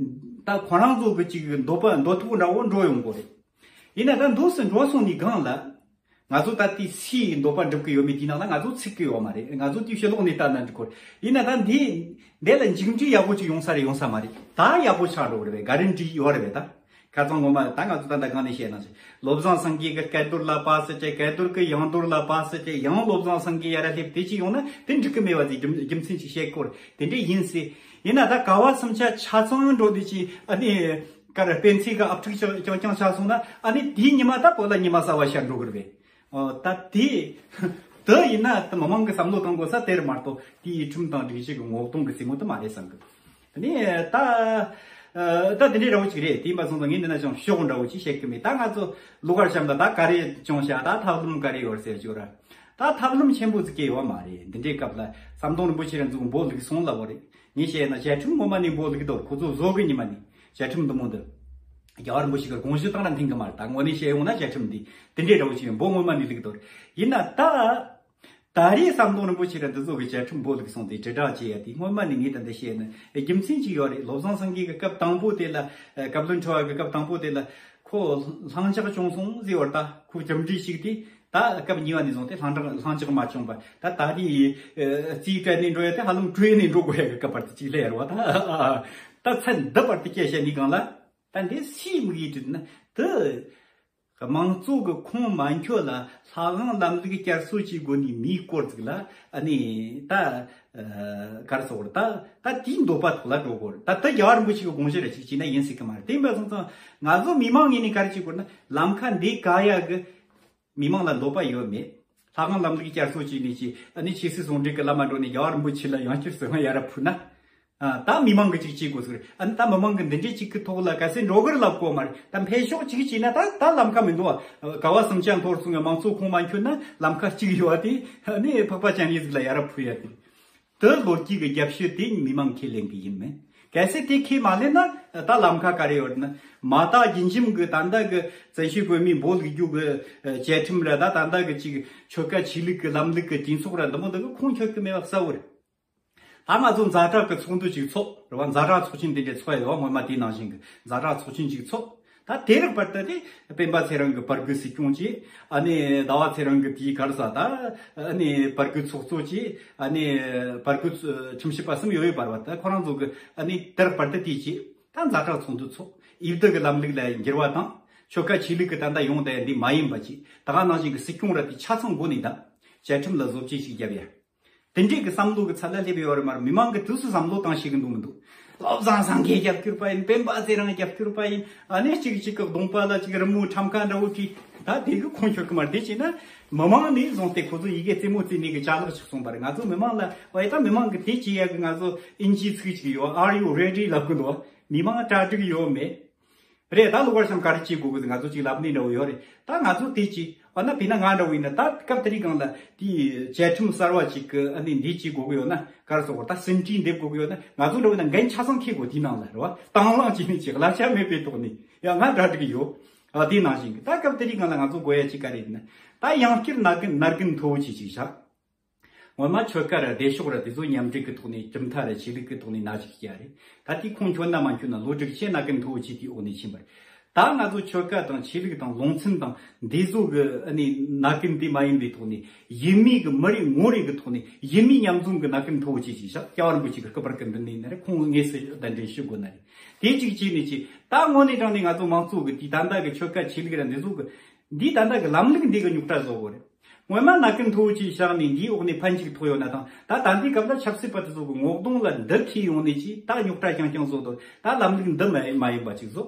ད་ཁོ་རང་ཚོ་གི་ཅིག་འདོད་པ་འདོད་ཐོག་འདྲ་བོ་འགྲོ་ཡོང་གི་རེད། ཡིན་ན་ད་འདུག་སེ་འགྲོ་སོང་ནི་སྒང་ལ། ང་ཚོ་ད་ལྟའི་སུའི་འདོད་པ་འགྲུབ་ཀྱི་ཡོད་མེད་དེའི་ནང་ལ་ང་ཚོ་ཚུད་ཀྱི་ཡོད་མ་རེད། ང་ཚོ་དེའི་ཕྱི་ལོགས་ནས་ལྟ་ན་འགྲིག་གི་རེད། ཡིན་ན་ད་འདི་འདི་ལ་མཇུག་འབྲས་ཡག་པོ་ཅིག་ཡོང་ས་རེད། ཡོང་ས་མ་རེད། ད་ཡག་པོ་ཆགས་འགྲོ་གི་རེད་པས། ག་རེ་འགྲིག་ཡོད་རེད་པས། ད་ཁ་སང་ངོ་མ་ད་ང་ཚོ་ད་ལྟ་གང་ནས་བཤད་ན་ཞིག་བློ་བཟང་སེང་གེ་གི་སྐལ་རྡོར་ལ་པ་སེ་བྱས། སྐལ་རྡོར་གི་ཡང་རྡོར་ལ་པ་སེ་བྱས། ཡང་བློ་བཟང་སེང་གེ་ཡར་སླེབས། དེ་ཅིག་ཡོང་ན་དེ་འགྲིག་གི་མེད་པ་ཟིག་རྒྱུ་རྒྱུ་མཚན་ཅིག་བཤད་དགོས་རེད། དེ་འདྲ་ཡིན་སྲིད། ཡིན་ན་ད་ག་བ་སུམ་ཆ་ཆ་ཚང་འགྲོ་དུས་ཅིག་ཨ་ནི། ག་རེ་སྤེན་ཚེ་གི་ཨབ་ཕྲུག་རྐྱང་རྐྱང་ཆགས་སོང་ན། ཨ་ནི་དེའི་ཉི་མ་ད་བོད་ལ་ཉི་མ་གསར་བ་ཤར་འགྲོ་གི་རེད་པས། ཨོ། ད་དེ་དེ་ཡིན་ན་ད་མི་མང་གི་བསམ་བློ་གཏོང་དགོས་ས་དེ་རེད་མ་གཏོགས། དེའི་ཁྲིམས་དང་སྒྲིག་གཞི་གི་ངོ་གདོང་གི་རྩེད་མོ་དེ་མ་རེད་བསམ་གི། དེ་ནས་ད་ཨ་ད་དེ་འདྲའི་འདྲ་བོ་ཅིག་རེད། དེ་ཡིན་པ་སོང་ཙང་ངས་འདི་ན་ཅང་ཤོག་འདྲ་བོ་ཅིག་བཤད་གི་མེད། ད་ང་ཚོ་ལོ་གར་གཤམ་ལ་ད་ག་རེ་བྱུང་ཤག་ད་ཐབས་ལམ་ག་རེ་ཡོད་ཟེར་རྒྱུ་ར། ད་ཐབས་ལམ་ཆེན་པོ་ཟིག་གི་ཡོད་མ་རེད། འདི་འདྲའི་སྐབས་ལ་ཟམ་གདོང་རིན་པོ་ཆེ་ར་ཚོ་འབོ་ལུག་སོང་ལབ་པ་རེད། ངས་བཤད་ན་བཅའ་ཁྲིམས་ངོ་མ་ནས་འབོ་ལུག་དོར། ཁོ་ཚོ་བཟོ་གི་ཉི་མ་ནས་བཅའ་ཁྲིམས་འདི་མོ་འདི། རྒྱལ་བ་རིན་པོ་ཆེ་གི་དགོངས་གཞི་དང་ར་མཐུན་གི་མ་རེད། ད་དངོས་གནས་བཤད་ཡོང་ན་བཅའ་ཁྲིམས་འདི་དེ་འདྲའི་འདྲ་བོ་ཞིག་ཡིན། འབོ་ངོ་མ་ནས་ལུག་དོར། ཡིན་ན་ད། ད་རེས་ཟམ་གདོང་རིན་པོ་ཆེ་ར་འདི་ཚོ་གི་བཅའ་ཁྲིམས་འབོ་ལུག་སོང་དེ་དྲིལ་བསྒྲགས་བྱེད་ཡ་དེ་སྔོན་མ་ནས་ངས་ད་འདི་བཤད་ན་རྒྱུ་མཚན་ཅིག་ཡོད་རེད། བློ་བཟང་སེང་གེ་གི་སྐབས་དང་པོ་དེ་ལ། བཀའ་བློན་ཁྲི་པ་གི་སྐབས་དང་པོ་དེ་ལ། ཁོ་ལྷིང་འཇགས་བྱུང་སོང་ཟེར་བ་རེད། ད་ཁོ་རྒྱུ་འབྲས་ཞིག་དེ། ད་སྐབས་གཉིས་པ་ནས་བཟུང་སྟེ་ལྷིང་འཇགས་ལྷིང་འཇགས་མ་བྱུང་བ། ད་ད་རེས་རྩིས་སྤྲད་ནས་འགྲོ་ཡ་དེ་ཧ་ལམ་བྲོས་ནས་འགྲོ་དགོས་ཡ་གི་སྐབས་བར་དུ་ཅིག་སླེབས་ཡ་རེད་བ། ད་ད་ཚན་འདི་བར་དུ་སྐད་བཤད་ནས་གང་ལ། ད་འདི་སུའི་དམིགས་ཡུལ་དེ་ན་དེ། དམངས་གཙོ་གི་ཁུངས་མ་འཁྱོལ་ལ་ལྷ་ཁང་ལམ་ལུགས་བསྐྱར་གསོ་བྱེད་དགོས་ནི་མིའི་སྐོར་ཟིག་ལ། ཨ་ནི་ད་ག་རེ་ཟེར་དགོས་རེད། ད་ད་དེའི་འདོད་པ་ཐོག་ལ་འགྲོ་དགོས་རེད། ད་ད་རྒྱལ་བ་རིན་པོ་ཆེ་གི་དགོངས་གཞི་ར་ཅིག་བྱས་ན་ཡིན་སྲིད་གི་མ་རེད། དེ་འབའ་སོང་ཙང་ང་ཚོ་མི་མང་ངོས་ནས་ག་རེ་བྱེད་དགོས་ན། ལམ་ཁ་འདི་ག་ཡ་གི་མི་མང་ལ་འདོད་པ་ཡོད་མེད། ལྷ་ཁང་ལམ་ལུགས་བསྐྱར་གསོ་བྱས་ནས་ཅིག་ཨ་ནི་ཆོས་སྲིད་ཟུང་འབྲེལ་གི་ལམ་མ་འགྲོ་ནས་རྒྱལ་བ་རིན་པོ་ཆེ་ལ་ཡང་བསྐྱར་གསོལ་བ་ཡར་ར་ཕུལ་ན། ཨ། ད་མི་མང་གི་ཅིག་བྱེད་དགོས་ཟེར། ཨ་ནི་ད་མི་མང་གི་འདི་འདྲའི་ཅིག་གི་ཐོག་ལ་ག་ཚོད་འགྲོ་གི་རེད་ལབ་གོ་མ་རེད། ད་འཕེལ་ཕྱོགས་ཅིག་བྱས་ན་ད་ད་ལམ་ཁ་མི་འདུག་ཨ། ག་བ་སུམ་ཆ་འཐོར་སོང་ངས་མང་ཚོགས་ཁོང་མ་འཁྱོལ་ན་ལམ་ཁ་གཅིག་ཡོད་ཨ། དེ་ཨ་ནི་འཕགས་པ་སྤྱན་རས་གཟིགས་ལ་ཡར་ར་ཕུལ་ཡ་དེ། དེ་ལོ་རྒྱུས་ཀྱི་རྒྱབ་ཤོད་དེ་མི་མང་ཁས་ལེན་གི་ཡིན་མིན། གལ་སྲིད་དེ་ཁས་མ་ལེན་ན་ད་ལམ་ཁ་ག་རེ་ཡོད་ན། མ་དག་རྒྱུན་འབྱམས་གི་ད་ལྟ་གི་བཙན་བྱོལ་བོད་མིའི་འབོ་ལུག་རྒྱུ་གི་བཅའ་ཁྲིམས་ར་ད་ད་ལྟ་གི་ཅིག་ཆོལ་ཁ་ཆོས་ལུགས་གི་ལམ་ལུགས་གི་གྲོས་ཚོགས་ར་འདི་མོ་འདི་གི་ཁུངས་འཁྱོལ་གི་མེད་པ་གསལ་བོ་རེད། ད་ང་ཚོ་ཛ་དྲག་གི་ཚོགས་འདུ་ཅིག་ཚོགས་རེད་བ། ཛ་དྲག་ཚོགས་ཆེན་དེ་འདྲ་ཚོགས་ཡོད། སྔོན་མ་དེའི་ནང་བཞིན་གྱི་ཛ་དྲག་ཚོགས་ཆེན་ཅིག་ཚོགས། ད་དེ་རག་བར་དུ་དེ་སྤེན་པ་ཚེ་རིང་གི་བར་བརྒལ་སྲིད་སྐྱོང་བྱས། ཨ་ནི་ཟླ་བ་ཚེ་རིང་གི་དེའི་ག་རེ་ཟེར། ད་ཨ་ནི་བར་བརྒལ་ཚོགས་གཙོ་བྱས། ཨ་ནི་བར་བརྒལ་ཁྲིམས་ཞིབ་པ་གསུམ་ཡོད་ཡོད་པ་རེད་བ། ད་ཁོ་རང་ཚོ་གི་ཨ་ནི་དེ་རག་བར་དུ་དེ་བྱས། ད་ཛ་དྲག་ཚོགས་འདུ་ཚོགས། འོས་བསྡུ་གི་ལམ་ལུགས་ལ་འགྱུར་བ་དང་། ཆོལ་ཁ་ཆོས་ལུགས་ཀྱི་ད་ལྟ་ཡོང་བསྡད་ཡ་འདི་མ་ཡིན་པ་བྱས། ད་ག་ནང་བཞིན་གྱི་སྲིད་སྐྱོང་ར་དེ་ཆ་ཚང་སྒོ་ནས་ད་བཅའ་ཁྲིམས་ལ་བཟོ་བཅོས་ཤིག་བརྒྱབ་ཡ། དེ་འདྲའི་གི་བསམ་བློ་གི་ཚད་ལ་སླེབས་ཡོད་རེད་མ་རེད། མི་མང་གི་དུས་སུ་བསམ་བློ་བཏང་ཤེས་གི་འདུག་མི་འདུག་བློ་བཟང་སེང་གེ་རྒྱབ་སྐྱོར་པ་ཡིན། སྤེན་པ་ཚེ་རིང་རྒྱབ་སྐྱོར་པ་ཡིན། ཨ་ནི་གཅིག་གཅིག་གི་གདོང་པ་ལ་གཅིག་རི་མོའི་ཁྲམ་ཁ་འདྲ་བོ་བྲིས། ད་དེ་གི་ཁུངས་འཁྱོལ་གི་མ་རེད། དེ་བྱས་ན་མི་མང་ནས་བཟུང་སྟེ་ཁོ་ཚོ་ཡི་གེ་རྩེད་མོ་རྩེ་ནས་གི་ཅ་ལག་ཆགས་སོང་བ་རེད། ང་ཚོ་མི་མང་ལ་ཨོ་ཡ་ད་མི་མང་གི་དེ་བྱེད་ཡ་གི་ང་ཚོ་ཨིན་ཇིའི་ཚིག་ཅིག་ཡོད། Are you ready? ལབ་གི་འདུག་མི་མང་གྲ་སྒྲིག་ཡོད་མེད། རེད། ད་གློ་བུར་ཤང་ག་རེ་བྱེད་དགོས་གི་ང་ཚོ་ཅིག་ལབ་ནས་འདྲ་བོ་ཡོད་རེད། ད་ང་ཚོ་དེ་ཅིག་ཨ་ན་བྱས་ན་ང་འདྲ་བོ་ཡིན་ན་ད་སྐབས་དེ་རིང་སྒང་ལ་དེའི་བཅའ་ཁྲིམས་གསར་བ་ཅིག་གི་ཨ་ནི་འདི་བྱེད་དགོས་གི་ཡོད་ན། ག་རེ་ཟེར་དགོས། ད་ཟིན་བྲིས་འདེབས་དགོས་གི་ཡོད་ན། ང་ཚོ་འདྲ་བོ་ཡིན་ན་འགན་ཆ་ཚང་འཁྱེར་དགོས། དེའི་ནང་ལ་རེད་བ། དང་བླངས་བྱས་ནས་ཅིག་བསླབ་བྱ་མེད་པའི་ཐོག་ནས་ཡ་ང་གྲ་སྒྲིག་ཡོད། ཨ་དེ་ནང་བཞིན་གི་ད་སྐབས་དེ་རིང་སྒང་ལ་ང་ཚོ་དགོས་ཡ་ཅིག་ག་རེ་ཡིན་ན། ད་ཡང་བསྐྱར་ན་གིན་ན་གིན་མཐོ་བོ་ཆེ་ཅིག་བཞག་སྔོན་མ་ཆོལ་ཁ་ར་སྡེ་ཤོག་ར་དེ་ཚོ་མཉམ་འབྲེལ་གི་ཐོག་ནས་གྲུབ་མཐའ་ར་ཆོས་ལུགས་ཀྱི་ཐོག་ནས་ན་ཞིག་བྱས་རེད། ད་དེ་ཁོང་འཁྱོལ་ན་མ་འཁྱོལ་ན་ལོ་དྲུག་ཅུ་ན་གིན་མཐོ་བོ་ཆེ་དེའི་འོག་ནས་ཕྱིན་པ་རེད། ད་ང་ཚོ་ཆོལ་ཁ་དང་ཆོས་ལུགས་དང་ལུང་ཚན་དང་འདི་ཚོ་གི་ཨ་ནི་ན་གིན་དེ་མ་ཡིན་པའི་ཐོག་ནས་ཡུལ་མི་གི་མི་རེ་ངོ་རེ་གི་ཐོག་ནས་ཡུལ་མི་མཉམ་འཛོམས་གི་ན་གིན་མཐོ་བོ་ཆེ་ཞིག་བཞག་སྐྱབས་རིན་པོ་ཆེ་གི་སྐུ་པར་གི་མདུན་ནས་ན་རེ་ཁོང་དངོས་སུ་གདན་འདྲེན་ཞུ་དགོས་ན་རེད། དེ་གཅིག་བྱས་ནས་ཅི་ད་དངོས་གནས་དྲང་གནས་ང་ཚོ་མང་གཙོ་གི་དེ་ད་ལྟ་གི་ཆོལ་ཁ་ཆོས་ལུགས་ར་འདི་ཚོ་གི་འདི་ད་ལྟ་གི་ལམ་ལུགས་འདི་གི་རྙོག་དྲ་བཟོ་དགོས་རེད། སྔོན་མ་ན་གིན་མཐོ་བོ་ཅིག་བཞག་ནས་འདིའི་འོག་ནས་ཕན་ཅིག་ཐོགས་ཡོད་ན་དང་། ད་ད་ལྟའི་སྐབས་ལ་ཆབ་སྲིད་པ་དེ་ཚོ་གི་ངོ་གདོང་ལ་འདི་འཁེལ་ཡོང་ནས་ཅི་ད་རྙོག་དྲ་རྐྱང་རྐྱང་བཟོ་དོ། ད་ལམ་ལུགས་འདི་མ་མ་ཡིན་པ་ཅིག་བཟོ།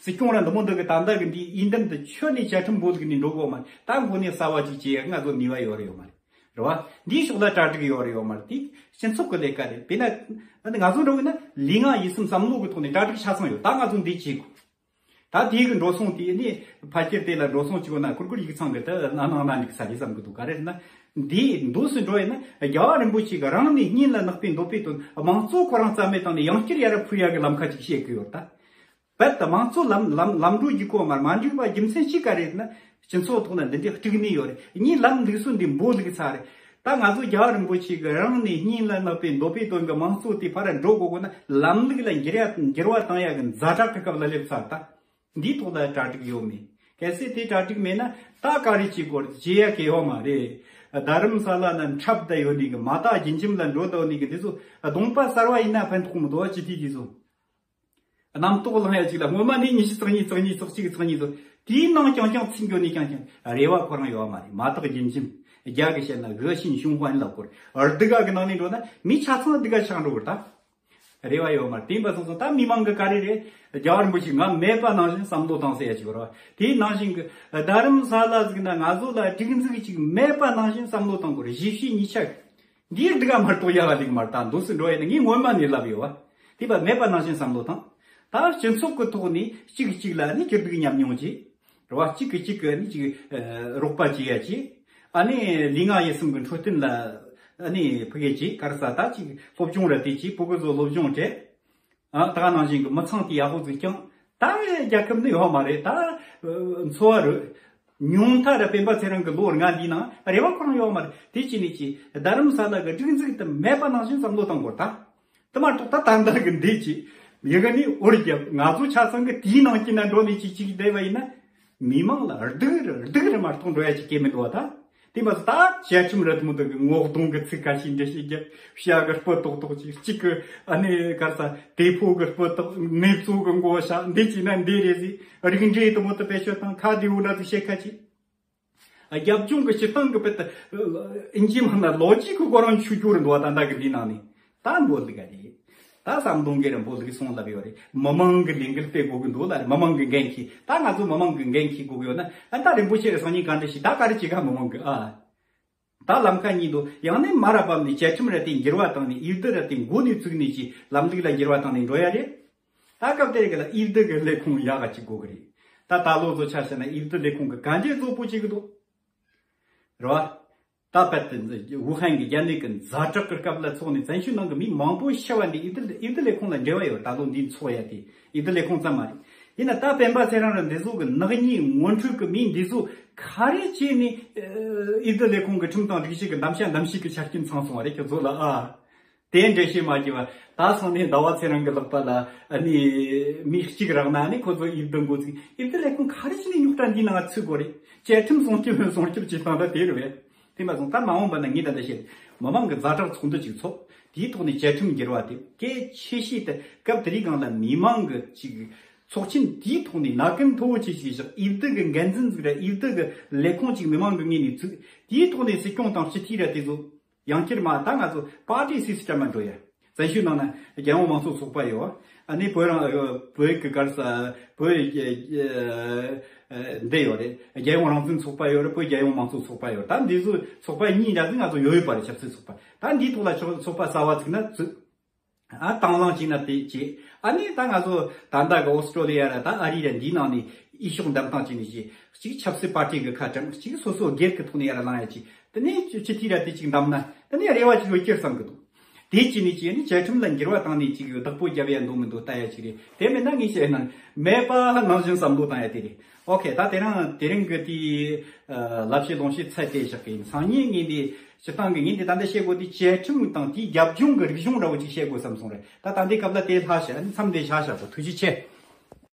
སྲིད་སྐྱོང་ར་འདི་མོ་འདི་གི་ད་ལྟ་གི་འདི་ཡིན་འདེམས་འདི་ཆོད་ནས་བཅའ་ཁྲིམས་འབོད་གི་ནས་འགྲོ་དགོས་མ་རེད། ད་མགོ་ནས་གསར་བ་ཅིག་བྱེད་ཡག་ང་ཚོ་ནུས་པ་ཡོད་རེད་ཡོད་མ་རེད། རེད་བ། འདིའི་ཕྱོགས་ལ་གྲ་སྒྲིག་ཡོད་རེད་ཡོད་མ་རེད། དེ་སྤྱི་ཚོགས་ཀྱི་ལས་ཀ་རེད། དཔེར་ན་ང་ཚོ་འགྲོ་གི་ན་ལུས་ངག་ཡིད་གསུམ་བསམ་བློ་གི་ཐོག་ནས་གྲ་སྒྲིག་ཆ་ཚང་ཡོད། ད་ང་ཚོ་འདི་བྱེད་དགོས། ད་དེའི་གི་འགྲོ་སོང་དེ་ནི་ཕལ་ཆེར་དེ་ལ་འགྲོ་སོང་གཅིག་པོ་ན་ཁུར་ཁུར་ཡིག་ཚང་གི་ད་ན་ནང་ན་འགྲིག་ས་རེད་བསམ་གི་འདུག་ག་རེ་རེད་ན། འདིའི་འདུག་སུ་འགྲོ་ཡིན་ན་རྒྱལ་བ་རིན་པོ་ཆེ་གི་རང་ནས་སྙིང་ལ་བརྣག་པའི་འདོད་པའི་དོན་དམངས་གཙོ་ཁོ་རང་རྩ་མེད་བཏང་ནས་ཡང་བསྐྱར་ཡར་འཕུར་ཡག་གི་ལམ་ཁ་ཅིག་བཤད་གི་ཡོད་ད། རྦད་དེ་དམངས་གཙོ་ལམ་ལམ་ལམ་འགྲོ་རྒྱུ་གོ་མར་མ་འགྲིག་པ་རྒྱུ་མཚན་ཅི་ག་རེད་ན། སྤྱི་ཚོགས་ཐོག་ན་འདི་འདྲའི་དཀྲུག་ནི་ཡོད་རེད། ངས་ལམ་ལུགས་སུ་འདི་འབོ་ལུགས་ཚར་རེད། ད་ང་ཚོ་རྒྱལ་བ་རིན་པོ་ཆེ་གི་རང་ནས་སྙིང་ལ་བརྣག་པའི་འདོད་པའི་དོན་གི་དམངས་གཙོ་དེ་ཕར་འགྲོ་དགོས་དགོས་ན་ལམ་ལུགས་ལ་འགྱུར་ཡ་འགྱུར་བ་བཏང་ཡ་གི་ཛ་དྲག་གི་སྐབས་ལ་སླེབས་ཚར་ད། འདིའི་ཐོག་ལ་གྲ་སྒྲིག་ཡོད་མེད། གལ་སྲིད་དེ་གྲ་སྒྲིག་མེད་ན་ད་ག་རེ་བྱེད་དགོས་རེད། བྱེད་ཡ་གི་ཡོད་མ་རེད། རྡ་རམ་ས་ལ་ན་འཁྲབ་བསྡད་ཡོད་ནི་གི་མ་དག་རྒྱུན་འཇིམ་ལ་འགྲོ་བསྡད་ནི་གི་འདི་ཚོ་གདོང་པ་གསར་བ་ཡིན་ན་ཕན་ཐོགས་མི་འདུག་ཅི་ཐི་དེ་ཚོ། རྣམ་རྟོག་ལངས་ཡ་ཅིག་ལ་སྔོན་མ་ནས་ཉི་ཤུ་རྩ་གཉིས་རྩ་གཉིས་རྩ་གཅིག་རྩ་གཉིས་ཚོ་དེའི་ནང་རྐྱང་རྐྱང་ཚིག་འགྱོ་ནས་རྐྱང་རྐྱང་རེ་བ་ཁོ་རང་ཡོད་མ་རེད། མ་དག་རྒྱུན་འཇིམ། རྒྱ་གི་བཤད་ན་འགའ་ཤིན་ཤུང་ཧོན་ལབ་སྐོར་སྡུག་ག་གི་ནང་ནས་འགྲོ་ན་མི་ཆ་ཚང་སྡུག་ག་ཆགས་འགྲོ་གི་རེད་ད། རེ་བ་ཡོད་མ་རེད། དེ་ཡིན་པ་སོང་ཙང་ད་མི་མང་གི་ག་རེ་རེད། རྒྱལ་བ་རིན་པོ་ཆེ་ང་མེད་པ་ནང་བཞིན་བསམ་བློ་བཏང་ཟེར་ཡ་ཅིག་ཡོད་རེད་བ། དེའི་ནང་བཞིན་གི་རྡ་རམ་ས་ལ་ཟིག་ན་ང་ཚོ་ལ་སྒྲིག་འཛུགས་ཅིག་མེད་པ་ནང་བཞིན་བསམ་བློ་བཏང་དགོས་རེད། གཞིས་བྱེས་གཉིས་ཆ་གི། འདིའི་སྡུག་ག་མ་གཏོགས་ཡག་ག་ལེགས་མ་རེད། ད་འདུག་སེ་འགྲོ་ཡ་ནི་ངས་སྔོན་མ་ནས་ལབ་ཡོད་བ། དེ་བ་མེད་པ་ནང་བཞིན་བསམ་བློ་བཏང་། ད་སྤྱི་ཚོགས་ཀྱི་ཐོག་ནས་གཅིག་གིས་གཅིག་ལ་ནི་སྐྱིད་སྡུག་མཉམ་མྱོང་བྱེད། རེད་བ། གཅིག་གིས་གཅིག་གི་ནི་ཅིག་ཨ་རོགས་པ་བྱེད་ཡ་བྱེད། ཨ་ནི་ལུས་ངག་ཡིད་གསུམ་གྱི་འཕྲོད་བསྟེན་ལ་ཨ་ནི་ཕུགས་ཡ་བྱེད། ག་རེ་ཟ་ད་ཅིག་སློབ་སྦྱོང་ར་དེ་བྱེད། ཕྲུ་གུ་ཚོ་སློབ་སྦྱོང་སྤྲད། ཨ་ད་ག་ནང་བཞིན་གྱི་མི་ཚང་དེ་ཡག་པོ་ཟིག་ཀྱང་ད་རྒྱལ་ཁབ་ནི་ཡོད་མ་རེད། ད་འཚོ་བ་རུ་ཉུང་མཐའ་ར་སྤེན་པ་ཚེ་རིང་གི་ལོ་ལྔ་འདིའི་ནང་རེ་བ་ཁོ་རང་ཡོད་མ་རེད། དེ་བྱས་ནས་ཀྱི་རྡ་རམ་ས་ལ་གི་སྒྲིག་འཛུགས་དེ་མེད་པ་ནང་བཞིན་བསམ་བློ་བཏང་དགོས་ད། དེ་མ་གཏོགས་ད་ད་ལྟ་གི་འདི་ཀྱི་ཡི་གེ་ནི་འུར་རྒྱབ། ང་ཚོ་ཆ་ཚང་གི་དེའི་ནང་གི་ན་འགྲོ་ནས་ཀྱི་ཅིག་བསྡད་པ་ཡིན་ན་མི་མང་ལ་སྡུག་རུ་སྡུག་རུ་མ་གཏོང་འགྲོ་ཡ་ཅིག་གལ་མི་འདུག་བ་ད། དེ་མ་ཟད་ད་བཅའ་ཁྲིམས་ར་དེ་མོ་དག་གི་ངོ་གདོང་གི་ཚིག་ཁ་ཤས་འདྲ་ཞིག་རྒྱབ། ཤ་གི་སྤུ་ཏོག་ཏོག་ཅིག་གཅིག་གི་ཨ་ནི་ག་རེ་ཟ་དེ་ཕོ་གི་སྤུ་ཏོག་ནེ་ཙོ་གི་མགོ་ཤ་འདི་ཅིག་ན་འདི་རེད་ཟེར། རིགས་འདྲེ་དེ་མོ་དག་བེད་སྤྱོད་བཏང་ཁ་བདེ་བོ་འདྲ་དུ་བཤད་ཁ་ཅིག། རྒྱབ་ལྗོངས་ཀྱི་སྤྱི་བཏང་གི་དཔེ་ལྟ་ཨིན་ཇི་མ་ན་ལོ་ཇིག་གི་ཁོ་རང་ཆུ་སྐྱོར་འདུག་བ། ད་ལྟ་གི་འདི་ནང་ནས་ད་འབོད་ལི་ག་རེད། ད་བསམ་གཏོང་གི་རེད། འབོད་ལི་གི་སོང་ལབ་ཡོད་རེད། མི་མང་གི་ལས་འགུལ་སྤེལ་དགོས་གི་འདུག་ལ་རེད། མི་མང་གི་འགན་འཁྱེར། ད་ང་ཚོ་མི་མང་གི་འགན་འཁྱེར་དགོས་གི་ཡོད་ན་ཨ་ད་རིན་པོ་ཆེ་རེད་སང་ཉིན་ག་འདྲ་ཞིག་ད་ག་རེ་བྱེད་ག་མི་མང་གི་ཨ། ད་ལམ་ཁ་གཉིས་འདུག། ཡང་ན་མ་ར་བབས་ནས་བཅའ་ཁྲིམས་ར་དེ་འགྱུར་བ་བཏང་ནས་ཡིག་སྡུག་ར་དེ་མགོ་ནས་བཙུགས་ནས་ཀྱི་ལམ་ལུགས་ལ་འགྱུར་བ་བཏང་ནས་འགྲོ་ཡ་རེད། ད་སྐབས་དེ་རིགས་ལ་ཡིག་སྡུག་གི་ལས་ཁུངས་ཡག་ག་ཅིག་དགོས་གི་རེད། ད་ད་ལོ་ཚོ་ཆ་བཞག་ན་ཡིག་སྡུག་ལས་ཁུངས་གི་གང་ཅི་བཟོ་པོ་བྱེད་གི་འདུག། རེད་བ། ད་དཔེར་ན་ཝུ་ཧན་གྱི་རྒྱ་ནད་ཀྱི་ཛ་དྲག་གི་སྐབས་ལ་ཚོགས་ནས་བཙན་བྱོལ་ནང་གི་མི་མང་པོ་ཤི་བ་འདི་ཡིག་སྡུག་ཡིག་སྡུག་ལས་ཁུངས་ལ་འབྲེལ་བ་ཡོད། ད་ལོ་འདི་ཚོགས་ཡ་དེ་ཡིག་སྡུག་ལས་ཁུངས་ཙམ་མ་རེད། ཡིན་ན་ད་སྤེན་པ་ཚེ་རིང་ར་འདི་ཚོ་གི་ནག་ཉེས་ངོ་འཕྲོད་གི་མི་འདི་ཚོ་ག་རེ་བྱས་ནས་ཨ་ཡིག་སྡུག་ལས་ཁུངས་ཀྱི་ཁྲིམས་དང་སྒྲིག་གཞི་གི་གདམ་བྱ་གདམ་གཤིས་ཀྱི་ཆ་རྐྱེན་ཚང་སོང་བ་རེད། ཁྱོད་ཚོ་ལ་ཨ་དེ་འགྲེལ་བཤད་མ་བགྱིས་པ་ད་སང་ནས་ཟླ་བ་ཚེ་རིང་གི་ལག་པ་ལ་ཨ་ནི་མི་གཅིག་རག་ན་ཨ་ནི་ཁོ་ཚོ་ཡིག་སྡུག་འགོ་ཚུགས། ཡིག་སྡུག་ལས་ཁུངས་ག་རེ་བྱས་ནས་རྙོག་དྲ་འདིའི་ནང་ཚུད་དགོས་རེད། བཅའ་ཁྲིམས་སྲུང་སྐྱོབ་སྲུང་སྐྱོབ་བྱེད་སྟངས་ད་དེ་རེད་པས། དེ་མ་སོང་ད་མ་འོངས་པ་ན་ངས་ད་ལྟ་བཤད། མི་མང་གི་ཛ་དྲག་ཚོགས་འདུ་ཅིག་ཚོགས། དེའི་ཐོག་ནས་བཅའ་ཁྲིམས་འགྱུར་བ་དེ་གལ་ཆེ་ཤོས་དེ་སྐབས་དེ་རིང་སྒང་ལ་མི་མང་གི་ཅིག་ཚོགས་ཆེན་དེའི་ཐོག་ནས་ན་གིན་མཐོ་བོ་ཆེ་ཞིག་བཞག། ཡིག་སྡུག་གི་འགན་འཛིན་ཟིག་ར་ཡིག་སྡུག་གི་ལས་ཁུངས་ཅིག་མི་མང་གི་ངོས་ནས་བཙུགས། དེའི་ཐོག་ནས་སྲིད་སྐྱོང་དང་སྤྱི་འཐུས་ར་དེ་ཚོ་ཡང་བསྐྱར་མ་ད་ང་ཚོ་པར་ཊི་སི་སི་ཊེམ་མ་འགྲོ་ཡ། བཙན་བྱོལ་ནང་ན་རྒྱལ་ཡོངས་མང་གཙོ་ཚོགས་པ་ཡོད། ཨ་ནི་བོད་རང་བོད་ཀྱི་ག་རེ་ཟ་བོད་འདི་ཡོད་རེད། རྒྱལ་ཡོངས་རང་བཙན་ཚོགས་པ་ཡོད་རེད། བོད་རྒྱལ་ཡོངས་མང་གཙོ་ཚོགས་པ་ཡོད་རེད། ད་འདི་ཚོ་ཚོགས་པ་གཉིས་འདྲ་ཟིག་ང་ཚོ་ཡོད་ཡོད་པ་རེད། ཆབ་སྲིད་ཚོགས་པ། ད་འདིའི་ཐོག་ལ་ཚོགས་ཚོགས་པ་གསར་བ་བཙུགས་ན་བཙུགས། ཨ་དང་བླངས་བྱས་ན་དེ་བྱས། ཨ་ནི་ད་ང་ཚོ་ད་ལྟ་གི་ཨོ་སི་ཀྲོ་ལི་ཡ་ར་ད་ཨ་རི་ར་འདིའི་ནང་ནས་འོས་ཤོག་འདེམས་སྟངས་བྱས་ནས་བྱས། གཅིག་ཆབ་སྲིད་པར་ཊི་གི་ཁ་གྲངས། གཅིག་སོ་སོ་སྒེར་གྱི་ཐོག་ནས་ཡར་ལངས་ཡ་གཅིག། དེ་ནས་སྤྱི་འཐུས་ར་དེ་གཅིག་འདེམས་ན་དེ་ནས་རེ་བ་གཅིག་ཡོད་ཀྱི་རེད་བསམ་གི་འདུག། དེ་བྱས་ནས་བྱས་ནས་བཅའ་ཁྲིམས་ལ་འགྱུར་བ་བཏང་ནས་གཅིག་བདག་པོ་རྒྱབ་ཡ་འདུག་མི་འདུག་ལྟ་ཡ་གཅིག་རེད། དེ་མིན་ན་ངས་བཤད་ན་མེད་པ་ནང་བཞིན་བསམ་བློ་བཏང་ཡ་དེ་རེད། ཨོ་ཁེ། ད་དེ་རིང་དེ་རིང་གི་དེའི་ལབ་བཤད་ལུང་བཤད་ཚད་དེ་བཞག་གི་ཡིན། སང་ཉིན་ངས་འདི་སྤྱི་བཏང་གི་ངས་འདི་ད་ལྟ་བཤད་དགོས་དེ་བཅའ་ཁྲིམས་དང་དེའི་རྒྱབ་ལྗོངས་ཀྱི་རིག་གཞུང་འདྲ་བོ་ཅིག་བཤད་དགོས་བསམ་སོང་རེད། ད་ད་ལྟའི་སྐབས་ལ་དེ་ལྷག་བྱས་མཚམས་འདི་བཞག་བཞག་གོ། ཐུགས་རྗེ་ཆེ།